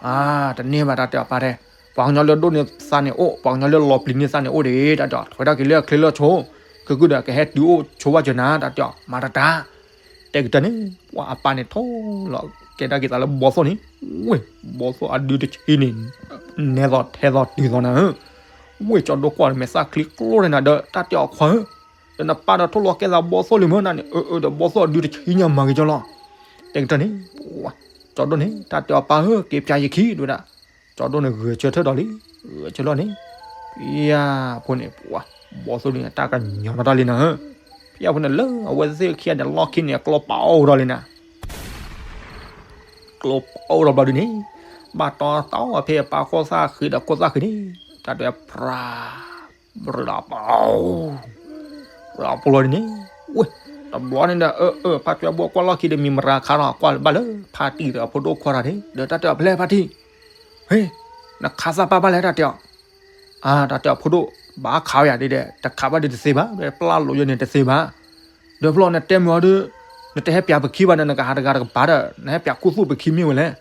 အါ တန့ၢ်ဘၣ် တၢ်တဲအီၤပၢ်တဲ, ပှၤကညီလၢဒိၣ်န့ၢ်သးန့ၣ်အိၣ် ပှၤကညီလၢလီၤပျံၤန့ၢ်သးန့ၣ်အိၣ်ဒံး တၢ်တဲအီၤ ထွဲထီၣ်က့ၤလၢအချ့လၢအဆိ, ခဲကုၢ်ဒီးကဟဲတုၤအိၣ်ဆိဘၣ်စၢၤနၤ တၢ်တဲအီၤ မၤတၢ်တၢ် တဲကတၢၢ်န့ၣ် ပှၤအပၢ်န့ၣ်ထိၣ်လီၤကဲဒၣ်က့ၤသးလၢဘီသိၣ်န့ၣ်, ဝ့ၢ် ဘီသိၣ်အဒုတဆံန့ၣ် နဲသိးထဲသိးတုၤသိးနၤဧၢ, ဝ့ၢ်ကၠီဒိၣ်ကွၢ်လၢမဲာ်သၣ်ချံကျိၣ်န့ၣ်နၤဒီး တၢ်တဲအီၤခွါဧၢ, ဒီးနပၢ်ဒီးထိၣ်လီၤကဲသးဘီသိၣ်လံမ့ၢ်နၤန့ၣ် အၢ အၢ ဒီးဘီသိၣ်အဒုတဆံညါမၤက့ၤကၠီလီၤ, တဲကတၢၢ်န့ၣ် ကၠီဒိၣ်န့ၣ် တၢ်တဲအီၤပၢ်ဧၢ က့ၤပၠးယခံ တဲဝဲဒၣ်, ကၠီဒိၣ်န့ၣ်ဂဲၤဆၢထၢၣ်ဒီးလံ, ဂဲၤဆၢထၢၣ်န့ၣ်, ယၤ ဖိန့ၣ် ဘီသိၣ်ဒုန့ၣ်တၢ်ကညီၤထီၣ်တၢ်လံနၤဧၢ, ဖဲအံၤဖိန့ၣ်လၢအဝဲသ့ၣ်ခံဂၤန့ၣ် လီၢ်ခံန့ၣ် ကျိပာ်အိၣ်ထီၣ်လံနၤ ကျိပာ်အိၣ်ထီၣ်ဘျီဒုန့ၣ်, ဘၣ်တီတီဖဲအပၢ်ခိၣ်သၣ်ဃံဒီးခိၣ်သၣ်ဃံန့ၣ်, တၢ်တဲပြၤ ပြၤပီ ပြၤပီလီၤဒုန့ၣ်, ဝ့ၢ် တဘျီန့ၣ်ဒီး အၢ အၢ ဖါကွၢ်ဘိၣ်ကွၢ်လီၢ်ခံဒီးမံၤမရၤခါထီၣ် ကွၢ်လၢဘၣ်လၢဖါတံၢ်ဒီးအဖိဒိၣ်ခွါတၢ်န့ၣ် ဒီးတၢ်တဲအီၤဖဲလဲၣ်ဖါတံၢ်, ဟ့ၣ် နခးသၣ်ပၢ်ဘၣ်လဲၣ် တၢ်တဲအီၤ, အါ တၢ်တဲအီၤဖိဒိၣ် ဘၣ်ခးဝဲယၤဒ်ဒီး တခးဘၣ်ဒ်တသ့ဘၣ်, ပျၢ်လိာ်ယိာ်န့ၣ်တသ့ဘၣ်. ဒီးဖျီနတဲမုာ်အီၤဒီး နတဟဲပၠးပခံဘၣ်ဒီး နကဟးတဂၤတကပၤဒီး နဟဲပၠးခိၣ်သူၣ်ပခံမ့ၢ်ဝဲလဲၣ်.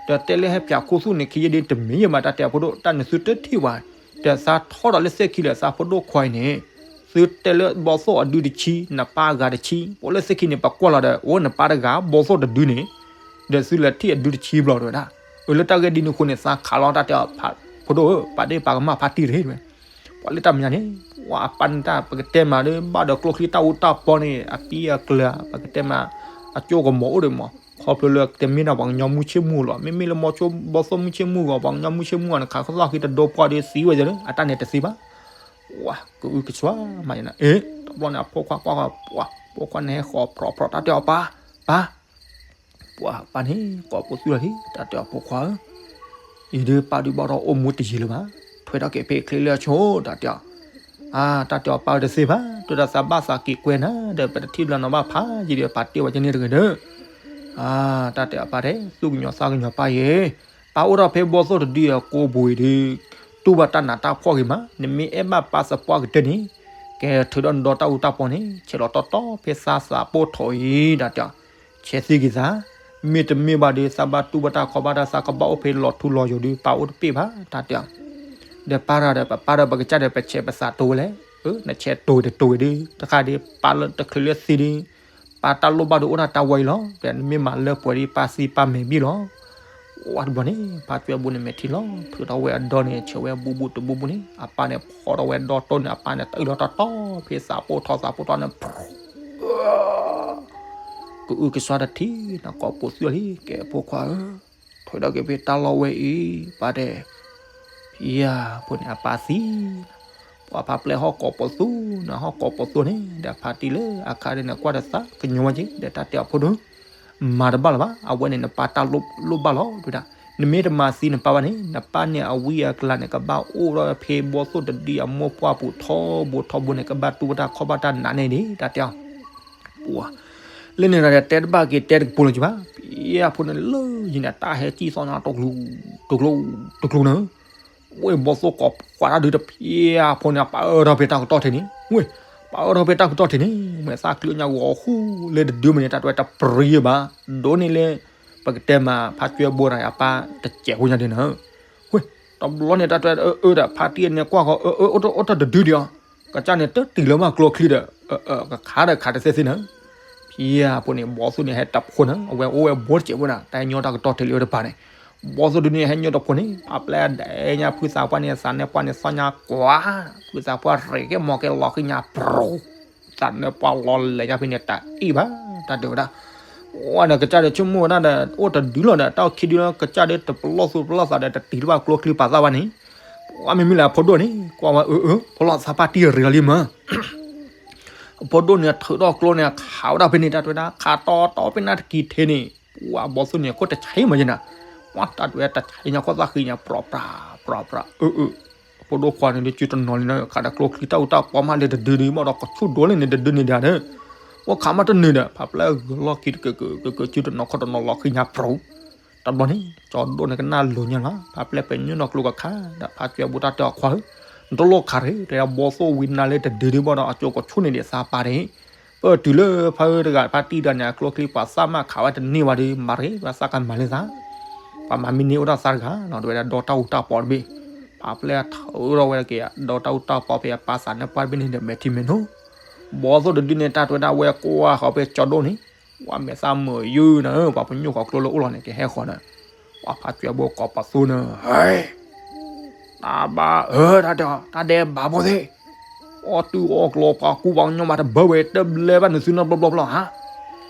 ဒီးတဲလၢဟဲပၠးခိၣ်သူၣ်န့ၣ် ခံယဲၢ်ဒ်တမ့ၢ်ယဲၢ်ဘၣ် တၢ်တဲအဖိဒိၣ် တၢ်န့ၣ်သုတထံၣ်ဘၣ်. ဒီးသးထီၣ်ဒီးလၢသ့ၣ်ခံလၢသးဖိဒိၣ်ခွါအံၤန့ၣ် သုတဲလၢဘီသိၣ်အဒုတဆံ နပၢ်အဂၤတဆံ ပအိၣ်လၢသ့ၣ်ခံန့ၣ် ပကွၢ်လီၤဒီး အိၣ်နပၢ်တဂၤ ဘီသိၣ်တဒုန့ၣ် ဒီးသုလဲၤထံၣ်အဒုတဆံဘျီတဲဝဲဒၣ်. အၢ လၢတၢ်ဂ့ၢ်ဒ်န့ၣ်အဃိန့ၣ် သးခးလီၤတၢ်တဲအီၤ ဖိဒိၣ်ဧၢ ပာ်ဒ့ၣ်ပာ်ကမၣ်ဖါတံၢ်တဂ့ၤဝဲ. ပှၤလၢတၢ်မဲာ်ညါန့ၣ် ပှၤအပၢ်န့ၣ်တၢ် ပကတဲမးဒီး ဘၣ်ဒီးကျိချံတၢ်အူတၢ်ပီန့ၣ် အပံအကျၢၤ ပကတဲမး အကၠိကမီၤအိၣ်ဒီးမး ခီဖျိလၢတမ့ၢ်ဒၣ်ပှၤကညီမုၢ်ဆ့ၣ်မုၢ်ဂီၤလီၤ. မ့မ့ၢ်လၢမီၤစိဘီသိၣ်မုၢ်ဆ့ၣ်မုၢ်ဂီၤ ပှၤကညီမုၢ်ဆ့ၣ်မုၢ်ဂီၤန့ၣ် ခးခီသီၣ်ဃံတဒိပှၢ်ဒီးသံဝဲသ့လၢ အတၢ်န့ၣ်တသ့ဘၣ်. ပှၤကအုကဆှါမးယနၤ အ့ တဘျီန့ၣ် အဖိခွါကွၢ်ဃီ ပှၤ ဖိခွါန့ၣ်ဟဲဃီၤဖြီဖြီ တၢ်တဲအီၤပၢ် ပၢ် ပှၤပၢ်န့ၣ် ကိးပသူထီၣ်လံ တၢ်တဲအီၤဖိခွါဧၢ, အံၤဒုးပၢ်ဒုးဘၣ်ဒီးအိၣ်မူတယံၤလၢၤဘၣ်, ထွဲထီၣ်က့ၤဖဲချ့လၢအဆိ တၢ်တဲအီၤ, အါ တၢ်တဲအီၤပၢ်တသ့ဘၣ်, တဲဒၣ်သးဘၣ်သးက့ၤကွဲနၤဒီး ပတထံၣ်ဘျီနီၤဘၣ်ဖးယံၤဒီး ပာ်တ့ၢ်ဝဲကန့ၢ်တဂ့ၤဒီး, အါ တၢ်တဲအီၤပၢ်တဲ သူၣ်ကညီၤသးကညီၤပၢ်ယဲ, ပၢ်အိၣ်ထီၣ်ဖဲဘီသိၣ်တဒုအကိပူၤအံၤဒုး တူၢ်ဘၣ်တၢ်နးတၢ်ဖှီၣ်ဂ့ၤမး, နမ့ၢ်အဲၣ်ဘၣ်ပၢ်သပှၢ်ကတၢၢ်န့ၣ်, ကဲထုးဒီးနဒီတၢ်အူတၢ်ပီန့ၣ် ဆဲးလီၤတီတီဖဲသးသးပိၢ်ထီၣ်အံၤ တၢ်တဲအီၤ, ဆဲးသံက့ၤသး, မ့တမ့ၢ်ဘၣ်ဒီး သးဘၣ်တူၢ်ဘၣ်တၢ်ခီဘၣ်တၢ် သးကဘၣ်အိၣ်ဖဲလီၤထူလီၤယိာ်ဒီး ပၢ်အိၣ်တပ့ၢ်ဘၣ် တၢ်တဲအီၤ, ဒီးပၢ်တၢ်ဒီး ပပၢ်ဒီးပကစၢ်ဒီး ပဆဲးပသးတိၤဝဲလဲၣ်, နဆဲးတိၤတတိၤဝဲဒီး တခါဒီး ပၢ်လၢတချုးလၢသံဒီး ပၢ်တၢ်လိၣ်ဘၣ်ဒီးအိၣ်ဒၣ်တၢ်ဝဲအံၤလီၤ, ဒီးနမ့ၢ်မၤလၢပှဲၤဒီး ပၢ်သံပၢ်မဲာ်ဘံၣ်လီၤ. ဝါတဘျီန့ၣ် ဖါကွဲဘိန့ၣ်မဲာ်ထံလီၤ, ထုးထီၣ်ဝဲအဒီန့ၣ် ဆဲးဝဲဘူးဘူးတဘူးဘူးန့ၣ် အပၢ်န့ၣ်ဖီထီၣ်ဝဲဒီတိၢ်န့ၣ် အပၢ်န့ၣ်တအုၣ်လီၤတီတီ ဖဲသးပိၢ်ထီၣ်သးပိၢ်ထီၣ်န့ၣ် ကအုကစွါတထံၣ်န့ၣ် ကိးပသူထီၣ်လံ ကဲဖိခွါဧၢ, ထွဲထီၣ်က့ၤဖဲတၢ်လီၢ်ဝဲအံၤ ပၢ်တဲ, ဖံယၤဖိန့ၣ် အပၢ်သံ, ပှၤဖါပျဲၢ်ဟီၣ်ကိးပသူန့ၣ် ဟီၣ်ကိးပသူန့ၣ် ဒီးဖါတံၢ်လၢအခါဒ်န့ၣ် ကွၢ်တသးကညီၤဝဲက့ၤ ဒီးတၢ်တဲအီၤဖိဒိၣ်, မၤတဘၣ်လၢၤဘၣ်, အဝဲန့ၣ်နပၢ်တၢ်လိၣ်ဘၣ်လီၤ တဲဝဲဒၣ်, နမ့ၢ်တမၤသံနပၢ်ဘၣ်န့ၣ် နပၢ်န့ၣ်အဝံအကျါန့ၣ် ကဘၣ်အိၣ်ဒီးဖဲဘီသိၣ်တဒုအမိၢ်ပှၢ်ပူၤထီဘိထီဘိန့ၣ် ကဘၣ်တူၢ်ဘၣ်တၢ်ခီဘၣ်တၢ်နးန့ၣ်ဒံး တၢ်တဲအီၤ ပှၤ, လၢန့ၣ်ဒီးတဲတဘၣ်က့ၤတဲတကပူၤလၢၤက့ၤဘၣ်, ဖံယၤဖိန့ၣ်လၢယံၤန့ၣ် တၢ်ဟဲကံၣ်သီညါတကျိၤ, တကျိၤ, တကျိၤန့ၣ်, ဝဲဘီသိၣ်ကိးပှၤတၢ်ဒုးတ ဖံယၤဖိန့ၣ် ပၢထီၣ်ဖဲတၢ်ကတီၢ်ထံးန့ၣ်, ဝဲ, ပၢထီၣ်ဖဲတၢ်ကတီၢ်ထံးန့ၣ်, မ့ၢ်သးကျုညါဂီၤဃူလၢတဒုမ့ၢ်န့ၣ် တၢ်တဲဝဲတပရံဘၣ်, ဒိၣ်န့ၣ်လၢ ပကတဲမးဖါကွဲဘိဒီးအပၢ်တစဲးဖိညါဒ်န့ၣ် ဝဲ, တဘျီန့ၣ် တၢ်တဲဝဲအၢ ဒီးဖါတံၢ်န့ၣ်ကွၢ်ဃီ အၢ အၢ အိၣ်တၢ်တဒုဒံးအီၤ, ကစၢ်န့ၣ်တတုၤလၢမးကျိချံဒီး ကခးဒီးခးတသ့သ့န့ၣ်, ဖံယၤဖိန့ၣ် ဘီသိၣ်န့ၣ်ဟဲတဖိန့ၣ် အဝဲအိၣ်ဝဲဘိတစဲးဖိန့ၣ် တၢ်ဟဲညီတၢ်ကတီၢ်ထံးလံအီၤတပၤန့ၣ်, ဘီသိၣ်ဒုန့ၣ်ဟဲညီတဖိန့ၣ် ဖါပျဲၢ်ဒဲးညါဖုသးပှၢ်န့ၣ် သးနဲၣ်ပှၢ်န့ၣ်သီညါကွၢ်, ဖုသးပှၢ်ရ့းက့ၤမီၤက့ၤလီၤဃံညါပြူၤ သးနဲၣ်ပှၢ်လီၤလဲၤညါဖဲန့ၣ် တၢ်အံၣ်ဘၣ် တၢ်တဲဝဲဒၣ်, ဝဲဒီးကစၢ်ဒီးဆိကမိၣ်ဝဲဒၣ်ဒီး အိၣ်တဒုလီၤဒီး တၢ်ခံဒုလီၤ ကစၢ်ဒီးတပလီၢ်သူၣ်ပလီၢ်သးဒီး တတံၤတဘၣ်ကျိချံပာ်သၣ်ဘၣ်န့ၣ်, ဝဲမ့မ့ၢ်လၢအဖိဒိၣ်န့ၣ် ကွၢ်ဝဲအၢ အၢ ဖိလီၤသးပၢ်တံၢ်ရ့းလီၤလံမး အဖိဒိၣ်န့ၣ်ထုးထီၣ်ကျိန့ၣ် ခးဝဲဒၣ်ဖဲန့ၣ် တၢ်တဲဝဲဒၣ် ခးတီတီဖဲန့ၣ်တကံၢ်ထဲန့ၣ်, ဝဲဘီသိၣ်န့ၣ် ခိၣ်တဆံမးယဲနၤ, ဝဲတၢ်တဲဝဲတဆံညါခိၣ်သၣ်ဃံညါ ပြီပြး ပြီပြး အၢ အၢ အဖိဒိၣ်ခွါန့ၣ် ဒုးစုတနီၤလံနီၤ ခးဒီးကျိချံတၢ်အူတၢ်ပီမးလၢတဒုဒုး ဘၣ်ဒီးကဆူၣ်ဒိၣ်လံန့ၣ် တဒုန့ၣ်ဒၣ်ဒီး, ဝဲခးမးတနုာ်ဒီး ဖးဖျဲၣ်ဂၢၢ်လီၢ်ခံတကၢၢ်ကၢၢ်ကၢၢ် စုတနီၤခီၣ်တနီၤလီၤဃံညါပြူၤ, တဘျီန့ၣ် ကၠီဒိၣ်န့ၣ်ကနၣ်လိၤညါလီၤ ဖးဖျဲၣ်ပဲာ်ညိၣ်နီၢ်ကျိကခါ ဒီးဖးကွဲဘိတၢ်တဲအီၤခွါဧၢ, နတလိၣ်ခးတဂ့ၤ တဲဘီသိၣ်ဝံၤနၤလၢတဒုဒုး ဘၣ်ဒီးအကၠိကဆူၣ်န့ၣ်ဒံးသးပၢ်န့ၣ်, ပတုၤလၢဖါအၢတဂၤဖါတံၢ်တဂၤန့ၣ် အကျိချံပာ်သၣ်မးခးဝဲတန့ၢ်ဘၣ်ဒီး မၤတဂ့ၤ ပှၤသးကမၤလၢသး ပှၤမၤမ့ၢ်န့ၢ်အိၣ်ဒၣ်သးတဂၤနီၤ တဲဝဲဒၣ်ဒီတၢ်အူတၢ်ပီတဘ့ၣ်, ဖးဖျဲၣ်ထုးထီၣ်ဝဲက့ၤ ဒီတၢ်အူတၢ်ပီဖဲအပၢ်သးနဲၣ်ပှၢ်တဘ့ၣ်န့ၣ်ဒီး မဲာ်ထံမဲာ်နိ, ဘီသိၣ်တဒုန့ၣ် တၢ်တဲဝဲဒၣ်ဝဲကွၢ်ဃီၤဖဲကၠီဒိၣ်န့ၣ်, ဝဲမဲာ်သၣ်မုာ်ယုၢ်နၤဧၢ ပှၤပညိၣ်ဃီၤကျိလၢအိၣ်လီၤန့ၣ် ကဟဲဃီၤဒီး, ပှၤဖးကွဲဘိကိးပသူန့ၣ်, ဟဲ တၢ်ဘၣ်ဧၢ တၢ်တဲအီၤ တၢ်ဒဲးဘးဖိသ့ၣ်, အီၣ်တုၤအီၣ်ကျိပှၤကူပှၤကညီမးတဘၢဝဲ တဘျဲဘၣ်နသုနီတဘျီဘျီလီၤဧါ,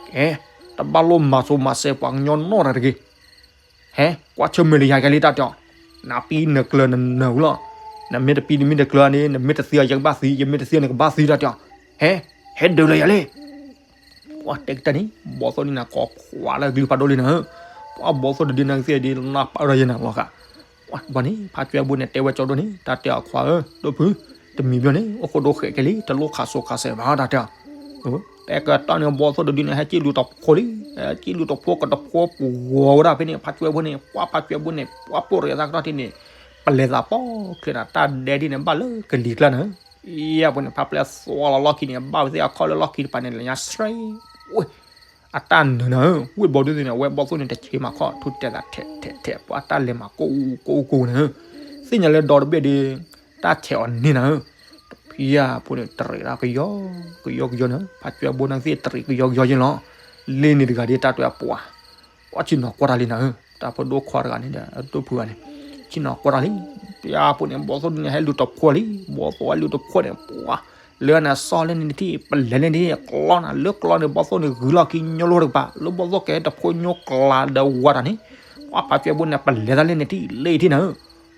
ကဲ တဘၣ်လိၣ်မၤစိၤမၤစဲးပှၤကညီနီတဂၤတဂ့ၤ, ဟဲ ကွၢ်ဆၢၣ်မဲာ်လၢယၤကဲလံ တၢ်တဲအီၤ, နပံနကျၢၤနနၢၤဝံၤလီၤ, နမ့ၢ်တပံနမ့ၢ်တကျၢၤန့ၣ် နမ့ၢ်တသံအီၤယကဘၣ်သံ ယမ့ၢ်တသံအီၤနကဘၣ်သံ တၢ်တဲအီၤ, ဟဲ ဟဲဒုးလၢယၤလံ ပှၤတဲကတၢၢ်န့ၣ် ဘီသိၣ်ဒုန့ၣ် ကိးဖှိၣ်လၢအကလုၢ်ဖးဒိၣ်လံနၤ, ပှၤဘီသိၣ်တဒုန့ၣ်ကသ့ၣ်ဒ်နၢ်ပၢၢ်ဒီးယဲနၤလီၤဃာ်, ဘၣ်န့ၣ် ဖးကွဲဘိန့ၣ် တဲဝဲကၠီဒိၣ်န့ၣ် တၢ်တဲအီၤခွါဧၢ ဒိၣ်ဖု, တမံၤဘျီန့ၣ် အိၣ်ဃိဒိၣ်ဃဲးကဲလံ တလိၣ်ခးစိခးစဲးဘၣ် တၢ်တဲအီၤ, တဲကတၢၢ်န့ၣ် ဘီသိၣ်တဒုန့ၣ် ဟဲကံၣ်လူၤတဖိလံ, ဟဲကံၣ်လူၤတဖိကတဖိပူၤဂီၤဝဲဒၣ်ဖဲန့ၣ် ဖးကွဲဘိန့ၣ် ပှၤဖးကွဲဘိန့ၣ် ပှၤပိာ်ရ့းသးကတီၢ်ထံးန့ၣ်, ပ ပလဲၤသးပိာ်ချ့နၤ တၢ်ဒဲဒ်န့ၣ် ဘၣ်လၢကလံၤကျါနၤဧၢ, အံၤအပူၤန့ၣ် ဖါပျဲၢ်သွီလီၤလီၢ်ခံန့ၣ် ဘၣ်ဝဲသ့ၣ်အခီၣ်လၢလီၢ်ခံတပၤန့ၣ် လဲၤညါဆှဲ အိၣ် အတၢ်နၢၤနၤဧၢ, ဝ့ၢ်ဘီဒုးသ့ၣ်န့ၣ် အဝဲဘီသိၣ်န့ၣ် တဆ့မၤခီၣ် ထူတဲသးထဲးထဲးထဲး ပှၤတၢ်လဲၤမၤကိၣ်အူကိၣ်အူကိၣ်နၤဧၢ, သ့ၣ်ညါလၢဒီတဘ့ၣ်ဒီး တၢ်ဆဲးအီၤန့ၢ်နၤဧၢ, တဖံယၤဖိန့ၣ် တရံးဒၣ်ကယီကယီကယီနၤဧၢ, ဖါကွဲဘိန့ၣ်သ့ၣ်တရံးကယီကယီယ့ၣ်လီၤ, လ့န့ၣ်တဂၤဒီးတၢ်တွဲအပှၤ ပှၤဆ့ၣ်နီၤကွၢ်တၢ်လံနၤဧၢ, တၢ်ဖိဒိၣ်ခွါတဂၤန့ၣ်ဒီး ဒိၣ်ဖုဂၤန့ၣ် ဆ့ၣ်နီၤကွၢ်တၢ်လံ, တဖံယၤဖိန့ၣ် ဘီသိၣ်ဒုးန့ၣ် ဟဲလူၤတဖိလံ, ဘီသိၣ်ဟဲလူၤတဖိန့ၣ် ပှၤ လၢန့ၣ်ဆီလၢန့ၣ်တထံၣ် ပလဲၤလၢန့ၣ်ထံၣ် ကျီနၤ လၢကျီန့ၣ် ဘီသိၣ်န့ၣ် ဂုၤလီၢ်ခံညိလိတကပၤ လၢဘီသိၣ်ကဟဲတဖိညိကျါဒီးဝါတၢ်န့ၣ်, ပှၤဖါကွဲဘိန့ၣ် ပလဲၤတၢ်လၢန့ၣ်ထံၣ်လၢထံၣ်နၤဧၢ,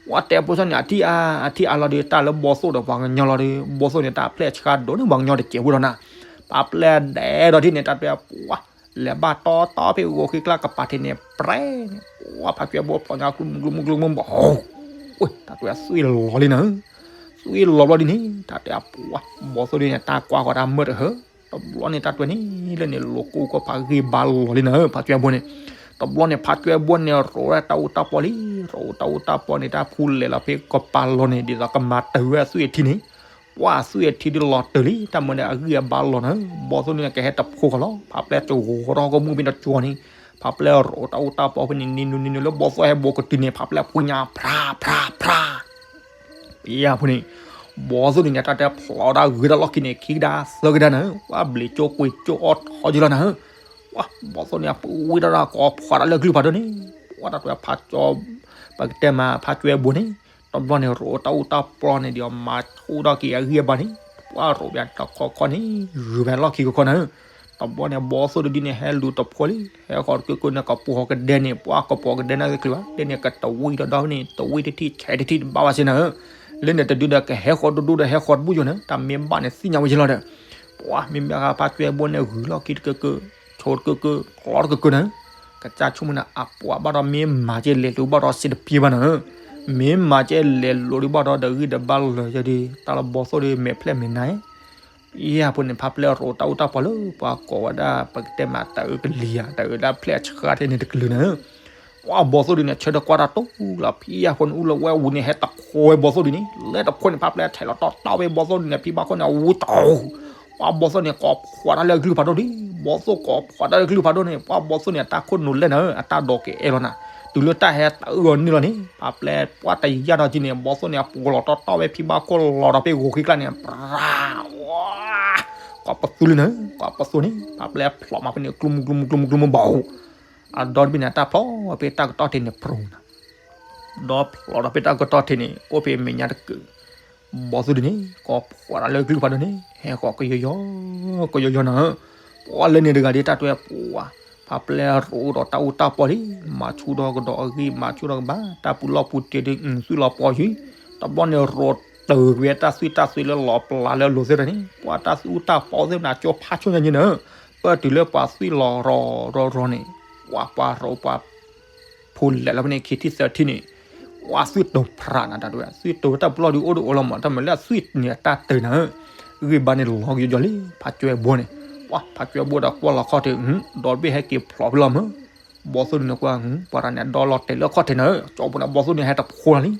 ပှၤတဲဖိဆီန့ၣ် အထံၣ်အါ အထံၣ်အါလီၤဒီး တၢ်လၢဘီသိၣ်ဒီးပှၤကညီလီၤဒီး ဘီသိၣ်န့ၣ် တၢ်ဖျဲၣ်ဆှါဒိၣ်န့ၢ်ပှၤကညီတစဲးဖိဒီးနၤ, ပှၤပျဲၢ်ဒဲးဒီးထံၣ်န့ၣ် တၢ်တွဲပှၤ လဲၤဘၣ်တီတီဖဲဂီၤဃ့ကျါကပၤထံးန့ၣ် ပြဲန့ၣ် ပှၤဖါကွဲဘိဖျိညါ ကျူမူကျူမူကျူမူဘၣ် အိၣ် တၢ်တွဲသွံၣ်လီၤလံနၤဧၢ, သွံၣ်လီၤဘျီဒ်န့ၣ် တၢ်တဲအပှၤ ဘီသိၣ်ဒုးန့ၣ် တၢ်ကွၢ်ဃီၤတၢ်မၢတဟၢ, တဘျီန့ၣ် တၢ်တွဲန့ၣ် လၢန့ၣ် လိၤကိၢ်ကီဖးဂ့ၢ်ဘါလီၤလံနၤဧၢ ဖါကွဲဘိန့ၣ်, တဘျီန့ၣ် ဖါကွဲဘိန့ၣ် ရိးဝဲတၢ်အူတၢ်ပီလံ, ရိးဝဲတၢ်အူတၢ်ပီန့ၣ် တၢ်ဖူလဲၤလီၤဖဲကပၤလီၤန့ၣ် ဒ်သိးကမၤတၢ်ဝဲအသွံၣ်အထံန့ၣ်, ပှၤအသွံၣ်အထံဒုးလီၤတၢ်လံ, တၢ်မၢန့ၣ် အဂံၢ်အဘါလီၤနၤဧၢ, ဘီသိၣ်ဒုးန့ၣ် ကဟဲတဖိဃီလီၤ, ဖါပျဲၢ်ကဂီၤထီၣ်ကမူၣ်ဖဲတကၠီန့ၣ်, ဖါပျဲၢ်ရိးတၢ်အူတၢ်ပီဖဲန့ၣ် နံၤနူနံၤနူလၢဘီသိၣ်ဟဲဘိးကတုၤန့ၣ် ဖါပျဲၢ်ဖှိၣ်ညါ ဖြါဖြါဖြါ ဖံယၤဖိန့ၣ်, ဘီသိၣ်ဒုးန့ၣ် တၢ်တဲဖျိးတၢ်ဂ့ၤတၢ်လီၢ်ခံန့ၣ် ခံကဒါသၢကဒါနၤဧၢ, ပှၤဘျံးကၠိကွံာ်ကၠိအီၣ်ထီယလီၤနၤဧၢ, ပှၤဘီသိၣ်န့ၣ် အပူၤဝံၤဒီးကိးဖှိၣ်တၢ်လၢကလုၢ်ဖးဒိၣ်န့ၣ်, ပှၤတၢ်တွဲဖးကၠီ, ပကတဲမးဖါကွဲဘိန့ၣ်, တဘျီန့ၣ် ရိးတၢ်အူတၢ်ပီန့ၣ်ဒီး မၤဆူၣ်ထီၣ်က့ၤအဂံၢ်အဘါန့ၣ်, ပှၤရိးဘၣ်တခီခီန့ၣ် ဂုၤဘၣ်လီၢ်ခံကခီနၤဧၢ, တဘျီန့ၣ် ဘီသိၣ်ဒုးဒ်န့ၣ် ဟဲလူၤတဖိလံ, ဟဲဃီၤတကၢကၢန့ၣ် ကပူၤဟီၣ်ကဒဲန့ၣ် ပှၤကပူၤဟီၣ်ကဒဲန့ၣ်တချုးဘၣ်, ဒဲန့ၣ် ကတဝံၣ်တဒီဖဲန့ၣ် တဝံၣ်တထံၣ် ဆဲးတထံၣ်တဘၣ်ဘၣ်စ့ၢ်နၤဧၢ, လၢန့ၣ်တဒုဒီး ကဟဲဃီၤဒိၣ်ဒိၣ်ဒီး ဟဲဃီၤတဘူၣ်ယိာ်နၤ, တၢ်မ့ၢ်ဘၣ်န့ၣ် သ့ၣ်ညါဝဲယလီၤဒီး, ပှၤမ့မ့ၢ်ဂ့ၤ ဖါကွဲဘိန့ၣ် ဂုၤလီၢ်ခံတကၢကၢ, ဆိးတကၢကၢ, ကျီတကၢကၢနၤဧၢ, ကစၢ်ဆိကမိၣ်န့ၣ် အပှၤဘၣ်ဒီး မ့ၢ်မၤကဲလဲၤလိၤဘၣ်ဒီး စံးတပျ့ၤဘၣ်နၤဧၢ, မ့ၢ်မၤကဲလဲၤလိၤဒုးဘၣ်ဒီး ဒီးဂံၢ်ဒီးဘါလၢာ်ယဲဒုး တၢ်လၢဘီသိၣ်ဒုး မဲာ်ဖျဲၣ်မဲာ်နါ ဖံယၤဖိန့ၣ် ဖါပျဲၢ်ရိးတၢ်အူတၢ်ပီလၢ ပှၤကိးဝဲဒၣ် ပကတဲမး တၢ်အၢကလံၤယၤ တၢ်အၢဒၣ်ဖျဲၣ်ဆှါထဲန့ၣ်တကလုာ်နၤဧၢ, ပှၤဘီသိၣ်ဒုးန့ၣ် ဆၢထၢၣ်ကွၢ်တၢ်တိၢ်လီၤ, ဖံယၤဖိန့ၣ် အူလီၤဝဲအူန့ၣ် ဟဲတဖိဝဲဘီသိၣ်ဒုးန့ၣ် လၢတဖိန့ၣ် ဖါပျဲၢ်ထဲးလီၤတီတီဝဲဘီသိၣ်ဒုးန့ၣ် ဖံဘၣ်ခိၣ်န့ၣ် အဝံတၢ် ပှၤဘီသိၣ်န့ၣ် ကိးဖှိၣ်တၢ်လၢကလုၢ်ဖးဒိၣ်ဒုး, ဘီသိၣ်ကိးဖှိၣ်တၢ်လၢကလုၢ်ဖးဒိၣ်န့ၣ် ပှၤဘီသိၣ်န့ၣ် အတၢ်ခိၣ်နူာ်လဲၣ်နၤဧၢ, အတၢ်ဒိးကအဲၣ်လီၤနၤ, တုၤလၢတၢ်ဟဲတၢ်အၢအီၤန့ၣ်လီၤန့ၣ် ဖါပျဲၢ်ပှၢ်တယၢ်ဒီးက့ၤန့ၣ် ဘီသိၣ်န့ၣ် အပူၤလီၤတီတီဝဲဖံဘၣ်ခိၣ်လီၤဒီးဖဲဂီၤဃ့ကျါန့ၣ် ပြၤ ကိးပသူလံနၤဧၢ, ကိးပသူန့ၣ် ဖါပျဲၢ်ဖျိးမးဖဲန့ၣ် ကျူမူကျူမူကျူမူကျူမူဘၣ်, အဒီတဘ့ၣ်န့ၣ် တၢ်ဖျိးဖဲတၢ်ကတီၢ်ထံးန့ၣ် ပြၤနၤ ဒီဖျိးဒီးဖဲတၢ်ကတီၢ်ထံးန့ၣ် အိၣ်ဖဲမဲာ်ညါတကုာ်, ဘီသိၣ်ဒုးန့ၣ် ကိးဖှိၣ်တၢ်လၢကလုၢ်ဖးဒိၣ်န့ၣ် ဟဲဃီၤကယီယီ ကယီယီနၤဧၢ, ပှၤလၢန့ၣ်တဂၤဒ်တၢ်တွဲပှၤ, ဖါပျဲၢ်ရိးဒီးတၢ်အူတၢ်ပီလံ, မၤဆူၣ်ထီၣ်ကဒီးအဂံၢ် မၤဆူၣ်ထီၣ်ကဘၣ် တၢ်ပူၤလီၢ်ပူၤတ့ၢ်ဒုး အုၣ်သွံၣ်လီၤပီၤယုၢ်, တဘျီန့ၣ်ရိးတၢ်ဝဲတၢ်သွံၣ်တၢ်သွံၣ်လၢလီၤပျၢ်လၢအလိၤသ့ၣ်တဖၣ်န့ၣ် ပှၤတၢ်သွံၣ်အူတၢ်ပီသ့ၣ်မနၤ ကၠိဖးဆိညါညါနၤဧၢ, ပၢၢ်တုၤလၢပှၤသွံၣ်လီၤရီၤရီၤရီၤန့ၣ် ပှၤပှၤရိးပှၤ ဖိလဲၤလီၤဖဲန့ၣ် ခံထံၣ်သၢထံၣ်န့ၣ်, ပှၤသွံၣ်တိၤဖြးနၤ တၢ်တဲဝဲ သွံၣ်တိၤတၢ်ပူၤလီၢ်ဒုးအိၣ်တအိၣ်လီၤမး တၢ်မၤလၢအသွံၣ်န့ၣ်အတၢ်တၢၤနၤဧၢ, ဂံၢ်ဘါန့ၣ်လီၤကယီယီလံ ဖါကွဲဘိန့ၣ်, ပှၤဖါကွဲဘိဒီးကွၢ်လီၤခီၣ်ထံး ဒီတဘ့ၣ်ဟဲက့ၤဖျိးဖဲလီၤမး, ဘီသိၣ်ဒုးန့ၣ်ကွၢ် ပှၤတၢ်န့ၣ် ဒီလီၤတဲာ်လၢခီၣ်ထံးနၤဧၢ, ကၠီပူၤန့ၣ် ဘီသိၣ်န့ၣ်ဟဲတဖိလီၤလံ,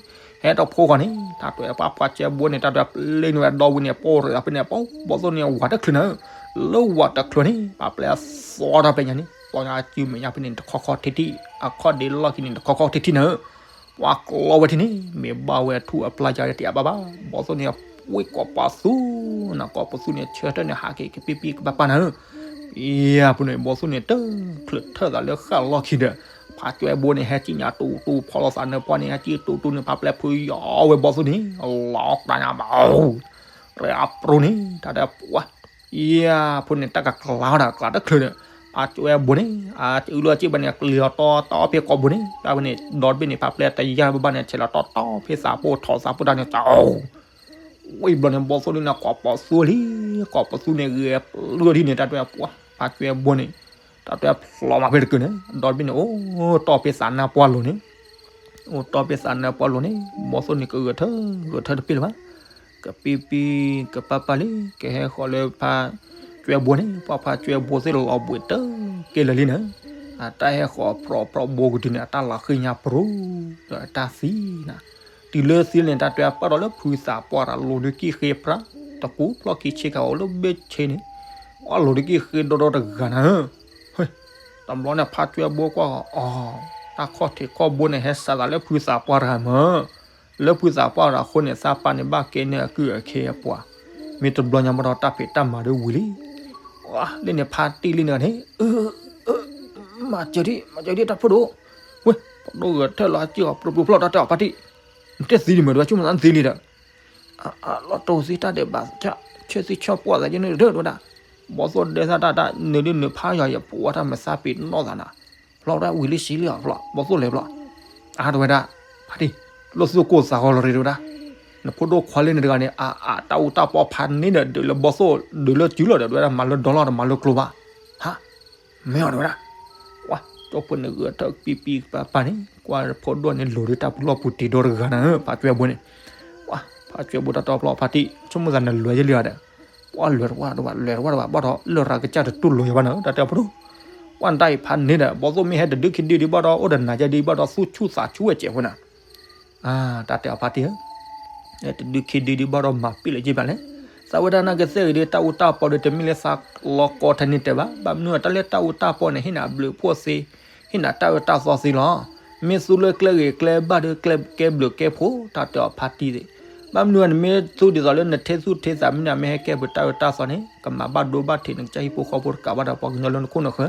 ဟဲတဖိဃီန့ၣ် တၢ်တဲဝဲ ပှၤဖါကွဲဘိန့ၣ် တၢ်တဲဝဲပျ့ၤန့ၢ်ဝဲဒီဝံၤန့ၣ် ပိၢ်ရ့းလီၤဖဲန့ၣ် ဘီသိၣ်န့ၣ်ဝးတချုးနၤဧၢ, လၢဝးတချုးန့ၣ် ပှၤပျဲၢ်သီတၢ်ပဲညါန့ၣ် သီညါစုမဲာ်ညါဖဲန့ၣ် တခီခီထံထံၣ်, အခီၣ်ဒ့လီၢ်ခံန့ၣ် တခီခီထံထံၣ်နၤဧၢ, ပှၤကျီဝဲထံန့ၣ် မ့ၢ်ဘၣ်ဝဲထူၣ်အပျၢ်ယါတယၢ်ဘၣ်ဘၣ်, ဘီသိၣ်န့ၣ် ဝံကိးပသူနၤ ကိးပသူန့ၣ် ဆၢထၢၣ်န့ၣ် ဟးက့ၤကပံပံကပၢ်ပၢ်နၤဧၢ, ယၤဖိန့ၣ် ဘီသိၣ်န့ၣ် တချုးထၢၣ်သးလၢဃာ်လီၢ်ခံဒီး ဖါကွဲဘိန့ၣ် ဟဲကံၣ်ညါတူတူဖီလီၤသးနၢပှၢ်န့ၣ် ဟဲကံၣ်တူတူန့ၣ် ဖါပျဲၢ်ဖုယီၤဝဲဘီသိၣ်န့ၣ် လီၤကျါညါဘၣ် ရ့အပြူန့ၣ် တၢ်ဒီးပှၤ ယၤဖိန့ၣ် တၢ်ကကျါဒီးကျါတချုးဒီး ဖါကွဲဘိန့ၣ် အကအုလီၤစ့ၣ်ဘၣ်န့ၣ် ကလံၤလီၤတီတီဖဲကိးဘိန့ၣ် တၢ်ဝဲန့ၣ် ဒီတဘ့ၣ်န့ၣ် ဖါပျဲၢ်တယၢ်ဘၣ်ဘၣ်န့ၣ် ဆဲးလီၤတီတီဖဲသးဖိထီၣ်သးဖိတၢ်န့ၣ် တၢ်အိၣ် ဝံၤဘျီန့ၣ် ဘီသိၣ်န့ၣ် ကိးပသူလံ, ကိးပသူန့ၣ် ဂဲၤပျုၢ်ထံၣ်န့ၣ် တၢ်တဲပှၤ ဖါကွဲဘိန့ၣ် တၢ်တဲဖျိးမးဖဲတကုာ်န့ၣ် ဒီတဘ့ၣ်န့ၣ် အိၣ်တီၢ်ဖဲသးနါပှၢ်လိၤန့ၣ် အိၣ်တီၢ်ဖဲသးနါပှၢ်လိၤန့ၣ် ဘီသိၣ်န့ၣ် ကဂဲၤထၢၣ် ဂဲၤထၢၣ်တပ့ၢ်လၢၤဘၣ်, ကပံပံ ကပၢ်ပၢ်လံ ကဟဲဃီၤလၢဖါကွဲဘိန့ၣ် ပှၤဖါကွဲဘိသ့ၣ်လီၤဘှံးတကဲလၢာ်လံန့ၣ်, အတၢ်ဟဲဃီၤဖြီဖြီဘိကတုၤန့ၣ် အတၢ်လီၤဃံၢ်ညါပရူၤ ဒီးအတၢ်သံနၤ, တုၤလၢသံန့ၣ် တၢ်တဲပာ်ဒီးလၢဖုသးပှၢ်တၢ်လိၤဒုးကံၣ်ဃ့ပြၢ်, တကူဖျီၣ်ခံဆ့ကၤအိၣ်လၢဘ့ၣ်ဆ့န့ၣ်, အလိၤဒုးကံၣ်ဃ့ဒီဒီတဂၤနၤဧၢ, တဘျီန့ၣ်ဖးကွဲဘိကွၢ်အီၤ, တၢ်ခီၣ်ထံးခီၣ်ဘိန့ၣ် ဟဲစးသးလၢဖုသးပှၢ်တဂၤမၢ်, လၢဖုသးပှၢ်တဂၤအဃိန့ၣ် သးပၢ်န့ၣ်ဘၣ်ကဲန့ၢ်အကုၢ်အခ့အပှၤ, မ့ၢ်တဘျီညါဘၣ်ဒီးတၢ်ဖံးတၢ်မၤဒုးဝံၤလံ, လၢန့ၣ်ဖးတံၢ်လံန့ၣ်, မၤစၢၤဒံး မၤစၢၤဒံးတၢ်ဖိဒိၣ်, ဝဲ, ပဒိၣ်ဂဲၤထၢၣ်လီၤဟးက့ၤအီၤ ပျိပျိဖျီၣ် တၢ်တဲအီၤဖးတံၢ်, နတဲသံလံမ့ၢ်တဝဲ ဆိကမိၣ်သးနသံလံဒီး လီၤတိၢ်သံတၢ်ဒဲးဘး, ဆၢသံဆၢပှၢ်သးယန့ၣ်တဝဲဒၣ်, ဘီသိၣ်ဒဲသၣ်တၢ်တၢ် နုာ်ဒုးနုာ်ဖးယီၤယပှၤတၢ်မၤသးပ့ၤနီၣ်သးနၤ, ဖျီၣ်ဝဲဒၣ်ဝံၤလံစံလံအီၤဖျီၣ် ဘီသိၣ်လဲၤဖျီၣ်, အါတဝဲဒၣ်, ဖးတံၢ်, လိၣ်သူၣ်ကိၢ်သးဂီၤလီၤတဝဲဒၣ်, နဖိဒိၣ်ခွါလၢန့ၣ်တဂၤန့ၣ် အအတၢ်အူတၢ်ပီဖးန့ၣ်ဒီး ဒုးလၢဘီသိၣ် ဒုးလၢစုလီၤဒီး တဝဲဒၣ်မၤလၢဒီလီၤတမၤလၢကျိဘၣ်, ဟါ မ့ၢ်အီၤတဝဲဒၣ်, ဝါ, ကၠီဖိန့ၣ်ဂဲၤထၢၣ်ပံပံပၤပၤန့ၣ် ကွၢ်ဖိဒိၣ်န့ၣ်လိၤဒုးတၢ်ပူၤလီၢ်ပူၤတံၤဒီတဂၤနၤဧၢ ဖးကွဲဘိန့ၣ်, ဝါ, ဖးကွဲဘိတၢ်တဲဖျီၣ်ဖးတံၢ် ဆိကမိၣ်သးနလဲၤယဲလံအီၤဒီး, ပှၤလဲၤတဝါတဝါ လဲၤတဝါတဝါ ဘၣ်ဒီးလၢရၤကစၢ်တတူၢ်လိာ်ယၤဘၣ်နၤ တၢ်တဲအီၤဖိဒိၣ်, ကွၢ်တၢ်အံၤဖးန့ၣ်ဒီး ဘီသိၣ်မ့ၢ်ဟဲတဒုခံဒုဒံးဘၣ်ဒီး အိၣ်ဒီးနၤယဲဒံးဘၣ်ဒီး သူၣ်ဆူၣ်သးဆူၣ်ဝဲစဲးဖိနၤ တၢ်တဲအီၤဖးတံၢ်ဧၢ, တဒုခံဒုဒံးဘၣ်ဒီးမၤပ့ၢ်လၢယ့ၢ်ဘၣ်လဲၣ်, သးဝဲဒၣ်နာ်က့သ့ၣ်ဂ့ၤဒုး တၢ်အူတၢ်ပီဒီး တမ့ၢ်လၢသးလီၤကီထဲန့ၣ်တဲဘၣ်, ဘၣ်မနုၤတၢ်လၢတၢ်အူတၢ်ပီန့ၣ် ဟ့ၣ်နၤဘျုးဖှိၣ်သ့, ဟ့ၣ်နၤတၢ်အၢတၢ်သီသ့လီၤ, မ့ၢ်သူလၢကျဲဂ့ၤကျဲဘၣ်ဒီး ကျဲကဲဘျုးကဲဖှိၣ် တၢ်တဲအီၤဖးတံၢ်သ့ၣ်, ဘၣ်မနုၤနမ့ၢ်သူဒ်သိးလၢနထဲသူၣ်ထဲသးမ့ၢ်နမ့ၢ်ဟဲကဲဘျုးတၢ်အၢတၢ်သီန့ၣ် ကမၤဘၣ်ဒိဘၣ်ထံးနကစၢ်ဟံၣ်ဖိဃီဖိတကးဘၣ်ဒီးပှၤကညီလၢနခိၣ်နဃၢၤ,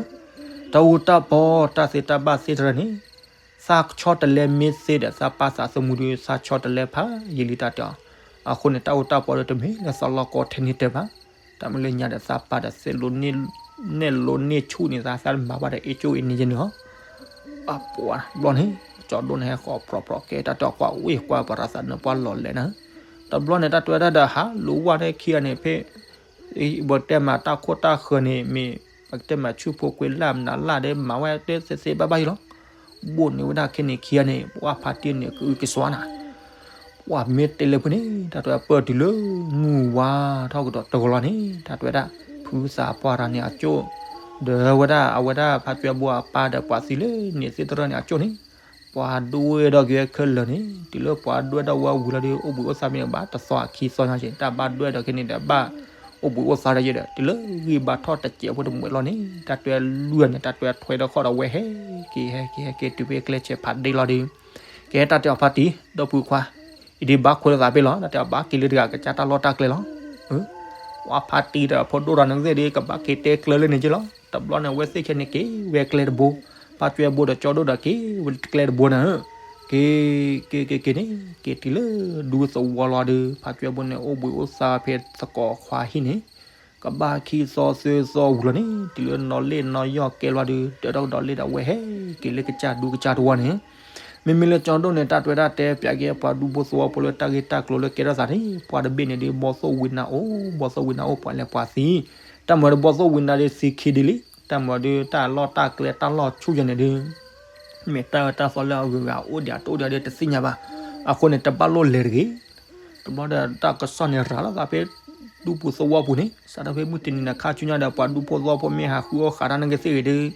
တၢ်အူတၢ်ပီ တၢ်သ့တၢ်ဘၣ်သ့တရၢန့ၣ် သးဆီတလဲမ့ၢ်သ့ဒီး သးပာ်သးသမူဒီး သးဆီတလဲဖးယံာ်လံတၢ်တဲအီၤ, အဃိန့ၣ် တၢ်အူတၢ်ပီဒီး တမ့ၢ်လၢသးလီၤကီထဲန့ၣ်တဲဘၣ်, တၢ်မ့ၢ်လၢညါဒီး သးပာ်ဒီးသ့ၣ်လိန့ၢ်လိန့ၢ်ဆူၣ်န့ၣ် သးသးမၤဘၣ်ဒီး အ့ၣ်ကၠိအ့ၣ်န့ၣ်ယဲန့ၣ်လီၤ, အပှၤဘျီန့ၣ် ကၠီဒိၣ်န့ၣ် ဟဲဃီၤဖြီဖြီကဲ တၢ်တဲအီၤကွၢ်ဝ့ၢ်ကွၢ်ပရၤသးနပှၢ်လီၤလဲၤနၤ, တဘျီန့ၣ် တၢ်တဲဝဲဒၣ်ဒီး ဟးလူၤဝဲန့ၣ်ခံဂၤန့ၣ် ဖဲ ပတဲမးတၢ်ခိၣ်တၢ်ဃၢၤန့ၣ် မ့ၢ်ပကတဲမးဆူၣ်ဖိကွ့လၢ်မနုၤလၢ်ဒီး မၤဝဲတဲသ့သ့ဘၣ်ဘၣ်အံၤလီၤ, ဘိၣ်န့ၢ်ဝဲဒၣ်ခဲန့ၣ်ခံဂၤန့ၣ် ပှၤဖးတံၢ်န့ၣ် ကအုကစွါနၤ, ပှၤမ့ၢ်တဲလၢဖုန့ၣ် တၢ်တဲပၢၢ်တုၤလၢ မုၢ်ဝါထီၣ်ကဒီးတဂီၤလီၤန့ၣ် တၢ်တဲဝဲဒၣ် ဖုသးပှၢ်တဂၤန့ၣ်အကၠိၣ်, ဒီးဝဲဒၣ်အဝဲဒၣ်ဖးကွဲဘိအပၢ်ဒီးပှၤသံလၢန့ၣ်သ့ၣ်တရၢန့ၣ်အကၠိၣ်န့ၣ် ပှၤဒွဲၣ်ဒီးက့ၤဝဲခဲလၢာ်န့ၣ် တုၤလၢပှၤဒွဲၣ်ဒီးဝဲဝံၤလီၤဒီး အိၣ်ဘှံးအိၣ်သါမ့ၢ်ဘၣ်တသီအခံသီညါက့ၤ တၢ်ဘၣ်ဒွဲၣ်ဒီးခဲန့ၣ်ဒီးဘၣ် အိၣ်ဘှံးအိၣ်သါဒီးယဲဒီး တုၤလၢဂံၢ်ဘါထီၣ်တစဲးဖိတမှဲးလီၤန့ၣ် တၢ်တဲလွံၢ်န့ၣ် တၢ်တဲထွဲဒီးခီၣ်ဒီးဝဲဟဲက့ၤဟဲက့ၤဟဲက့ၤတုၤဖဲကျဲဆဲးဖးဒ့လီၤဒီး ကဲတၢ်တဲအီၤဖးတံၢ် ဒီပုၢ်ခွါ အံၤဒ်ဘၣ်ခွဲးလိာ်သးဖဲလီၤ တၢ်တဲအီၤဘၣ်က့ၤလၢတဂၤကစၢ်တၢ်လီၢ်တၢ်ကျဲလီၤ ဝဲဖးတံၢ်ဒီးဖိဒိၣ်ဒီးနသ့ၣ်ဒီး ကဘၣ်က့ၤတဲကျဲလၢန့ၣ်က့လီၤ. တဘျီန့ၣ် အဝဲသ့ၣ်ခဲန့ၣ်က့ၤဝဲကျဲတဘိ, ဖးကွဲဘိဒီးကၠီဒိၣ်ဒီးက့ၤဝဲကျဲတဘိန့ၣ်, က့ၤက့ၤက့ၤက့ၤန့ၣ် က့ၤတုၤလၢဒူသဝီလီၤဒီး ဖးကွဲဘိန့ၣ် အိၣ်ဘှံးအိၣ်သါဖဲသကိးခွါဟံၣ်န့ၣ်, ကဘၣ်ခံသီသၢသီဝံၤလီၤန့ၣ် တုၤလၢနီၢ်လ့ၣ်နီၢ်ယီၢ်ကဲလီၤဒီး တၢ်ဒီကဒီးလ့ၣ်ဒီး အဝဲဟဲက့ၤလၢကစၢ်ဒူကစၢ်တဝီန့ၣ် မ့မ့ၢ်လၢကၠီဒိၣ်န့ၣ် တၢ်တွဲတၢ်တဲပၠးက့ၤပှၤဒူဖိသဝီဖိလၢတၢ်ဂ့ၢ်တၢ်ကျိၤလၢကဲထီၣ်သးန့ၣ် ပှၤတဘ့ၣ်န့ၣ်ဒီး ဘီသိၣ်ဝံနါအိၣ် ဘီသိၣ်ဝံနါအိၣ်ပှၤလဲၤပှၤသံ, တၢ်မၤဒီးဘီသိၣ်ဝံနါဒီးသံခံဒ်လံ, တၢ်မၤဒီးတၢ်လီၢ်တၢ်ကျဲတၢ်လီၢ်ဆူၣ်ယဲန့ၣ်ဒီး မ့ၢ်တၢ်အၢတၢ်သီလၢအဂုၤအဂၤအိၣ်ဒံးတအိၣ်ဒံးဒီးတသ့ၣ်ညါဘၣ်. အဃိန့ၣ် တဘၣ်လိၣ်လဲၤတဂ့ၤ တဘျီဒီးတၢ်ကစီၣ်န့ၣ်ရၤလီၤသးဖဲဒူပူၤသဝီပူၤန့ၣ် စးထီၣ်ဖဲမုၢ်တနံၤန့ၣ်ခါဆူညါဒီး ပှၤဒူဖိသဝီဖိမ့ၢ်ဟးဃုအီၣ်ဃာ်တၢ်န့ၣ်ကသ့ၣ်ဂ့ၤဒီး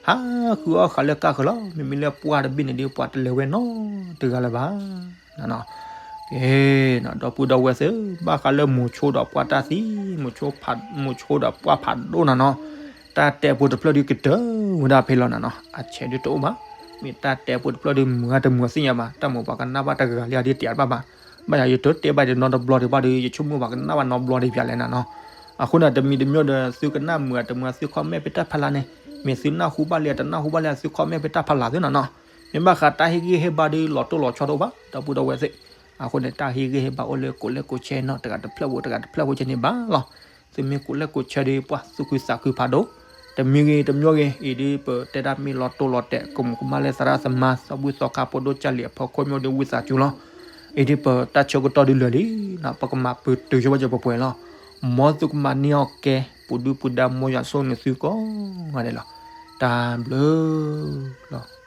ဟးဃုအီၣ်ဃာ်လၢကၢ်ဃၢၤလီၤ. မ့မ့ၢ်လၢပှၢ်တဘ့ၣ်န့ၣ်ဒီး ပှၤတလဲၤဝဲနီတဂၤလၢၤဘၣ်. ကဲ ဒီပုၢ်ဒီဝဲၢ်သ့ၣ်ဧၢ, ဘၣ်ဃးလၢမိၤဆိဒီးပှၢ်တၢ်သံ, မိၤဆိဖး, မိၤဆိဒီးပှၢ်ဖးဒိၣ်နၤနီၤ, တၢ်တဲဖိတဖျၢၣ်ဒုးကတၢၢ်ဝဲဒၣ်ဖဲလီၤနၤနီၤ, အဆဲးဒုးတအိၣ်ဘၣ်. မ့ၢ်တၢ်တဲဖိတဖျၢၣ်ဒုးမုာ်အါတမုာ်သ့ၣ်ညါဘၣ်, တၢ်မိၢ်ပှၤကနၣ်ဘၣ်တဂၤလံအဒုးတယာ်တဘၣ်ဘၣ်. ဘၣ်ယၤယတတဲဘၣ်ဒီးနီတဘျီဒံးဘၣ်ဒီး ယဆိကမိၣ်ပှၤကနၣ်ဘၣ်နီတဘျီဒံးပၠးလဲၣ်နၤနီၤ. အဃိန့ၣ် တမံၤတမံၤဒီး သုကနၣ်မုာ်အတမုာ်သု comment ဖဲတၢ်ဖးလၢ်န့ၣ်, မ့ၢ်သုနၢ်ဟူဘၣ်လံတနၢ်ဟူဘၣ်လံ သု comment ဖဲတၢ်ဖးလၢ်သုနၤနီၤ. မ့ၢ်ဘၣ်ဃးတၢ်ဟ့ၣ်ဂံၢ်ဟ့ၣ်ဘါဒီး လီၤတိၢ်လီၤဆီတအိၣ်ဘၣ် ဒီပုၢ်ဒီဝဲၢ်သ့ၣ်. အဃိန့ၣ် တၢ်ဟ့ၣ်ဂံၢ်ဟ့ၣ်ဘါအိၣ်လၢကိးလဲၣ်ကိးဆဲနီၤ, တဂၤတဖျၢၣ်ဖိ တဂၤတဖျၢၣ်ဖိကဲန့ၣ်ဘၣ်လီၤ. သုမ့ၢ်ကိးလဲၣ်ကိးဆဲဒီး ပှၤသူၣ်ခုသးခုဖးဒိၣ်, တမံၤဂ့ၤတမံၤဂ့ၤ အံၤဒ်ပတဲဒၣ်မ့ၢ်လီၤတိၢ်လီၤတဲာ် ကမူးကမၣ်လၢသရၣ်သမါ သီဘူၣ်သီခါဖိဒိၣ်ကၢ်လံာ်အဖီခိၣ် မ့ၢ်ဒ်ဝံသးစူၤလီၤ. အံၤဒ်ပတၢ်ဆၢကတီၢ်ဒုးလၢာ်လံနီၤ, ပကမၤပတုာ်ဆိဝဲကပှဲၤပှဲၤလီၤ. မ်သုကမၤန့ၢ်အီၣ်ကဲ ပူၤဒုပူၤဒါ မ်ယွၤဆိၣ်ဂ့ၤသုကိးဂၤဒဲးလီၤ. တၢ်ဘျုးလီၤ.